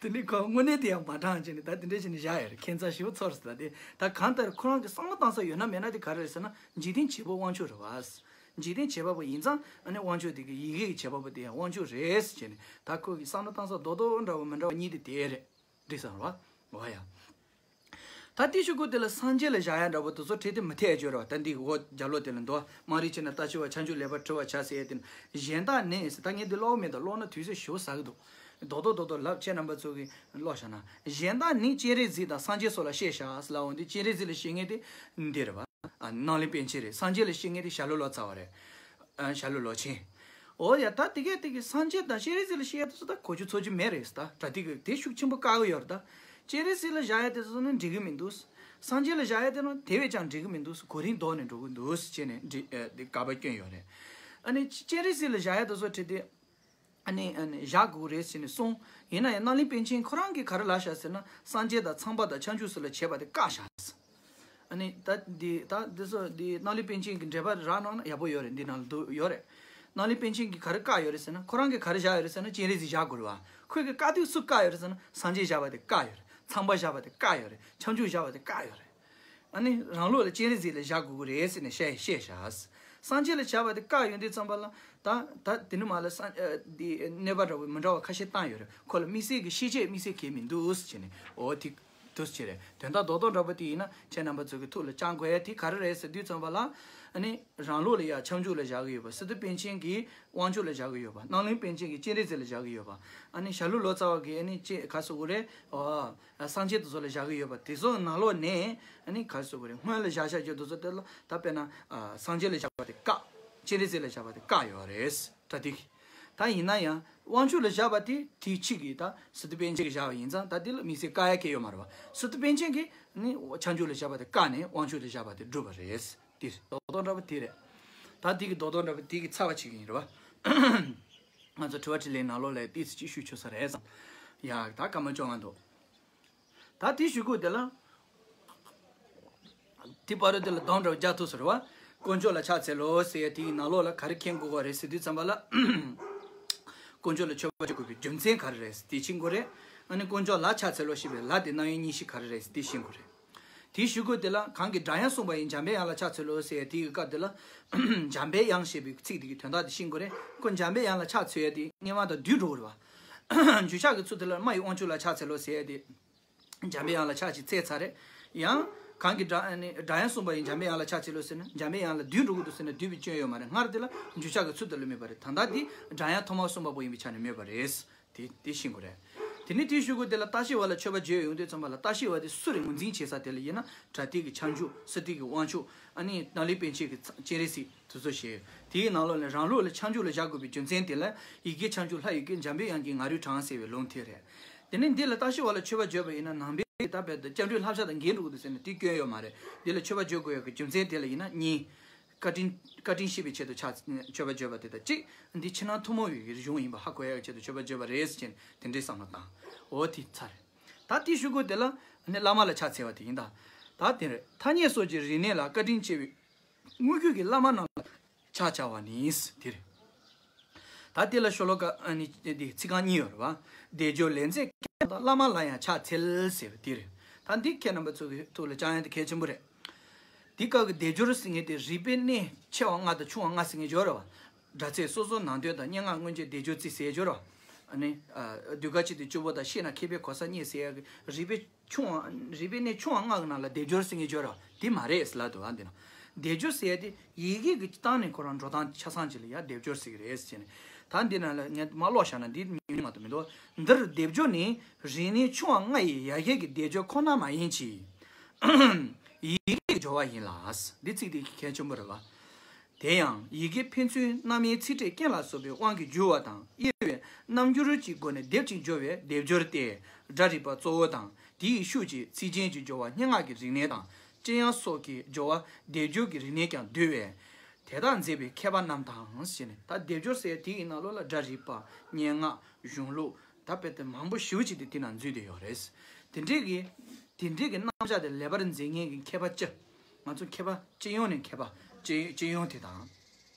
དེ་ནི་ཁོ་དངོས་གནས་དེ་ཡང་མ་དྲངས་བྱས་ནས་ད་དེ་འདྲ་བྱས་ནས་བཞག་ཡོད་རེད། ཁྱད་མཚར་ཞེ་པོ་ཚོར་སོང་། ད་དེ་ད་གང་ལྟར་ཁོ་རང་གི་བསམ་བློ་བཏང་ས་ཡོད་ན་མེད་ན་དེ་ག་རེ་རེད་ཟེར་ན། འཇིག་རྟེན་བྱེད་པོ་དབང་ཕྱུག་རེད་བ། འཇིག་རྟེན་བྱེད་པ་པོ་ཡིན་ཙང་ཨ་ནི་དབང་ཕྱུག་དེ་གི་ཡི་གེ་གི་བྱེད་པ་པོ་དེ་ཡང་དབང་ཕྱུག་རེད་ཟེར་ནས། ད་ཁོ་གི་བསམ་བློ་བཏང་ས་རྡོག་རྡོག་འདྲ་བོ་མི་འདྲ་བ་གཉིས་དེ་དེ་རེད། འགྲིག་སོང་རེད་བ། འོ་ཡ། ད་དེའི་གཞུག་གུ་དེ་ལ་སངས་རྒྱས་ལ་བཞག་ཡ་འདྲ་བོ་དེ་ཚོ་བྲིས་ཏེ་མི་འཐད་ཡ་ཅིག་ཡོད་རེད་བ། ད་འདི་འོ་རྒྱབ་ལོགས་དེ་ལ་འདུག་དམངས་རིགས་ཆེ་ན་ལྟ་ཞིབ་པ་ཁྱབ་འཇུག་ལེགས་པར་བྲི་བར་བྱ་ཟེར་ཡ་དེ་ནི་གཞན་དག་ནི་ཟེར། ད་ངས་འདི་ཀློག་མེད་ད། ཀློག་ན་དུས་ཚོད་ཞེ་པོ་ཟ་གི་འདུག་རྡོག་རྡོག་རྡོག་རྡོག་ལབ། ཁྱེད་རྣམ་པ་ཚོ་གིས་ཀློག་བཞག་ན། གཞན་དག་ནི་སྤྱན་རས་གཟིགས་དང་སངས་རྒྱས་སོགས་ལ་བཤད་བཞག་ཟེར་ལབ་འོང་དུས་སྤྱན་རས་གཟིགས་ལ་བཤད་མཁན་དེ་འདི་རེད་བ། ཨ་རྣམ་གླིང་པཎ་ཆེན་རེད། སངས་རྒྱས་ལ་བཤད་མཁན་དེ་ཞྭ་ལུ་ལོ་ཙཱ་བ་རེད། ཨ་ཞྭ་ལུ་ལོ་ཆེན། འོ་ཡ། ད་དེ་གས་དེ་གས་སངས་རྒྱས་དང་སྤྱན་རས་གཟིགས་ལ་བཤད་ཡ་དེ་ཚོ་ད་གོ་རྒྱུ་ཚོར་རྒྱུ་མེད་རེད་ད། པྲ་ཏི་གི་དེ་ཤུགས་ཆེན་པོ་བཀག་གི་ཡོད་རེད་ད། སྤྱན་རས་གཟིགས་ལ་བཞག་ཡ་དེ་ཚོ་ནི་འགྲིག་གི་མི་འདུག་སངས་རྒྱས་ལ་བཞག་ཡ་དེ་ནི་དེ་བས་ཀྱང་འགྲིག་གི་མི་འདུག་གོ་རིམ་ལྡོག་ནས་འགྲོ་གི་འདུག་ཅེས་ནས་འདི་ཨ་དེ་དགག་པ་བསྐྱོན་ཡོད་རེད། ཨ་ནི་སྤྱན་རས་གཟིགས་ལ་བཞག་ཡ་དེ་ཚོ་བྲིས་ཏེ། ཨ་ནི་ཨ་ནི་བཞག་དགོས་རེད་ཟེར་ནས་གསུངས། ཡིན་ན་ཡང་རྣམ་གླིང་པཎ་ཆེན་ཁོ་རང་གིས་ག་རེ་ལབ་བཞག་ཟེར་ན། སངས་རྒྱས་དང་ཚངས་པ་དང་ཁྱབ་འཇུག་སོགས་ལ་བྱས་པ་དེ་བཀག་བཞག་ཨ་ནི་ད་འདི་ད་འདི་ཚོ་འདི་རྣམ་གླིང་པཎ་ཆེན་གྱི་འགྲེལ་པ་རག་གནང་ན་ཡག་པོ་ཡོད་རེད། འདི་ནང་ལ་འདུག་ཡོད་རེད། རྣམ་གླིང་པཎ་ཆེན་གྱིས་ག་རེ་བཀག་ཡོད་རེད་ཟེར་ན། ཁོ་རང་གིས་ག་རེ་བཞག་ཡོད་རེད་ཟེར་ན། སྤྱན་རས་གཟིགས་བཞག་དགོས་རེད་བ། ཁོས་གི་བཀག་དུས་སུ་བཀག་ཡོད་རེད་ཟེར་ན། སངས་རྒྱས་བཞག་པ་དེ་བཀག་ཡོད་རེད། ཚངས་པ་བཞག་པ་དེ་བཀག་ཡོད་རེད། ཁྱབ་འཇུག་བཞག་པ་དེ་བཀག་ཡོད་རེད། ཨ་ནི་རང་ལུགས་ལ་སྤྱན་རས་གཟིགས་ལ་བཞག་དགོས་ཀྱི་རེད་ཟེར་ནས་བཤད་བཤད་བཞག་སངས་རྒྱས་ལ་བཞག་པ་དེ་བཀག་ཡོང་དུས་ཙམ་པ་ལ། ད་ད་དེ་ནི་མ་ལ་སངས་ཨ་དེ་གནོད་པ་འདྲ་བོ་མི་འདྲ་བ་ཁ་ཤས་བཏང་ཡོད་རེད། ཁོ་ལ་དམིགས་བསལ་གྱི་ཤེས་བྱེད་དམིགས་བསལ་གྱི་མི་འདུག་ཟེར་ནས། འོ་དེ་འདུག་ཟེར་རེད། དོན་དག་རྡོག་རྡོག་འདྲ་པོ་དེ་ཡིན་ན་ཁྱེད་རྣམ་པ་ཚོ་གི་ཐུགས་ལ་བཅངས་དགོས་ཡ་དེ་ག་རེ་རེད་ཟེར་དུས་ཙམ་པ་ལ། ཨ་ནི་རང་ལུགས་ལ་ཡ་ཁྱབ་འཇུག་ལ་བཞག་གི་ཡོད་པ། སི་ཏུ་པཎ་ཆེན་གྱི་དབང་ཕྱུག་ལ་བཞག་གི་ཡོད་པ། རྣམ་གླིང་པཎ་ཆེན་གྱི་སྤྱན་རས་གཟིགས་ལ་བཞག་གི་ཡོད་པ། ཨ་ནི་ཞྭ་ལུ་ལོ་ཙཱ་བ་གི་ཨ་ནི་ཅེས་ག་སོ་གོ་རེད། ཨོ། སངས་རྒྱས་དེ་ཚོ་ལ་བཞག་གི་ཡོད་པ་དེ་ཚོ་ནང་ལོགས་ནས། ཨ་ནི་ག་རེ་ཟེར་དགོས་རེད། སྔོན་ལ་བཞག་བཞག་རྒྱུ་དེ་ཚོ་དེ་ལ་ད་དཔེར་ན། ཨ་སངས་རྒྱས་ལ་བཞག་པ་དེ་བཀག་སྤྱན་རས་གཟིགས་ལ་བཞག་པ་དེ་བཀག་ཡོད་རེད། ད་དེ། ད་ཡིན་ན་ཡང་དབང་ཕྱུག་ལ་བཞག་པ་དེ་དེའི་ཕྱིར་གྱི་ད་སི་ཏུ་པཎ་ཆེན་གྱིས་བཞག་པ་ཡིན་ཙང་། ད་དེ་ལ་དམིགས་བསལ་བཀག་ཡ་གང་ཡང་ཡོད་མ་རེད་བ། སི་ཏུ་པཎ་ཆེན་གྱིས་ནི་ཁྱབ་འཇུག་ལ་བཞག་པ་དེ་བཀག་ནས་དབང་ཕྱུག་ལ་བཞག་པ་དེ་སྒྲུབ་པ་རེད། དེ་རེད། རྡོག་རྡོག་འདྲ་པོ་དེ་རེད། ད་དེ་གི་རྡོག་རྡོག་འདྲ་པོ་དེ་གི་ཚ་བ་བྱེད་ཀྱི་ཡིན་རེད་བ། ང་ཚོ་དྲི་བ་དྲིས་ལན་ནང་ལོགས་ལ་ཏོག་ཙམ་ཅིག་ཞུ་ཆོག་ས་རེད་བསམ། ཡ། ད་སྐར་མ་བཅོ་ལྔ་འདུག་ད་དེ་ཞུ་དགོས་དེ་ལ། དེ་བར་དུ་དེ་ལ་སྡོམ་འདྲ་བོ་རྒྱག་ཐུབ་ས་རེད་བ། དཀོན་མཆོག་ལ་ཕྱག་འཚལ་ལོ་ཟེར་ཡ་དེའི་ནང་ལོགས་ལ་ག་རེ་མཁྱེན་དགོས་པ་རེད་ཟེར་དུས་ཙམ་པ་ལ། དཀོན་མཆོག་ལ་མཆོད་པ་བྱེད་དགོས་པའི་རྒྱུ་མཚན་ག་རེ་རེད་ཟེར་དེ་ཤེས་དགོས་རེད། ཨ་ནི་དཀོན་མཆོག་ལ་ཕྱག་འཚལ་ལོ་ཞེས་པའི་ལ་དེ་རྣམ་དབྱེ་གཉིས་བཞི་ག་རེ་རེད་ཟེར་དེ་ཤེས་དགོས་རེད། དེའི་གཞུག་གུ་དེ་ལ་གང་གིས་སྒྲ་དབྱངས་གསུངས་པ་ཡིན། འཇམ་པའི་དབྱངས་ལ་ཕྱག་འཚལ་ལོ་ཟེར་ཡ་དེའི་སྐབས་དེ་ལ། འཇམ་པའི་དབྱངས་ཞེས་པའི་ཚིག་དེ་གི་དོན་དག་དེ་ཤེས་དགོས་རེད། ཁོ་འཇམ་པའི་དབྱངས་ལ་ཕྱག་འཚལ་ཡ་དེ་སྔོན་མ་དང་བསྡུས་འགྲོ་གི་རེད་བ། འགྱུར་ཕྱག་གི་ཚུལ་དེ་ལ་ལྷ་ཡི་དབང་ཕྱུག་ལ་ཕྱག་འཚལ་ལོ་ཟེར་ཡ་དེ། འཇམ་པའི་དབྱངས་ལ་ཕྱག་ཅིག་འཚལ་ཚར་རེད། ཡང་། གང་གིས་སྒྲ་ཨ་ནི་སྒྲ་དབྱངས་གསུངས་པ་ཡིན། འཇམ་པའི་དབྱངས་ལ་ཕྱག་འཚལ་ལོ་ཟེར་ན། འཇམ་པའི་དབྱངས་ལ་བསྡུས་འགྲོ་གི་འདུག་ཟེར་ན་བསྡུས་པའི་སྐྱོན་ཡོད་མ་རེད། སྔར་དེ་ལ་འགྱུར་ཕྱག་གི་ཚུལ་དེ་ལ་སྨོས་པ་རེད། ད་ལྟ་དེ་སྒྲ་དབྱངས་ཐོག་མར་གསུངས་པ་པོ་ཡིན་པའི་ཆ་ནས་སྨོས་པ་རེད། དེ་དེ་ཤེས་དགོས་རེད། དེ་ནས་དེའི་གཞུག་གུ་དེ་ལ་ལྟ་ཞིབ་པ་ལ་མཆོད་པ་བརྗོད་ཡོང་དུས་ཙམ་པ་ལ། ལྟ་ཞིབ་པ་དེ་སུ་རེད། ངོས་འཛིན་བྱེད་ས་དེ་ལ་ཡིན་ན། སྒྲ་སྡེབ་ཀྱི་ཁྱབ་འཇུག་སི་ཏུ་གི་དབང་ཕྱུག་ཨ་ནི་རྣམ་གླིང་པཎ་ཆེན་གྱི་སྤྱན་རས་གཟིགས་དེ་ཚོ་བཤད། དེའི་ནང་ལོགས་ནས་རང་ལུགས་ལ་ཁྱབ་འཇུག་ལ་བཞག་དགོས་པའི་རྒྱུ་མཚན་དེ་ལ། ཡི་གེ་ཁྱབ་འཇུག་ལྷ་ཡི་གེ་འཇམ་པའི་དབྱངས་ཀྱི་ང་རོའི་གྲངས་ཟེར་བའི་ལུང་དེ་རེད། དེ་ནས་འདི་ལ་ལྟ་ཞིབ་པ་ལ་མཆོད་པ་བརྗོད་པ་ཡིན་ན། ནང་པའི་ད་བོད་དུ་སྐྱབས་འགྲོའི་བསླབ་བྱ་དང་འགལ་འགྲོ་གི་འདུག་ཟེར་ན་དེ་སྐྱོན་ཡོད་མ་རེད། འདི་ལ་མཆོད་པ་བརྗོད་དགོས་ཡག་གི་རྒྱུ་མཚན་དེ་ལ་ཡིན་ན། གཉིས། བཀའ་དྲིན་བཀའ་དྲིན་ཤེས་པའི་ཆེད་དུ་ཕྱག་མཆོད་པ་བརྗོད་པ་དེ་དང་གཅིག་འདི་ཕྱི་ནང་ཐུན་མོང་བའི་གཞུང་ཡིན་པ་ཧ་གོ་ཡག་གི་ཆེད་དུ་མཆོད་པ་བརྗོད་པ་རེད་ཟེར་ནས་དེ་འདྲའི་བསམ་བློ་བཏང་། འོ་དེ་ཚར། ད་དེའི་གཞུག་གུ་དེ་ལ་ནི་བླ་མ་ལ་ཕྱག་འཚལ་བ་དེ་ཡིན་ད། ད་དེ་རེད། ཐ་སྙད་སོགས་ཀྱི་རིག་གནས་ལ་བཀའ་དྲིན་ཆེ་བའི་དངོས་བརྒྱུད་ཀྱི་བླ་མ་རྣམས་ལ་ཕྱག་བྱ་བ་ནི་དེ་རེད། ད་དེ་ལ་ཤོ་ལོ་ཀ་ཨ་ནི་དེ་དེ་ཚིག་རྐང་གཉིས་ཡོད་རེད་བ། སྡེབ་སྦྱོར་ལས་མཛད་ཀྱང་དང་། བླ་མ་ལ་ཡང་ཕྱག་འཚལ་ཟེར་བ་དེ་རེད། ད་འདི་ཁྱེད་རྣམ་པ་ཚོ་གི་ཐུགས་ལ་བཅངས་ཡ་དེ་གལ་ཆེན་པོ་རེད། འདི་སྐབས་ཀྱི་སྡེབ་སྦྱོར་ཟེར་མཁན་དེ་རིག་པའི་གནས་ཆེ་བ་ལྔ་དང་ཆུང་བ་ལྔ་ཟེར་མཁན་སྦྱོར་རེད་བ། སྒྲ་ཚད་སོ་སོ་ནང་དོན་དང་། སྙན་ངག་མངོན་བརྗོད་སྡེབ་སྦྱོར་རྩིས་ཟེར་སྦྱོར་རེད་བ། ཨ་ནི། ཨ། ཟློས་གར་སྤྱི་དེ་བཅུ་པོ་དང་། ཤེས་ན་མཁས་པའི་གོ་ས་རྙེད་ཟེར་ཡ་གི་རིག་པའི་ཆུང་བ། རིག་པའི་གནས་ཆུང་བ་ལྔ་གི་ནང་ལ་སྡེབ་སྦྱོར་ཟེར་མཁན་སྦྱོར་ར་དེ་མ་རེད་ཟེར་ལབ་འདུག་ཨ། འདི་ན་སྡེབ་སྦྱོར་ཟེར་ཡ་དེ་ཡི་གེ་གི་སྟེང་ནས་ཁོ་རང་འགྲོ་སྟངས་ཆ་ཚང་ཅིག་ལ་ཡ་སྡེབ་སྦྱོར་ཟེར་གི་རེད་ཟེར་ནས། ད་འདི་ན་ལ་ངས་མར་ཀློག་བཞག་ན་འདི་ཉུང་ཉུང་མ་གཏོགས་མི་འདུག་འདིར་སྡེབ་སྦྱོར་ནི་རིག་གནས་ཆུང་བ་ལྔ་ཡི་ཡ་གྱལ་གྱི་སྡེབ་སྦྱོར་ཁོ་ན་མ་ཡིན་གྱི། ཡི་གེ་གི་སྦྱོར་བ་ཡིན་ལ། འདི་ཚིག་འདི་གལ་ཆེན་པོ་རེད་བ། དེ་ཡང་ཡི་གེ་ཕན་ཚུན་རྣམ་དབྱེ་ཚིག་ཕྲད་རྐྱེན་ལ་སོགས་པའི་དབང་གིས་འགྱུར་བ་དང་། དབྱེ་བའི་རྣམ་འགྱུར་གྱི་སྒོ་ནས་སྡེབ་ཅིང་སྦྱོར་བས་སྡེབ་སྦྱོར་ཏེ། སྒྲ་རིག་པ་གཙོ་བོ་དང་། དེ་ཡི་ཤུགས་ཀྱིས་ཚིག་རྒྱན་གྱི་སྦྱོར་བ་སྙན་ངག་གི་རིག་གནས་དང་། དཔྱད་དབྱངས་སོགས་ཀྱི་སྦྱོར་བ་སྡེབ་སྦྱོར་གྱི་རིག་གནས་ཀྱང་འདུ་བས། དེ་དག་མཛད་པའི་མཁས་པ་རྣམས་དང་ཞེས་ནས། ད་སྡེབ་སྦྱོར་ཟེར་དེ་ཡི་ནང་ལོགས་ལ་སྒྲ་རིག་པ། སྙན་ངག་གཞུང་ལུགས། ད་དཔེ་དེ་མང་པོ་ཞེ་པོ་ཅིག་དེ་དེ་ནང་འཛུལ་བསྡད་ཡོད་རེད། དེ་འདྲའི་གི། དེ་འདྲའི་གི་རྣམ་གཞག་དེ་ལེགས་པར་མཛད་མཁན་གྱི་མཁས་པ་སྤྱི། ང་ཚོ་མཁས་པ་སྤྱི་ཡོངས་ནས་མཁས་པ་སྤྱི་སྤྱི་ཡོངས་དེ་དང་།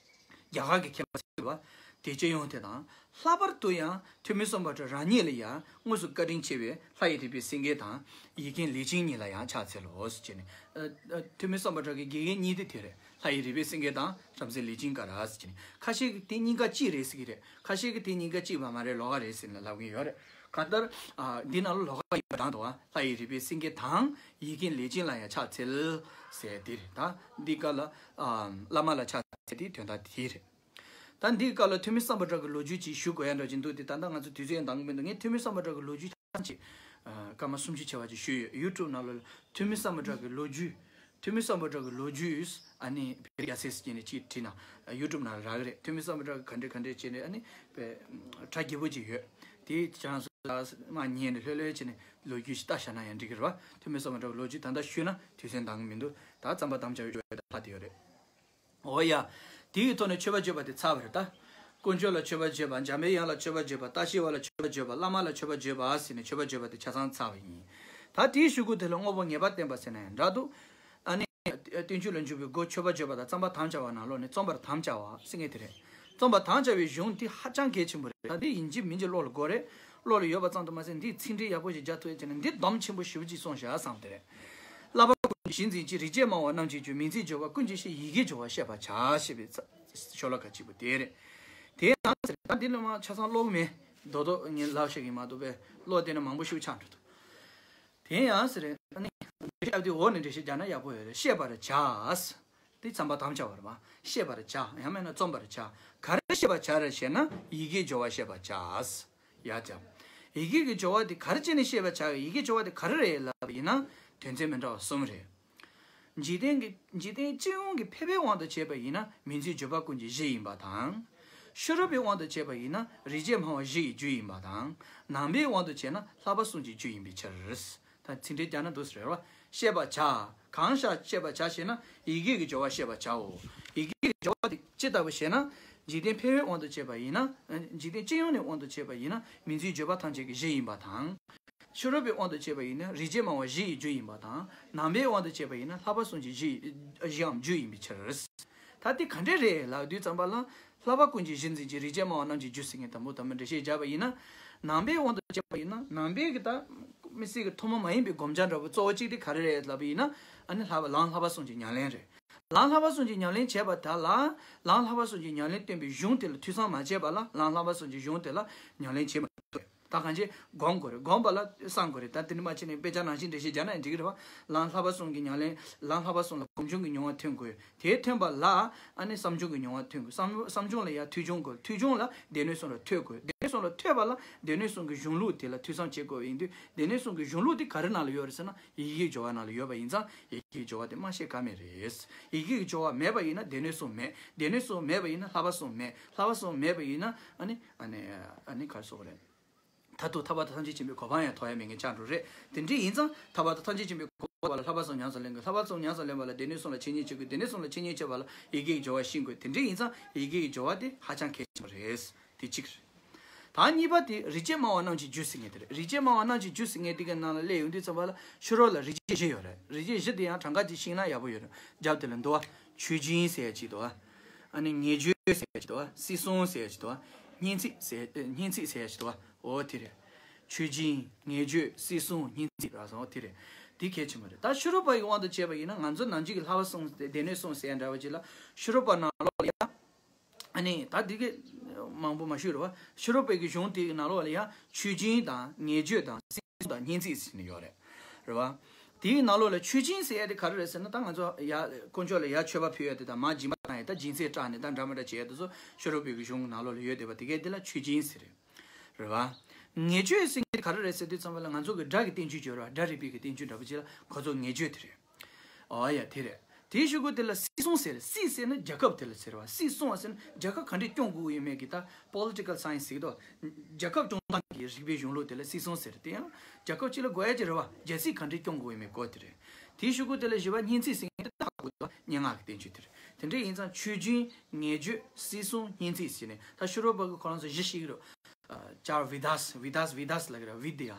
རྒྱ་གར་གྱི་མཁས་པ་ཟེར་བ་དེ་སྤྱི་ཡོངས་དེ་དང་། ལྷག་པར་དུ་ཡང་ཐོན་མི་སམ་བྷོ་ཊ་རང་ཉིད་ལ་ཡང་དངོས་སུ་བཀའ་དྲིན་ཆེ་བའི་ལྷ་ཡི་རིག་པའི་སེང་གེ་དང་། ཡིག་མཁན་ལི་ཅིང་གཉིས་ལ་ཡང་ཕྱག་འཚལ་ལོ་ཟེར་ནས། ཨ། ཨ། ཐོན་མི་སམ་བྷོ་ཊ་གི་དགེ་རྒན་གཉིས་དེ་དེ་རེད། ལྷ་ཡི་རིག་པའི་སེང་གེ་དང་བྲམ་ཟེ་ལི་ཅིང་ཀ་ར་ཟེར་གྱི་ནི། ཁ་ཤས་ཀྱིས་དེ་གཉིས་ཀ་གཅིག་རེད་ཟེར་གྱི་རེད། ཁ་ཤས་ཀྱིས་དེ་གཉིས་ཀ་གཅིག་པ་མ་རེད། ལོགས་ཀ་རེད་ཟེར་ནས་ལབ་ཀྱི་ཡོད་རེད། གང་ལྟར། ཨ། འདི་ནང་ལ་ལོགས་ཀ་ཡིན་པ་དྲངས་འདུག་ཨ། ལྷ་ཡི་རིག་པའི་སེང་གེ་དང་ཡིག་མཁན་ལི་ཅིང་ལ་ཡང་ཕྱག་འཚལ་ཟེར་དེ་རེད། ད་འདི་ཀ་ལ། ཨ། བླ་མ་ལ་ཕྱག་འཚལ་དེའི་དོན་དག་དེ་རེད། ད་འདི་ཀ་ལ་ཐོན་མི་སམ་བྷོ་ཊ་གི་ལོ་རྒྱུས་ཅིག་ཞུ་དགོས་ཡ་འདྲ་ཅིག་འདུག་དེ་ད་ལྟ་ང་ཚོ་དུས་ཚོད་འདང་གི་མི་འདུག་ངས་ཐོན་མི་སམ་བྷོ་ཊ་གི་ལོ་རྒྱུས་ཅིག་ཨ། སྐར་མ་སུམ་ཅུ་བྱས་པ་ཅིག་ཞུས་ཡོད། ཡུ་ཊུབ་ནང་ལ་ཐོན་མི་སམ་བྷོ་ཊ་གི་ལོ་རྒྱུས། ཐོན་མི་སམ་བྷོ་ཊ་གི་ལོ་རྒྱུས། ཨ་ནི་བེ་རི་ཡ་སེས་ཀྱི་ནི་ཅིག་བྲིས་ན་ཡུ་ཊུབ་ནང་ལ་རག་གི་རེད། ཐོན་མི་སམ་བྷོ་ཊ་གི་ག་འདྲ་ག་འདྲ་བྱས་ནས། ཨ་ནི་དཔེ་གྲ་རྒྱས་པོ་ཅིག་ཡོད། དེ་ཁྱེད་རང་ཚོ་ལ་མར་ཉན་ནས་ལྷོད་ལྷོད་བྱས་ནས་ལོ་རྒྱུས་ཤིག་ལྟ་བཞག་ན་ཡང་འགྲིག་གི་རེད་བ། ཐོན་མི་སམ་བྷོ་ཊ་གི་ལོ་རྒྱུས་ད་ལྟ་ཞུས་ན་དུས་ཚོད་འདང་གི་མི་འདུག་ད་རྩམ་པ་དམ་བཅའ་ཡོད་ལ་ལྷག་བསྡད་ཡོད་རེད། འོ་ཡ། དེའི་ཐོག་ནས་མཆོད་པ་བརྗོད་པ་དེ་ཚར་བ་རེད་ད། དཀོན་མཆོག་ལ་མཆོད་པ་བརྗོད་པ། འཇམ་པའི་དབྱངས་ལ་མཆོད་པ་བརྗོད་པ། ལྟ་ཞིབ་པ་ལ་མཆོད་པ་བརྗོད་པ། བླ་མ་ལ་མཆོད་པ་བརྗོད་པ་ཟེར་ནས་མཆོད་པ་བརྗོད་པ་དེ་ཆ་ཚང་ཚར་བ་ཡིན། ད་དེའི་གཞུག་གུ་དེ་ལ་དངོས་པོ་ངེས་པར་བསྟན་པ་ཟེར་ན་ཡང་འདྲ་འདུག་ཨ་ནི། བསྟན་བཅོས་ལ་འཇུག་པའི་སྒོ་མཆོད་པ་བརྗོད་པ་དང་རྩོམ་པར་དམ་བཅའ་བ་ནང་ལོགས་ནས་རྩོམ་པར་དམ་བཅའ་བ་ཟེར་མཁན་དེ་རེད། རྩོམ་པར་དམ་བཅའ་བའི་གཞུང་དེ་ཧ་ཅང་གལ་ཆེན་པོ་རེད། ད་དེ་ཡིན་གཅིག་མིན་གཅིག་བློ་ལ་དགོས་རེད། བློ་ལ་ཡོད་པ་ཙམ་དུ་མ་ཟད། འདིའི་ཚིག་འགྲེལ་ཡག་པོ་ཞིག་རྒྱག་ཐུབ་ཡ་བྱས་ན་འདི་སྡོམ་ཆེན་པོ་ཞེ་པོ་ཅིག་སོང་བཞག་བསམ་དེ་རེད། བསླབ་པ། གཞི་འཛིན་གྱི་རིགས་ཅན་སྨྲ་བ་རྣམས་ཀྱི་རྒྱུད་མིང་ཚིག་སྦྱོར་བ་ཀུན་གྱི་གཞི་ཡི་གེའི་སྦྱོར་བ་བཤད་པར་བྱ་ཞེས་པའི་ཚ་ཤོ་ལོ་ཀ་གཅིག་པུ་དེ་རེད། དེ་ཡང་ཟེར་ད་འདི་ལ་མ་ཆ་ཚང་ཀློག་མེད། རྡོག་རྡོག་ངས་ལབ་ཤེས་ཀྱི་མ་གཏོགས་པས་ཀློག་བསྡད་ན་མང་པོ་ཞིག་ཆགས་འགྲོ་འདུག་དེ་ཡང་ཟེར་ཨ་ནི་འགྲེལ་བཤད་དེ་འོག་ནས་འགྲེལ་བཤད་རྒྱག་ན་ཡག་པོ་ཡོད་རེད། བཤད་པར་བྱ། དེ་རྩོམ་པར་དམ་བཅའ་བར་བ། བཤད་པར་བྱ། ཡང་མིན་ན་རྩོམ་པར་བྱ། ག་རེ་བཤད་པར་བྱ་རེད་ཞེ་ན་ཡི་གེའི་སྦྱོར་བ་བཤད་པར་བྱ། ཡ་ཅག་ཡི་གེ་གི་སྦྱོར་བ་དེ་ག་རེ་བྱས་ནས་བཤད་པར་བྱ་བའི་ཡི་གེའི་སྦྱོར་བ་དེ་ག་རེ་རེད་ལབ་པ་ཡིན་ན་དོན་ཚན་མི་འདྲ་བ་གསུམ་རེད། འཇིག་རྟེན་གྱི་འཇིག་རྟེན་སྤྱི་ཡོངས་ཀྱི་ཕལ་པའི་དབང་དུ་བྱས་པ་ཡིན་ན་མིང་ཚིག་སྦྱོར་བ་ཀུན་གྱི་གཞི་ཡིན་པ་དང་། ཤེས་རབ་པའི་དབང་དུ་བྱས་པ་ཡིན་ན་རིགས་ཅན་སྨྲ་བ་བཞི་ཡི་རྒྱུད་ཡིན་པ་དང་། ནང་པའི་དབང་དུ་བྱས་ན་བསླབ་པ་གསུམ་གྱི་རྒྱུད་ཡིན་པའི་ཕྱིར། ད་ཚིག་འགྲེལ་རྒྱག་ན་འདུག་ཟེར་བ། བཤད་པར་བྱ། གང་ཞིག་བཤད་པར་བྱ་ཞེ་ན་ཡི་གེ་གི་སྦྱོར་བ་བཤད་པར་བྱའོ། ཡི་གེ་གི་སྦྱོར་བ་དེ་ཇི་ལྟ་བུ་ཞེ་ན། འཇིག་རྟེན་ཕལ་པའི་དབང་དུ་བྱས་པ་ཡིན་ན། འཇིག་རྟེན་སྤྱི་ཡོངས་ནས་དབང་དུ་བྱས་པ་ཡིན་ན་མིང་ཚིག་སྦྱོར་བ་ཐམས་ཅད་ཀྱི་གཞི་ཡིན་པ་དང་། ཤེས་རབ་པའི་དབང་དུ་བྱས་པ་ཡིན་ན་རིགས་ཅན་སྨྲ་བ་བཞི་ཡི་རྒྱུད་ཡིན་པ་དང་། ནང་པའི་དབང་དུ་བྱས་པ་ཡིན་ན་བསླབ་པ་གསུམ་གྱི་གཞི་གཞིའམ་རྒྱུད་ཡིན་པའི་ཕྱིར། ད་དེ་ག་འདྲས་རེད་ལབ་དུས་ཙམ་པ་ལ། བསླབ་པ་ཀུན་གྱི་གཞི་འཛིན་གྱི་རིགས་ཅན་སྨྲ་བ་རྣམས་ཀྱི་རྒྱུད་ཟེར་མཁན་དང་པོ་དང་པོ་འགྲེལ་བཤད་བརྒྱབ་པ་ཡིན་ན། ནང་པའི་དབང་དུ་བྱས་པ་ཡིན་ན་ནང་པའི་གི་ད་དམིགས་བསལ་གྱི་ཐུན་མོང་མ་ཡིན་པའི་སྒོམ་བྱ་འདྲ་པོ་གཙོ་བོ་གཅིག་དེ་ག་རེ་རེད་ལབ་པ་ཡིན་ན། ཨ་ནི་བསླབ་པ་ལམ་བསླབ་པ་གསུམ་གྱི་ཉམས་ལེན་རེད། ལམ་བསླབ་པ་གསུམ་གྱི་ཉམས་ལེན་བྱས་པ་དག་ལ། ལམ་བསླབ་པ་གསུམ་གྱི་ཉམས་ལེན་སྟོན་པའི་གཞུང་དེ་ལ་ཐོས་བསམ་མ་བྱས་པ་ལ་ལམ་བསླབ་པ་གསུམ་གྱི་གཞུང་དེ་ལ་ཉམས་ལེན་བྱེད་མ་ཐུབ། ད་གང་ཅི་སྒོམ་དགོས་རེད། སྒོམ་པ་ལ་བསམ་དགོས་རེད། ད་དེ་འདྲ་མ་བྱས་ནས་དཔེ་ཆ་ནང་བཞིན་འགྲེལ་བཤད་རྒྱག་ན་འགྲིག་གི་རེད་བ། ལམ་བསླབ་པ་གསུམ་གྱི་ཉམས་ལེན། ལམ་བསླབ་པ་གསུམ་ལ་སྒོམ་བྱུང་གི་མྱོང་བ་ཐོན་དགོས། དེ་ཐོན་པ་ལ་ཨ་ནི་བསམ་བྱུང་གི་མྱོང་བ་ཐོན་དགོས། བསམ་བསམ་བྱུང་ལ་ཡང་ཐོས་བྱུང་དགོས། ཐོས་བྱུང་ལ་སྡེ་སྣོད་གསུམ་ལ་ཐོས་དགོས། སྡེ་སྣོད་གསུམ་ལ་ཐོས་པ་ལ་སྡེ་སྣོད་གསུམ་གྱི་གཞུང་ལུགས་དེ་ལ་ཐོས་བསམ་བྱེད་དགོས་པ་ཡིན་དུས། སྡེ་སྣོད་གསུམ་གྱི་གཞུང་ལུགས་དེ་ག་རེ་ནང་ལ་ཡོད་རེད་ཟེར་ན་ཡི་གེའི་སྦྱོར་བ་ནང་ལ་ཡོད་པ་ཡིན་ཙང་ཡི་གེའི་སྦྱོར་བ་དེ་མ་ཤེས་ཀ་མེད་རེད། ཡི་གེའི་སྦྱོར་བ་མེད་པ་ཡིན་ན་སྡེ་སྣོད་གསུམ་མེད། སྡེ་སྣོད་གསུམ་མེད་པ་ཡིན་ན་བསླབ་པ་གསུམ་མེད། བསླབ་པ་གསུམ་མེད་པ་ཡིན་ན་ཨ་ནི་ཨ་ནི་ཨ་ནི་ག་རེ་ཟེར་དགོས་རེད། མཐར་ཐུག་ཐར་པ་དང་ཐམས་ཅད་མཁྱེན་པའི་གོ་འཕང་ཡང་ཐོབ་ཡ་མེད་མཁན་ཆགས་འགྲོ་རེད། དེ་འདྲ་ཡིན་ཙང་ཐར་པ་དང་ཐམས་ཅད་མཁྱེན་པའི་གོ་འཕང་ལ་བསླབ་པ་གསུམ་ཉམས་སུ་ལེན་དགོས། བསླབ་པ་གསུམ་ཉམས་སུ་ལེན་པ་ལ་སྡེ་སྣོད་གསུམ་ལ་འཆད་ཉན་བྱེད་དགོས། སྡེ་སྣོད་གསུམ་ལ་འཆད་ཉན་བྱེད་པ་ལ་ཡི་གེའི་སྦྱོར་བ་ཤེས་དགོས། དེ་འདྲ་ཡིན་ཙང་ཡི་གེའི་སྦྱོར་བ་དེ་ཧ་ཅང་གལ་ཆེན་པོ་རེད། དེ་གཅིག་རེད། ད་གཉིས་པ་དེ་རིགས་ཅན་སྨྲ་བ་རྣམས་ཀྱི་རྒྱུད་ཟེར་མཁན་དེ་རེད། རིགས་ཅན་སྨྲ་བ་རྣམས་ཀྱི་རྒྱུད་ཟེར་མཁན་དེ་གའི་ནང་ལ་སླེབས་ཡོང་དུས་ཙམ་པ་ལ་ཤེས་རབ་ལ་རིགས་ཅན་བཞི་ཡོད་རེད། རིགས་ཅན་བཞི་དེ་ཡང་གྲངས་ཀ་ཅིག་ཤེས་ན་ཡག་པོ་ཡོད་རེད། རྒྱབ་དེ་ལ་འདུག་བ། ཆོས་ཅན་ཟེར་ཡ་ཅིག་འདུག་བ། ཨ་ནི་ངེས་བརྗོད་ཟེར་ཡ་ཅིག་འདུག་བ། སྲིད་གསུམ་ཟེར་ཡ་ཅིག་འདུག་བ། སྙན་ཚིག་ཟེར་སྙན་ཚིག་ཟེར་ཡ་ཅིག་འདུག་བ། འོ་དེ་རེད། ཆོས་ཅན། ངེས་བརྗོད། སྲིད་གསུམ། སྙན་ཚིག་ར་སོང་དེ་རེད། དེ་གལ་ཆེན་པོ་རེད། ད་ཤེས་རབ་པ་ཡི་དབང་དུ་བྱས་པ་ཡིན་ན་ང་ཚོ་ནམ་རྒྱུན་གྱི་བསླབ་པ་གསུམ་སྡེ་སྣོད་གསུམ་ཟེར་ཡ་འདྲ་བ་ཅིག་ལ་ཤེས་རབ་པ་ནང་ལོགས་ལ་ཡ། ཨ་ནི་ད་འདི་གས་མང་པོ་མ་ཞུ་རེད་བ། ཤེས་རབ་པའི་གི་གཞུང་དེའི་ནང་ལོགས་ལ་ཡང་ཆོས་ཅན་དང་ངེས་བརྗོད་དང་སྲིད་གསུམ་དང་སྙན་ཚིག་ཟེར་ནས་ཡོད་རེད། རེད་བ། དེའི་ནང་ལོགས་ལ་ཆོས་ཅན་ཟེར་ཡ་དེ་ག་རེ་རེད་ཟེར་ན་ད་ང་ཚོ་ཡ་དཀོན་མཆོག་ལ་ཡ་མཆོད་པ་ཕུལ་ཡ་དེ་དང་མར་སྦྱིན་པ་བཏང་ཡ་ད་སྦྱིན་སྲེག་སྐྲག་ནས་ད་འདྲ་མི་འདྲ་བྱེད་ཡ་དེ་ཚོ་ཤེས་རབ་པའི་གི་གཞུང་ནང་ལོགས་ལ་ཡོད་བསྡད་པ་དེ་གས་དེ་ལ་ཆོས་ཅན་ཟེར་རེད། རེད་བ། ངེས་བརྗོད་ཟེར་མཁན་དེ་ག་རེ་རེད་ཟེར་དུས་ཙམ་པ་ལ་ང་ཚོ་གི་སྒྲ་གི་བསྟན་བཅོས་བརྗོད་རེད་བ། སྒྲ་རིག་པའི་གི་བསྟན་བཅོས་འདྲ་པོ་ཅིག་ལ་ཁོ་ཚོ་ངེས་བརྗོད་དེ་རེད། ཨོ་ཡ་དེ་རེད། དེའི་གཞུག་གུ་དེ་ལ་སྲིད་གསུམ་ཟེར། སྲིད་ཟེར་ན་རྒྱལ་ཁབ་དེ་ལ་ཟེར་བ། སྲིད་གསུམ་བ་ཟེར་ན་རྒྱལ་ཁབ་ག་འདྲས་སྐྱོང་དགོས་ཡོད་མེད་ཀྱི་ད་པོ་ལི་ཊི་ཀལ་སའེན་སི་ཟེར་གི་འདུག་རྒྱལ་ཁབ་སྐྱོང་སྟངས་ཀྱི་རིག་པའི་གཞུང་ལུགས་དེ་ལ་སྲིད་གསུམ་ཟེར། དེ་ཡང་རྒྱལ་ཁབ་གཅིག་ལ་དགོས་ཡ་ཅིག་རེད་བ། རྒྱལ་སྲིད་ག་འདྲས་སྐྱོང་དགོས་ཡོད་མེད་སྐོར་དེ་རེད། དེའི་གཞུག་གུ་དེ་ལ་བཞི་པ་སྙན་ཚིག་ཟེར་མཁན་དེ་ད་ཧ་གོ་འདུག་སྙན་ངག་གི་བསྟན་བཅོས་དེ་རེད། དེ་འདྲ་ཡིན་ཙང་ཆོས་ཅན། ངེས་བརྗོད། སྲིད་གསུམ། སྙན་ཚིག་ཟེར་ནས་ད་ཤེས་རབ་པ་གི་ཁོ་རང་ཚོ་བཞི་ཤེས་ཀྱི་རེད། ཨ་ཅར་བི་དཱས། བི་དཱས། བི་དཱས་ལབ་ཀྱི་རེད། བི་དི་ཡ།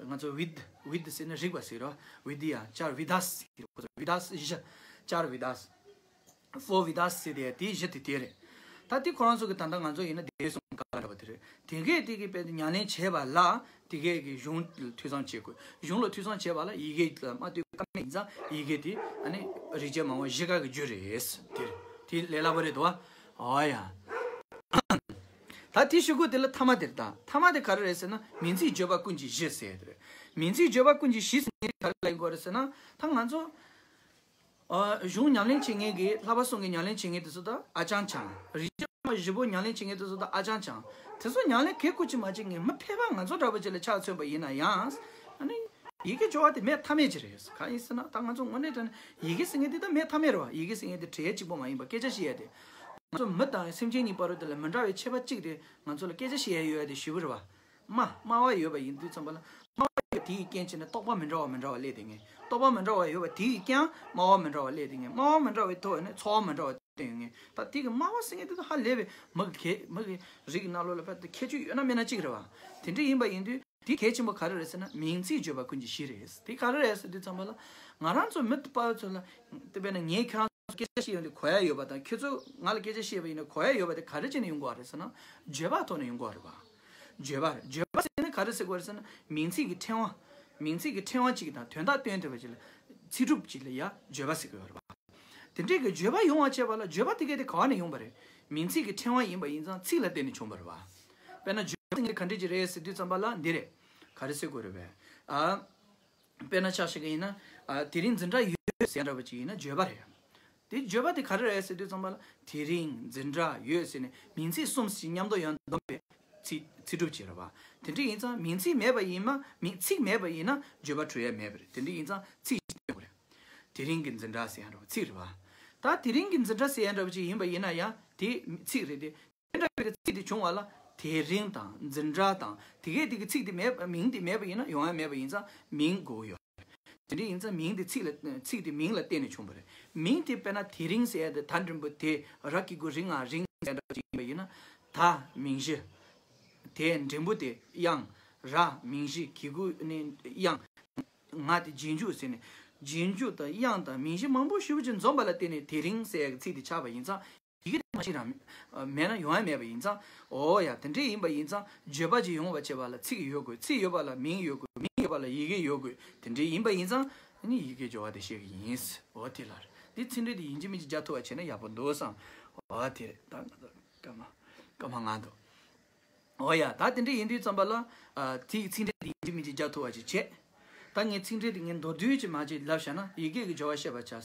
ང་ཚོ་བིད། བིད་ཟེར་ན་རིག་པ་ཟེར་གྱི་རེད། བི་དི་ཡ། ཅར་བི་དཱས་ཟེར་གྱི་རེད། ཁོ་ཚོ་བི་དཱས་བཞི། ཅར་བི་དཱས། ཕོར་བི་དཱས་ཟེར་དེ་དེ་བཞི་དེ་དེ་རེད། ད་དེ་ཁོ་རང་ཚོ་གི་ད་ལྟ་ང་ཚོ་ཡིན་ན་དེ་གསུམ་ག་ལ་འདྲ་བ་དེ་རེད། དེ་གས་དེ་གི་དཔེ་དེ་ཉམས་ལེན་བྱས་པ་ལ་དེ་གས་ཀྱི་གཞུང་ལ་ཐོས་བསམ་བྱེད་དགོས། གཞུང་ལ་ཐོས་བསམ་བྱས་པ་ལ་ཡི་གེ་ལ་མ་ལྟོས་ཀ་མེད་ཡིན་ཙང་ཡི་གེ་དེ་ཨ་ནི་རིགས་ཅན་སྨྲ་བ་བཞི་ཀ་གི་རྒྱུད་རེད། དེ་རེད། དེ་ལས་སླ་པོ་རེད་དོ། ཨོ་ཡ། ད་དེའི་གཞུག་གུ་དེ་ལ་ཐ་མ་དེ་རེད། ད་ཐ་མ་དེ་ག་རེ་རེད་ཟེར་ན་མིང་ཚིག་སྦྱོར་བ་ཀུན་གྱི་གཞི་ཟེར་དེ་རེད། མིང་ཚིག་སྦྱོར་བ་ཀུན་གྱི་གཞི་ཟེར་མཁན་དེ་ག་རེ་ལ་ཡིན་དགོས་རེད་ཟེར་ན་ད་ང་ཚོ་ཨ་གཞུང་ཉམས་ལེན་བྱེད་མཁན་གྱི་བསླབ་པ་གསུམ་གྱི་ཉམས་ལེན་བྱེད་མཁན་དེ་ཚོ་ད་ཨ་ཅང་ཅང་། རིགས་ཅན་སྨྲ་བ་བཞི་པོ་ཉམས་ལེན་བྱེད་མཁན་དེ་ཚོ་ད་ཨ་ཅང་ཅང་། དེ་ཚོ་ཉམས་ལེན་གས་སྐུ་ཅི་མ་བྱེད་མཁན་མི་ཕལ་པ་ང་ཚོ་འདྲ་པོ་ཅིག་ལ་ཆ་མཚོན་པ་ཡིན་ན་ཡང་ཨ་ནི། ཡི་གེ་སྦྱོར་བ་དེ་མེད་ཐབས་མེད་ཅིག་རེད། གང་ཡིན་ཟེར་ན་ད་ང་ཚོ་དངོས་གནས་དྲང་གནས་ཡི་གེ་ཟེར་མཁན་དེ་ད་མེད་ཐབས་མེད་རེད་བ། ཡི་གེ་ཟེར་མཁན་དེ་བྲལ་ཡ་གཅིག་པོ་མ་ཡིན་པ་སྐད་ཆ་བཤད་ཡ་དེ། ང་ཚོ་མི་དང་སེམས་ཅན་གཉིས་བར་དུ་ལ་མི་འདྲ་བའི་ཁྱད་པར་གཅིག་དེ་ང་ཚོ་ལ་སྐད་ཆ་བཤད་ཡ་ཡོད་ཡ་དེ་ཞེ་པོ་རེད་བ། སྨྲ་སྨྲ་བ་ཡོད་པ་ཡིན་དུས་ཙམ་པ་ལ་སྨྲ་བ་ཡོད་པ་དེ་ཡི་རྐྱེན་བྱས་ནས་རྟོག་པ་མི་འདྲ་བ་མི་འདྲ་བ་སླེབས་དེ་ངེས། རྟོག་པ་མི་འདྲ་བ་ཡོད་པ་དེ་ཡི་རྐྱེན་སྨྲ་བ་མི་འདྲ་བ་སླེབས་དེ་ངེས། སྨྲ་བ་མི་འདྲ་བའི་ཐོག་ནས་ཚོར་བ་མི་འདྲ་བ་སྟོན་ཡོད་ངེས། ད་དེ་གི་སྨྲ་བ་ཟེར་མཁན་དེ་ད་ཧ་ལས་པའི་མི་གི་གེ་མི་གི་རིགས་ཀྱི་ནང་ལོགས་ལ་དཔེ་དེ་ཁྱད་ཆོས་ཡོད་ན་མེད་ན་གཅིག་རེད་བ། དེ་འདྲ་ཡིན་པ་ཡིན་དུས། དེ་གལ་ཆེན་པོ་ག་རེ་རེད་ཟེར་ན་མིང་ཚིག་བརྗོད་པ་ཀུན་གྱི་གཞི་རེད། དེ་ག་རེ་རེད་ཟེར་དུས་ཙམ་པ་ལ་ང་རང་ཚོ་མི་དཔའ་བོ་ཚོ་ལ་དཔེར་ན་ངས་ཁྱེད་རང་ཚོ་སྐད་ཆ་བཤད་ཡོང་དུས་གོ་ཡ་ཡོད་པ་དང་ཁྱེད་ཚོ་ང་ལ་སྐད་ཆ་བཤད་པ་ཡིན་ན་གོ་ཡ་ཡོད་པ་དེ་ག་རེ་བྱས་ནས་ཡོང་གི་ཡོད་རེད་ཟེར་ན་བརྗོད་པ་ཐོག་ནས་ཡོང་གི་ཡོད་རེད་བ། བརྗོད་པ་རེད། བརྗོད་པ་ཟེར་ན་ག་རེ་ཟེར་དགོས་རེད་ཟེར་ན་མིང་ཚིག་གི་ཕྲེང་བ། མིང་ཚིག་གི་ཕྲེང་བ་གཅིག་དང་དོན་དག་སྟོན་ཐུབ་པ་ཅིག་ལ་ ཚིག་གྲུབ་ཅིག་ལ་ཡ་བརྗོད་པ་ཟེར་གྱི་ཡོད་རེད་པ། དེ་འདྲའི་གི་བརྗོད་པ་ཡོང་བ་བྱས་པ་ལ་བརྗོད་པ་དེ་གས་དེ་ག་བ་ནས་ཡོང་པ་རེད། མིང་ཚིག་གི་ཕྲེང་བ་ཡིན་པ་ཡིན་ཙང་ཚིག་ལ་བརྟེན་ནས་བྱུང་བ་རེད་པ། དཔེར་ན་བརྗོད་པ་ཟེར་མཁན་ག་འདྲ་ཅིག་རེད་ཟེར་དུས་ཙམ་པ་ལ་འདི་རེད། ག་རེ་ཟེར་དགོས་རེད་པས། ཨ། དཔེར་ན་ཆ་བཞག་གི་ཡིན་ན། ཨ། དེ་རིང་འཛིན་གྲྭ་ཡོད་ཟེར་འདྲ་པོ་ཅིག་ཡིན་ན་བརྗོད་པ་རེད། དེ་བརྗོད་པ་དེ་ག་རེ་རེད་ཟེར་དུས་ཙམ་པ་ལ་དེ་རིང་འཛིན་གྲྭ་ཡོད་ཟེར་ནས་མིང་ཚིག་གསུམ་ཞིག་མཉམ་དུ་ཡང་འདོམས་པའི་ཚིག་ཚིག་གྲུབ་ཅིག་རེད་པ། དེ་འདྲ་ཡིན་ཙང་མིང་ཚིག་མེད་པ་ཡིན་ན། མིང་ཚིག་མེད་པ་ཡིན་ན་བརྗོད་པ་གྲུབ་ཡ་མེད་པ་རེད། དེ་འདྲ་ཡིན་ཙང་ཚིག་ཅིག་བརྗོད་དགོས་རེད། དེ་རིང་གི་འཛིན་གྲྭ་ཟེར་ཡ་འདྲ་པོ་ཚིག་རེད་པ། ད་དེ་རིང་གི་འཛིན་གྲྭ་ཟེར་ཡ་འདྲ་པོ་ཅིག་ཡིན་པ་ཡིན་ན་ཡང་དེ་ཚིག་རེད་དེ། དེ་འདྲ་བའི་ཚིག་དེ་བྱུང་བ་ལ་དེ་རིང་དང་འཛིན་གྲྭ་དང་དེ་གས་དེ་གི་ཚིག་དེ་མེད་པ། མིང་དེ་མེད་པ་ཡིན་ན་ཡོང་ཡ་མེད་པ་ཡིན་ཙང་མིང་དགོས་ཀྱི་ཡོད་རེད། དེ་འདྲ་ཡིན་ཙང་མིང་དེ་ཚིག་ལ། ཚིག་དེ་མིང་ལ་བརྟེན་ནས་བྱུང་བ་རེད། མིང་དེ་དཔེར་ན་དེ་རིང་ཟེར་ཡ་དེ་ད་འགྲེང་བུ་དེ་ར་གི་གུ་རི་ང་རིང་ཟེར་འདྲ་ཅིག་ཡིན་པ་ཡིན་ན། ད་མིང་གཞི། དེ་འགྲེང་བུ་དེ་དབྱངས། ར་མིང་གཞི། གི་གུ་ནི་དབྱངས། ང་དེ་རྗེས་འཇུག་ཟེར་ནས། རྗེས་འཇུག་དང་དབྱངས་དང་མིང་གཞི་མང་པོ་ཞེ་པོ་ཅིག་འཛོམས་པ་ལ་བརྟེན་ནས་དེ་རིང་ཟེར་ཡ་གི་ཚིག་དེ་ཆགས་པ་ཡིན་ཙང་། ཡི་གེ་དེ་མ་ཤེས་རང་མེད་ན་ཡོང་ཡ་མེད་པ་ཡིན་ཙང་། འོ་ཡ། དེ་འདྲ་ཡིན་པ་ཡིན་ཙང་བརྗོད་པ་ཅིག་ཡོང་བ་བྱེད་པ་ལ་ཚིག་ཡོད་དགོས། ཚིག་ཡོད་པ་ལ་མིང་ཡོད་དགོས། མིང་ཡོད་པ་ལ་ཡི་གེ་ཡོད་དགོས། དེ་འདྲ་ཡིན་པ་ཡིན་ཙང་ཨ་ནི་ཡི་གེ་སྦྱོར་བ་དེ་བཤད་ཀྱི་ཡིན། འོ་དེ་ལ་རེད། འདི་ཚིག་འགྲེལ་དེ་ཡིན་གཅིག་མིན་གཅིག་རྒྱག་ཐུབ་པ་བྱས་ན་ཡག་པོ་འདུག་བསམ། འོ་དེ་རེད། ད་ང་ཚོ་སྐར་མ་སྐར་མ་ལྔ་འདུག་འོ་ཡ། ད་དེ་འདྲ་ཡིན་དུས་ཙམ་པ་ལ། ཨ། དེའི་ཚིག་འགྲེལ་དེ་ཡིན་གཅིག་མིན་གཅིག་རྒྱག་ཐུབ་པ་ཅིག་བྱས། ད་ངས་ཚིག་འགྲེལ་དེ་ངས་མདོར་བསྡུས་ཅིག་མ་ཅིག་ལབ་བཞག་ན་ཡི་གེ་གི་སྦྱོར་བ་བཤད་པར་བྱ།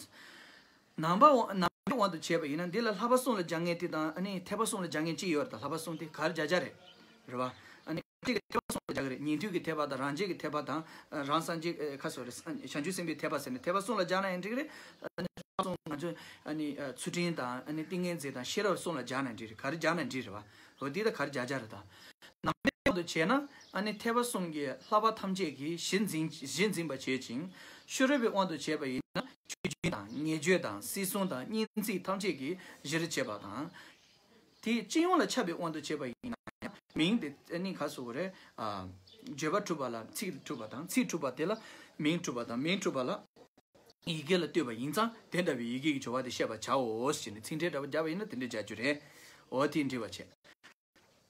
ནང་པ་དབང་། ནང་པའི་དབང་དུ་བྱས་པ་ཡིན་ན་འདི་ལ་བསླབ་པ་གསུམ་ལ་སྦྱར་མཁན་དེ་དང་། ཨ་ནི་ཐེག་པ་གསུམ་ལ་སྦྱར་མཁན་གཅིག་ཡོད་རེད། ད་བསླབ་པ་གསུམ་དེ་ག་རེ་སྦྱར་བྱ་རེད། རེད་པ། ཨ་ནི་གཅིག་གི་ཐེག་པ་གསུམ་ལ་སྦྱར་གི་རེད། ཉན་ཐོས་ཀྱི་ཐེག་པ་དང་། རང་རྒྱལ་གྱི་ཐེག་པ་དང་། རང་སངས་རྒྱས། ཁ་སོ་རེད། བྱང་ཆུབ་སེམས་དཔའི་ཐེག་པ་ཟེར་ནས་ཐེག་པ་གསུམ་ལ་སྦྱར་ན་ཡང་འགྲིག་གི་རེད། ཨ་ནི་ང་ཚོ། ཨ་ནི་ཚུལ་ཁྲིམས་དང་། ཨ་ནི་ཏིང་ངེ་འཛིན་དང་ཤེས་རབ་གསུམ་ལ་སྦྱར་ན་འགྲིག་རེད། ག་རེ་སྦྱར་ན་འགྲིག་རེད་པ། འོ་འདི་ད་ག་རེ་སྦྱར་བྱ་རེད་ད། ནང་པའི་དབང་དུ་བྱས་ན། ཨ་ནི་ཐེག་པ་གསུམ་གྱི་བསླབ་པ་ཐམས་ཅད་ཀྱི་གཞི་འཛིན། གཞི་འཛིན་པར་བྱེད་ཅིང་། ཤེས་རབ་པའི་དབང་དུ་བྱས་པ་ཡིན་ན་ཆོས་བརྒྱུད་དང་། ཉེས་བརྗོད་དང་། སྲིད་གསུམ་དང་། སྙན་ཚིག་ཐམས་ཅད་ཀྱི་གཞིར་བྱེད་པ་དང་། དེའི་སྤྱི་ཡོངས་ལ་ཁྱབ་པའི་དབང་དུ་བྱས་པ་ཡིན་ན་ཡང་མིང་དེ་ནི་ག་རེ་ཟེར་དགོས་རེད། ཨ། བརྗོད་པ་གྲུབ་པ་ལ་ཚིག་གྲུབ་པ་དང་། ཚིག་གྲུབ་པ་དེ་ལ་མིང་གྲུབ་པ་དང་། མིང་གྲུབ་པ་ལ་ཡི་གེ་ལ་ལྟོས་པ་ཡིན་ཙང་དེ་འདྲ་བའི་ཡི་གེ་གི་སྦྱོར་བ་དེ་བཤད་པར་བྱའོ་ཞེས་ནས་ཚིག་འགྲེལ་འདྲ་པོ་བརྒྱབ་པ་ཡིན་ན་དེ་འདྲ་སྦྱར་རྒྱུ་རེད། འོ་དེ་འགྲེལ་བ་བྱས།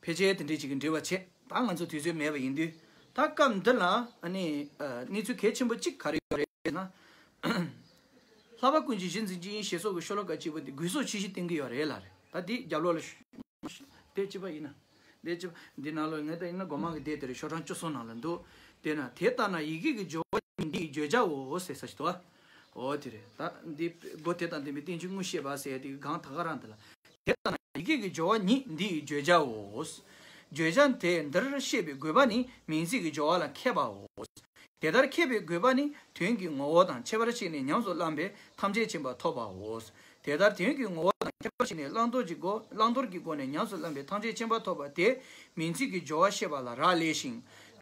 ཕལ་ཆེར་དེ་འདྲའི་ཅིག་གི་འགྲེལ་བ་བྱས། ད་ང་ཚོ་དུས་ཚོད་མེད་པ་ཡིན་དུས། ད་སྐབས་འདི་ལ་ཨ་ནི། ཨ། གནས་ཚུལ་གལ་ཆེན་པོ་གཅིག་ག་རེ་ཡོད་རེད་ཟེར་ན། བསླབ་པ་ཀུན་གྱི་གཞི་འཛིན་ཅིང་ཞེས་སོགས་ཀྱི་ཤོ་ལོ་ཀ་གཅིག་པོ་དེ་དགོས་སོགས་ཆོས་བཞི་བསྟན་གྱི་ཡོད་རེད་ལབ་རེད། ད་འདི་རྒྱབ་ལོགས་ལ་ཤོ། དེ་གཅིག་པ་ཡིན་ན། དེ་གཅིག་པ་འདི་ནང་ལོགས་ངས་ད་ཡིན་ན་སྒོ་མང་གི་དེབ་དེ་རེད། ཤོག་གྲངས་བཅུ་གསུམ་ནང་ལ་འདུག་དེས་ན་དེ་ལྟ་ན་ཡི་གེ་གི་སྦྱོར་བ་ཉིད་འདི་ཡི་བརྗོད་བྱའོ་ཟེར་ས་ཞིག་འདུག་ཨ། འོ་དེ་རེད། ད་འདི་སྒོ་དེ་དང་ལྡན་པའི་བསྟན་བཅོས་དངོས་བཤད་པ་ཟེར་ཡ་དེ་གི་སྒང་ད་ག་རང་དེ་ལ། དེ་ལྟ་ན་ཡི་གེ་གི་སྦྱོར་བ་ཉིད་འདི་ཡི་བརྗོད་བྱའོ། བརྗོད་བྱ་དེ་འདིར་བཤད་པའི་དགོས་པ་ནི་མིང་ཚིག་གི་སྦྱོར་བ་ལ་མཁས་པའོ། དེ་ལྟར་མཁས་པའི་དགོས་པ་ནི་དོན་གྱི་ངོ་བོ་དང་ཁྱད་པར་ཕྱེ་ནས་ཉམས་སུ་བླངས་པས་ཐམས་ཅད་མཁྱེན་པ་ཐོབ་པའོ། དེ་ལྟར་དོན་གྱི་ངོ་བོ་དང་ཁྱད་པར་ཕྱེ་ནས་བླང་དོར་གྱི་སྒོ། བླང་དོར་གྱི་སྒོ་ནས་ཉམས་སུ་བླངས་པས་ཐམས་ཅད་མཁྱེན་པ་ཐོབ་པ་དེ་མིང་ཚིག་གི་སྦྱོར་བ་ཤེས་པ་ལ་རག་ལས་ཤིང་།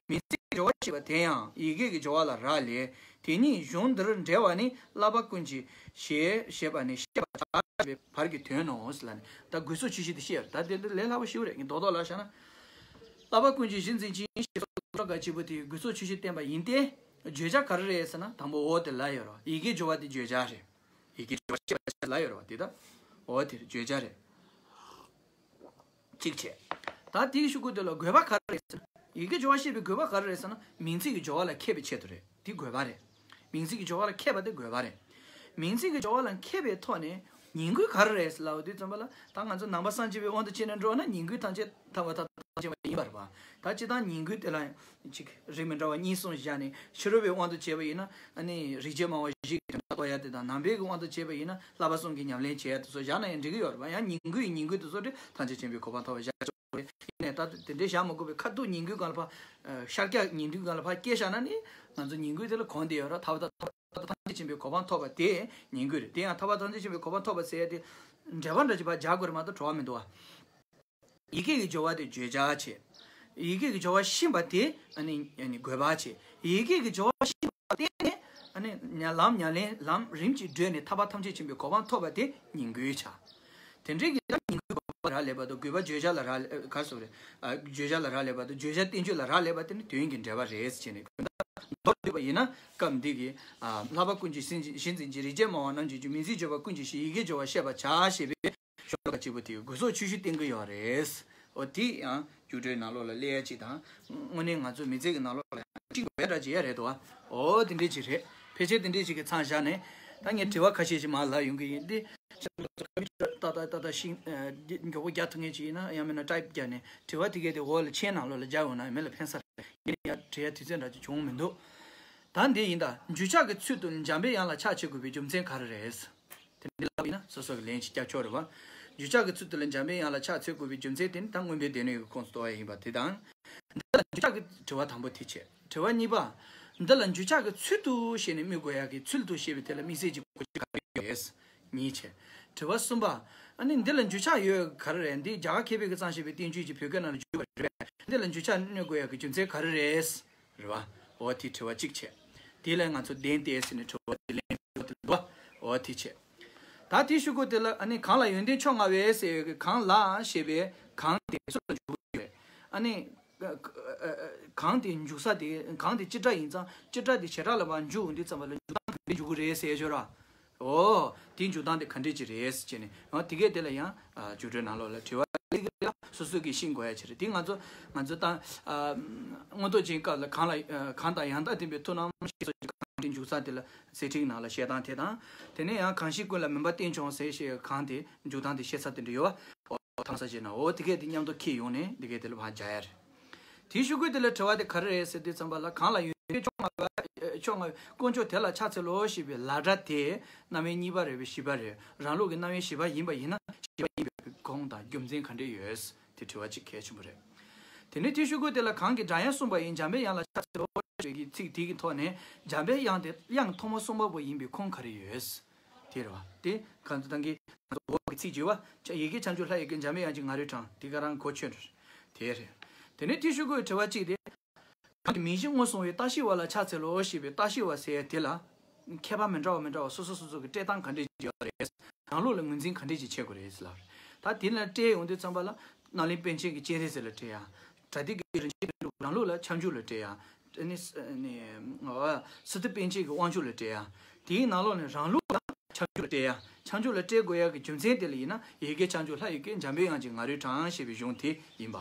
མིང་ཚིག་གི་སྦྱོར་བ་ཞེས་པ་དེ་ཡང་ཡི་གེ་གི་སྦྱོར་བ་ལ་རག་ལས། དེ་ཉིད་གཞུང་འདིར་འགྲེལ་བ་ནི་བསླབ་པ་ཀུན་གྱི་ཞེས་ཞེས་པ་ནི་བཤད་པར་བྱ་ཞེས་པའི་བར་གྱི་དོན་ནོ་ཟེར་ལ་ནི། ད་དགོས་སོགས་ཆོས་བཞི་དེ་བཤད་ཡོད་རེད། ད་དེ་འདི་ལས་སླ་པོ་ཞིག་རེད། ངས་རྡོག་རྡོག་ལ་བཞག་ན། བསླབ་པ་ཀུན་གྱི་གཞི་འཛིན་ཅིང་ཞེས་སོགས་ཀྱི་ཤོ་ལོ་ཀ་གཅིག་པོ་དེའི་དགོས་སོགས་ཆོས་བཞི་བསྟན་པ་ཡིན་ཏེ། བརྗོད་བྱ་ག་རེ་རེད་ཟེར་ན་དང་པོ་འོ་དེ་ལ་ཡོད་རེད། ཡི་གེ་སྦྱོར་བ་དེ་བརྗོད་བྱ་རེད། ཡི་གེ་སྦྱོར་བ་ཞེས་པ་ལ་ཡོད་རེད་བ། དེ་ད་འོ་དེ་རེད། བརྗོད་བྱ་རེད། གཅིག་བྱས། ད་དེའི་ཤུ་གུ་དེ་ལ་དགོས་པ་ག་རེ་རེད་ཟེར་ན། ཡི་གེ་སྦྱོར་བ་ཤེས་པའི་དགོས་པ་ག་རེ་རེད་ཟེར་ན། མིང་ཚིག་གི་སྦྱོར་བ་ལ་མཁས་པའི་ཆེད་དུ་རེད། དེ་དགོས་པ་རེད། མིང་ཚིག་གི་སྦྱོར་བ་ལ་མཁས་པ་དེ་དགོས་པ་རེད། མིང་ཚིག་གི་སྦྱོར་བ་ལ་མཁས་པའི་ཐོག་ནས་ཉིང་དགོས་ག་རེ་རེད་ཟེར་ལབ་དུས་ཙམ་པ་ལ། ད་ང་ཚོ་ནང་པ་སངས་རྒྱས་པའི་དབང་དུ་བྱས་ནས་འགྲོ་ན་ཉིང་དགོས་ཐམས་ཅད་ཐར་པ་ཐམས་ཅད་མ་ཡིན་པ་རེད་པ། ད་སྤྱིར་བཏང་ཉིང་དགོས་དེ་ལ་ཅིག་རིགས་མི་འདྲ་བ་གཉིས་གསུམ་བཞག་ནས། ཕྱི་རོལ་པའི་དབང་དུ་བྱས་པ་ཡིན་ན་ཨ་ནི་རིགས་ཆད་སྨྲ་བ་བཞི་གི་དོན་དག་རྟོགས་ཡ་དེ་དང་། ནང་པའི་གི་དབང་དུ་བྱས་པ་ཡིན་ན་བསླབ་པ་གསུམ་གྱི་ཉམས་ལེན་བྱེད་ཡ་དེ་ཚོ་བཞག་ན་ཡང་འགྲིག་གི་ཡོད་རེད་པ། ཡང་ཉིང་དགོས་ཡི་ཉིང་དགོས་དེ་ཚོ་དེ་ཐམས་ཅད་མཁྱེན་པའི་གོ་འཕང་ཐོབ་པ་བཞག་ཆོག་རེད། ཡིན་ནའི་ད་དེ་འདྲའི་བཞག་མ་དགོས་པའི་ཁ་ཐུག་ཉིང་དགོས་སྒང་ལ་ཕར། ཤར་རྒྱག་ཉིང་དགོས་སྒང་ལ་ཕར་སྐྱེལ་བཞག་ན་ནི་ང་ཚོ་ཉིང་དགོས་དེ་ལ་གོང་དེ་ཡོད་རེད། ཐར་པ་དང་ཐར་པ་ཐམས་ཅད་མཁྱེན་པའི་གོ་འཕང་ཐོབ་པ་དེ་ཉིང་དགོས་རེད། དེ་ཡང་ཐར་པ་ཐམས་ཅད་མཁྱེན་པའི་གོ་འཕང་ཐོབ་པ་ཟེར་ཡ་དེ་འགྲེལ་པ་འདྲ་ཅིག་ཕར་རྒྱག་དགོས་རེད་མ་གཏོགས་བྲོ་བ་མི་འདུག་བ། ཡི་གེ་གི་སྦྱོར་བ་དེ་བརྗོད་བྱ་བྱེད། ཡི་གེ་གི་སྦྱོར་བ་ཤེས་པ་དེ་ཨ་ནི་ཨ་ནི་དགོས་པ་བྱེད། ཡི་གེ་གི་སྦྱོར་བ་ཤེས་པ་བརྟེན་ནས་ཨ་ནི་ཉ་ལམ་ཉམས་ལེན་ལམ་རིམ་གྱིས་བགྲོད་ནས་ཐར་པ་ཐམས་ཅད་མཁྱེན་པའི་གོ་འཕང་ཐོབ་པ་དེ་ཉིང་དགོས་བྱ། དེ་འདྲའི་གི་ད་ཉིང་དགོས་དགོས་པ་ལ་རག་ལས་པ་དང་། དགོས་པ་བརྗོད་བྱ་ལ་རག་ལས། ག་རེ་ཟེར་དགོས་རེད། ཨ། བརྗོད་བྱ་ལ་རག་ལས་པ་དང་། བརྗོད་བྱ་བསྟན་བཅོས་ལ་རག་ལས་པ་དེ་ནི་དོན་གྱི་འགྲེལ་པ་རེད་ཟེར་ནས། མདོར་བསྡུས་པ་ཡིན་ན་སྐབས་འདི་གི། ཨ། བསླབ་པ་ཀུན་གྱི་གཞི་འཛིན་ཅིང་། རིགས་ཆད་སྨྲ་བ་རྣམས་ཀྱི་རྒྱུ། མིང་ཚིག་སྦྱོར་བ་ཀུན་གྱི་གཞི། ཡི་གེ་སྦྱོར་བ་ཤེས་པར་བྱ་ཞེས་པའི་ཤོ་ལོ་ཀ་གཅིག་པོ་དེ་དགོས་སོགས་ཆོས་བཞི་བསྟན་གྱི་ཡོད་རེད། འོ་དེ་ཡང་རྒྱུགས་སྤྲོད་ནང་ལོགས་ལ་སླེབས་ཡ་གཅིག་དང་། དངོས་གནས་ང་ཚོ་མི་ཚེ་གི་ནང་ལོགས་ལ་ཡང་ཁྲིད་དགོས་ཡ་འདྲ་ཅིག་ཡ་རེད་དོ། འོ་དེ་འདྲ་ཅིག་རེད། ཕལ་ཆེར་དེ་འདྲས་ཞིག་གི་མཚམས་བཞག་ནས། ད་ངས་དྲི་བ་ཁ་ཤས་ཤིག་མར་ལབ་ཡོང་གི་ཡིན་ཏེ། ཏག་ཏག་ཏག་ཏག་ཤིང་ཨ་འདི་མགྱོགས་པོ་རྒྱག་ཐུབ་མཁན་ཅིག་ཡིན་ན། ཡང་མིན་ན་ཊའིབ་རྒྱག་ནས་དྲི་བ་དེ་གས་དེ་འོག་ལ་མཆན་ནང་ལོགས་ལ་རྒྱག་ཡོང་ན་མི་ལ་ཕན་ས་རེད། ཡིན་ན་ཡང་དྲི་ཡ་དུས་ཚོད་འདྲ་ཅིག་བྱུང་མི་འདུག་ད་འདི་ཡིན་ད། འགྱུར་ཕྱག་གི་ཚུལ་དུ་འཇམ་པའི་དབྱངས་ལ་ཕྱག་བྱེད་དགོས་པའི་རྒྱུ་མཚན་ག་རེ་རེད། དེ་འདི་ལབ་ཡིན་ན་སོ་སོ་གི་ལན་ཅིག་རྒྱག་ཆོག་རེད་བ། འགྱུར་ཕྱག་གི་ཚུལ་དུ་ལ་འཇམ་པའི་དབྱངས་ལ་ཕྱག་འཚལ་དགོས་པའི་རྒྱུ་མཚན་དེ་ནི་ད་མངོན་པའི་སྡེ་སྣོད་ཀྱི་ཁོངས་སུ་གཏོགས་པ་ཡིན་པ་དེ་དང་། འདི་ལ་འགྱུར་ཕྱག་གི་དྲི་བ་དང་པོ་དེ་བྱས། དྲི་བ་གཉིས་པ། འདི་ལ་འགྱུར་ཕྱག་གི་ཚུལ་དུ་ཞེས་ནས་དམིགས་དགོས་ཡག་གི་ཚུལ་དུ་ཞེས་པའི་དེ་ལ་དམིགས་བསལ་གྱི་གོ་རྒྱུ་ག་རེ་ཡོད། གཉིས་བྱས། དྲི་བ་གསུམ་པ། ཨ་ནི་འདི་ལ་འགྱུར་ཕྱག་ཡོད་ག་རེ་རེད། འདི་རྒྱ་གར་མཁས་པའི་གི་གཙང་བཤད་པའི་བསྟན་བཅོས་ཀྱི་བོད་སྐད་ནང་ལ་འཇུག་པ་རེད། འདི་ལ་འགྱུར་ཕྱག་གནོན་དགོས་ཡག་གི་རྒྱུ་མཚན་ག་རེ་རེད། རེད་བ། འོ་དེ་དྲི་བ་གཅིག་བྱས། དེ་ལ་ང་ཚོ་བདེན་ཏེ་ཟེར་ནས་དྲི་བ་དེ་ལན་དྲི་བ་དེ་འདུག་བ། འོ་དེ་བྱས། ད་དེའི་གཞུག་གུ་དེ་ལ་ཨ་ནི་གང་ལ་ཡོན་ཏན་མཆོག་མངའ་བའི་ཟེར་ཡོད་ཀྱི་གང་ལ་ཞེས་པའི་གང་དེ་སུ་ལ་འཇུག་དགོས་རེད། ཨ་ནི་གང་དེ་འཇུག་ས་དེ་གང་དེ་སྤྱི་སྒྲ་ཡིན་ཙང་སྤྱི་སྒྲ་དེ་བྱེ་བྲག་ལ་ཕར་འཇུག་འོང་དུས་ཙམ་པ་ལ་འཇུག་སྟངས་ག་འདྲས་འཇུག་གི་རེད་ཟེར་ཡ་ཅིག་ཡོད་ར། འོ། དེའི་འཇུག་སྟངས་དེ་ག་འདྲས་ཅིག་རེད་ཟེར་ནས། ཡང་དེ་གས་དེ་ལ་ཡང་ཨ་རྒྱུགས་སྤྲོད་ནང་ལོགས་ལ་དྲི་བ་སླེབས་ཀྱི་རེད་ལ། སོ་སོས་ཀྱིས་ཤེས་དགོས་ཡ་ཅིག་རེད། དེ་ང་ཚོ་ང་ཚོ་ད་ཨ་མངོན་རྟོགས་རྒྱན་སྐབས་ལ་གང་ལ་ཨ་གང་དང་ཡང་དག་ལྡན་པའི་མཐུན་རྣམ་ཞེས་སོགས་ཀྱི་གང་དེ་འཇུག་ས་དེ་ལ་ཟེར་ཁྲིད་ནང་ལ་བཤད་སྟངས་དེ་དང་། དེ་ནས་ཡང་གང་ཞིག་ཀུན་ལ་མིན་པ་བསྟན་བྱུང་ཟེར་ཞེས་གང་དེ་འཇུག་སྟངས་དེ་བཤད་ས་དེ་འདྲ་ཡོད་བ། འོ་ཐང་ས་བྱས་ན་འོ་དེ་གས་དེ་མཉམ་དུ་འཁྱེར་ཡོང་ནས་དེ་གས་དེ་ལ་ཕར་སྦྱར་ཡ་རེད། དེའི་གཞུག་གུ་དེ་ལ་དྲི་བ་དེ་ག་རེ་རེད་ཟེར་དུས་ཙམ་པ་ལ། གང་ལ་ཡོན་ཏན་མཆོག་མངའ་བ་མཆོག་མངའ་བའི་དཀོན་མཆོག་དེ་ལ་ཕྱག་འཚལ་ལོ་ཞེས་པའི་ལ་སྒྲ་དེ་རྣམ་དབྱེ་གཉིས་པ་རེད་པས་བཞི་པ་རེད། རང་ལུགས་ཀྱི་རྣམ་དབྱེ་བཞི་པ་ཡིན་པ་ཡིན་ན་བཞི་པ་ཡིན་པའི་ཁུངས་དང་རྒྱུ་མཚན་ག་འདྲས་ཡོད། དེ་དྲི་བ་གཅིག་གལ་ཆེན་པོ་རེད། དེ་ནས་དེའི་གཞུག་གུ་དེ་ལ་གང་གིས་སྒྲ་དབྱངས་གསུངས་པ་ཡིན། འཇམ་པའི་དབྱངས་ལ་ཕྱག་འཚལ་ལོ་ཞེས་པའི་ཚིག་དེ་གི་ཐོག་ནས་འཇམ་པའི་དབྱངས་དེ་དབྱངས་ཐོག་མ་གསུངས་པ་པོ་ཡིན་པའི་ཁུངས་ག་རེ་ཡོད། དེ་རེད་བ། དེ་གང་དུ་བཏང་གི། འོག་གི་ཚིག་བརྗོད་པ། ཡི་གེ་བྱང་ཆུབ་ལྷ་ཡི་སྐད། འཇམ་པའི་དབྱངས་ཀྱི་ང་རོས་དྲངས། དེ་ག་རང་གོ་ཆོད་འགྲོ། དེ་རེད། དེ་ནས་དེའི་གཞུག་གུ་དྲི་བ་གཅིག་དེ། གང་གི་མིང་བཞི་སྔོ་སོང་བའི་ལྟ་ཞིབ་པ་ལ་ཕྱག་འཚལ་ལོ་ཞེས་པའི་ལྟ་ཞིབ་པ་ཟེར་དེ་ལ། མཁས་པ་མི་འདྲ་བ་མི་འདྲ་བ་སོ་སོ་སོ་སོ་གི་སྤྲད་སྟངས་ག་འདྲས་ཅིག་ཡོད་རེད། རང་ལུགས་ལ་ངོས་འཛིན་ག་འདྲས་ཅིག་བྱེད་དགོས་རེད་ལབ་རེད། ད་དེ་ལ་སྤྲད་ཡོང་དུས་ཙམ་པ་ལ། རྣམ་གླིང་པཎ་ཆེན་གྱི་སྤྱན་རས་གཟིགས་ལ་སྤྲད་ཡ། སྒྲ་སྡེ་གི་རིན་ཆེན་དོན་གྲུབ་རང་ལུགས་ལ་ཁྱབ་འཇུག་ལ་སྤྲད་ཡ། ཨ་ནི་ཨ་ནི་ཨ་སི་ཏུ་པཎ་ཆེན་གྱི་དབང་ཕྱུག་ལ་སྤྲད་ཡ། དེའི་ནང་ལོགས་ནས་རང་ལུགས་ལ་ཁྱབ་འཇུག་ལ་སྤྲད་ཡ། ཁྱབ་འཇུག་ལ་སྤྲད་དགོས་ཡ་གི་རྒྱུ་མཚན་དེ་ལ་ཡིན་ན། ཡི་གེ་བྱང་ཆུབ་ལྷ་ཡི་སྐད། འཇམ་པའི་དབྱངས་ཀྱི་ང་རོས་དྲངས་ཞེས་པའི་གཞུང་དེ་ཡིན་པ།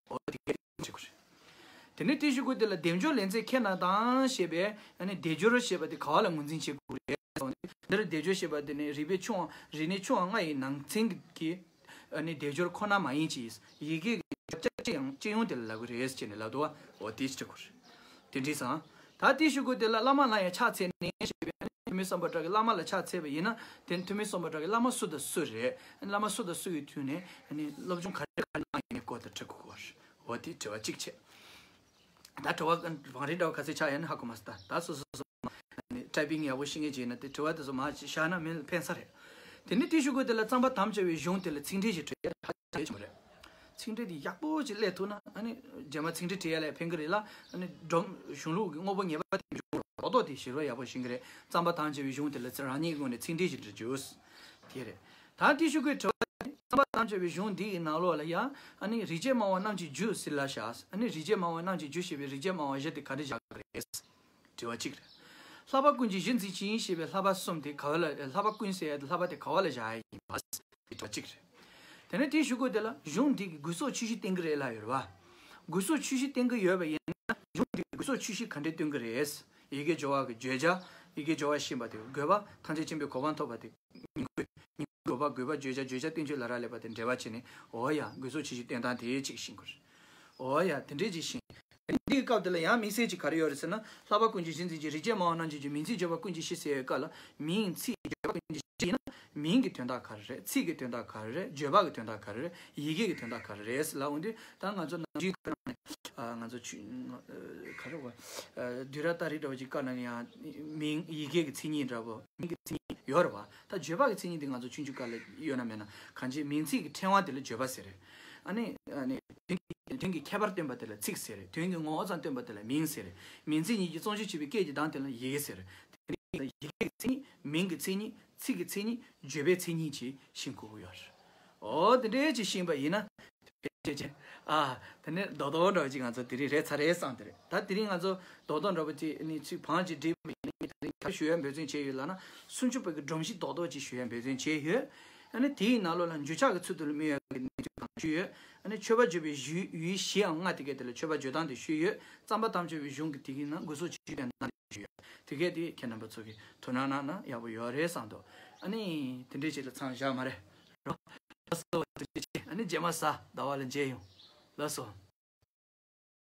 འོ་དེ་གལ་ཆེན་པོ་རེད། དེ་ནས་དེའི་གཞུག་གུ་དེ་ལ་སྡེབ་སྦྱོར་ལེ་ཚན་ཁྱེར་ན་དང་ཞེས་པའི་ཨ་ནི་སྡེབ་སྦྱོར་ཞེས་པ་དེ་ག་བ་ལ་ངོས་འཛིན་བྱེད་དགོས་རེད་ཟེར་བ་ནི། འདིར་སྡེབ་སྦྱོར་ཞེས་པ་དེ་ནི་རིགས་པའི་ཆུང་བ། རིག་གནས་ཆུང་བ་ལྔ་ཡི་ནང་ཚན་གྱི་ཨ་ནི་སྡེབ་སྦྱོར་ཁོ་ན་མ་ཡིན་གྱི། ཡི་གེ་གི་བརྗོད་བྱ་སྤྱི་ཡང་སྤྱི་ཡོངས་དེ་ལ་ལབ་ཀྱི་རེད་ཟེར་ནས་ལབ་འདུག་བ། འོ་དེ་ཅི་དྲི་དགོས་རེད། དེ་འདྲ་སོང་། ད་དེའི་གཞུག་གུ་དེ་ལ་བླ་མ་ལ་ཡང་ཕྱག་འཚལ་ནས་ཞེས་པའི་ཐུ་མི་སམ་བྷོ་ཊ་གིས་བླ་མ་ལ་ཕྱག་འཚལ་བ་ཡིན་ན། དེ་ཐུ་མི་སམ་བྷོ་ཊ་གི་བླ་མ་སུ་དང་སུ་རེད། བླ་མ་སུ་དང་སུ་ཡི་དུས་ནས་སློབ་སྦྱོང་ག་རེ་ག་རེ་གནང་ཡིན་ནས་སྐོར་དུ་དྲི་དགོས་ཀྱི་ཡོད་རེད། འོ་དེ་དྲི་བ་གཅིག་བྱས། ད་དྲི་བ་བང་རིམ་འདྲ་བ་ག་ཚོད་ཆགས་ཡོད་ན་ཧ་གོ་མ་སོང་། ད་ད་སོ་སོ་སོ་ཊའི་པིང་ཡག་པོ་ཤེས་མཁན་ཅིག་ཡིན་ན། དེ་དྲི་བ་དེ་ཚོ་མར་བཞག་ན་མི་ཕན་ས་རེད། དེ་ནས་དེའི་གཞུག་གུ་དེ་ལ་རྩོམ་པར་དམ་བཅའ་བའི་གཞུང་དེ་ལ་ཚིག་འགྲེལ་ཞིག་བྲིས་ཡ་ཧ་ཅང་གལ་ཆེན་པོ་རེད། ཚིག་འགྲེལ་དེ་ཡག་པོ་ཅིག་སླེབས་ཐུབ་ན། ཨ་ནི་རྗེས་མ་ཚིག་འགྲེལ་བྲིས་ཡ་ལ་ཕན་གི་རེད་ལ། ཨ་ནི་སྒྲོམ་གཞུང་ལུགས་ཀྱི་དངོས་པོ་ངེས་པ་དེ་མི་འཇུག་རོགས་རྡོག་རྡོག་དེ་ཞིབ་པ་ཡག་པོ་ཤེས་གི་རེད། རྩོམ་པར་དམ་བཅའ་བའི་གཞུང་དེ་ལ་རང་ཉིད་ངོས་ནས་ཚིག་འགྲེལ་ཞིག་འབྲི་རྒྱུ། དེ་རེད། ད་དེའི་གཞུག་གུའི་དྲི་བ་ནི། རྩོམ་པར་དམ་བཅའ་བའི་གཞུང་འདི་ཡི་ནང་ལོགས་ལ་ཡང་། ཨ་ནི་རིགས་བརྒྱད་སྨྲ་བ་རྣམས་ཀྱི་རྒྱུ་ཟེར་ལབ་བཞག་ཨ་ནི་རིགས་བརྒྱད་སྨྲ་བ་རྣམས་ཀྱི་རྒྱུ་ཞེས་པའི་རིགས་བརྒྱད་སྨྲ་བ་བཞི་དེ་ག་འདྲ་བཞག་གི་རེད། དྲི་བ་གཅིག་རེད། ལྷག་པ་ཀུན་གྱི་གཞི་འཛིན་ཅིང་ཞེས་པའི་ལྷག་པ་གསུམ་དེ་ག་བ་ལ། ལྷག་པ་ཀུན་ཟེར་ཡ་དེ་ལྷག་པ་དེ་ག་བ་ལ་བཞག་ཡ་ཡིན་པ། དྲི་བ་གཅིག་རེད། དེ་ནས་དེའི་གཞུག་གུ་དེ་ལ་གཞུང་འདི་གི་དགོས་གཟུགས་ཆོས་བཞི་བསྟན་གྱི་རེད་ལབ་ཡོད་རེད་བ། དགོས་གཟུགས་ཆོས་བཞི་བསྟན་གྱི་ཡོད་པ་ཡིན་ན། གཞུང་འདི་གི་དགོས་གཟུགས་ཆོས་བཞི་ག་འདྲས་སྟོན་གྱི་རེད། ཡི་གེ་སྦྱོར་བ་གི་བརྗོད་བྱ། ཡི་གེ་སྦྱོར་བ་ཤེས་པ་དེ་དགོས་པ། ཐམས་ཅད་མཁྱེན་པའི་གོ་འཕང་ཐོབ་པ་དེ། ཉིང་ཁུ། ཉིང་ཁུ་དགོས་པ། དགོས་པ་བརྗོད་བྱ། བརྗོད་བྱ་བསྟན་བཅོས་ལ་རག་ལས་པ་དེ་འབྲེལ་བ་བྱས་ནས། འོ་ཡ། དགོས་གཟུགས་ཆོས་བཞི་བསྟན་སྟངས་དེ་གཅིག་ཤེས་དགོས་རེད། འོ་ཡ། དེ་འདྲས་ཅིག་ཤེས། འདིའི་སྐབས་དེ་ལ་ཡང་དམིགས་བསལ་གྱི་ག་རེ་ཡོད་རེད་ཟེར་ན། ལྷག་པ་ཀུན་གྱི་གཞི་འཛིན་ཅིང་། རིགས་བརྒྱད་སྨྲ་བ་རྣམས་ཀྱི་རྒྱུ། མིང་ཚིག་བརྗོད་པ་ཀུན་གྱི་གཞི་ཟེར་བའི་སྐབས་ལ། མིང་ཚིག་བརྗོད་པ་ཀུན་གྱི་གཞི་ཡིན་ན། མིང་གི་དོན་དག་ག་རེ་རེད། ཚིག་གི་དོན་དག་ག་རེ་རེད། བརྗོད་པ་གི་དོན་དག་ག་རེ་རེད། ཡི་གེ་གི་དོན་དག་ག་རེ་རེད་ཟེར་ལབ་འོང་དུས། ད་ང་ཚོ་ནམ་རྒྱུན་ཁ་ནང་ནས་ང་ཚོ་ཆུ་ག་རེ་བ། བསྡུས་གྲྭ་ལྟ་རེས་འདྲ་བོ་ཅིག་སྐབས་ནང་ཡང་མིང་ཡི་གེ་གི་མཚན་ཉིད་འདྲ་བོ། མིང་གི་མཚན་ཉིད་ཡོད་རེད་བ། ད་བརྗོད་པ་གི་མཚན་ཉིད་དེ་ང་ཚོ་ཆུང་ཆུང་སྐབས་ལ་ཡོད་ན་མེད་ན། གང་ཅི་མིང་ཚིག་གི་ཕྲེང་བ་དེ་ལ་བརྗོད་པ་ཟེར་རེད། ཨ་ནི་ཨ་ནི་དོན་གྱི་དོན་གྱི་ཁྱད་པར་སྟོན་པ་དེ་ལ་ཚིག་ཟེར་རེད། དོན་གྱི་ངོ་བོ་ཙམ་སྟོན་པ་དེ་ལ་མིང་ཟེར་རེད། མིང་ཚིག་གཉིས་ཀྱི་ཙོང་ཆུ་ཆུད་པའི་སྐད་ཀྱི་གདངས་དེ་ལ་ཡི་གེ་ཟེར་རེད། དེ་ནི་ཡི་གེ་གི་མཚན་ཉིད། མིང་གི་མཚན་ཉིད། ཚིག་གི་མཚན་ཉིད། བརྗོད་པའི་མཚན་ཉིད་ཅེས་ཤེས་དགོས་ཀྱི་ཡོད་རེད། འོ་དེ་འདྲས་ཅིག་ཤེས་པ་ཡིན་ན། ཕལ་ཆེར་ཅན། ཨ། དེ་ནས་རྡོག་རྡོག་འདྲ་བོ་ཅིག་ང་ཚོ་དེ་རིང་རེད་ཚར་རེད་བསམ་དེ་རེད། ད་དེ་རིང་ང་ཚོ་རྡོག་རྡོག་འདྲ་བོ་ཅིག་ནི་ཚིག་བང་ཅིག་བསྒྲིགས་པ་ཡིན་ན། ད་རིང་ག་རེ་ཞུ་ཡ་འབད་བརྩོན་བྱས་ཡོད་ལབ་ན། སུམ་ཅུ་པའི་གི་སྒྲོམ་གཞི་རྡོག་རྡོག་ཅིག་ཞུ་ཡ་འབད་བརྩོན་བྱས་ཡོད། ཨ་ནི་དེའི་ནང་ལོགས་ལ་འགྱུར་ཕྱག་གི་ཚུལ་དུ་ལ་སྨོས་ཡ་གི་གནད་དོན་གང་ཞུས་ཡོད། ཨ་ནི་མཆོད་པ་བརྗོད་པའི་ཡུལ་ཡུལ་བཞི་འམ་ལྔ་དེ་གའི་དེ་ལ་མཆོད་པ་བརྗོད་སྟངས་དེ་ཞུས་ཡོད། རྩོམ་པར་དམ་བཅའ་བའི་གཞུང་གི་དེ་གའི་ནང་དགོས་གཟུགས་ཆོས་བཞི་དང་ནང་ ཞུ་ཡ། དེ་གས་དེ་ཁྱེད་རྣམ་པ་ཚོ་གིས་དོ་སྣང་གནང་ན་ཡག་པོ་ཡོད་རེད་བསམ་འདུག་ཨ་ནི་དེ་འདྲས་ཅིག་ལ་མཚམས་བཞག་མ་རེད། རོགས། ལགས་སོ། དེ་འདྲས་ཅིག་ཨ་ནི་རྗེས་མ་གཟའ་ཟླ་བ་ལ་མཇལ་ཡོང་། ལགས་སོ།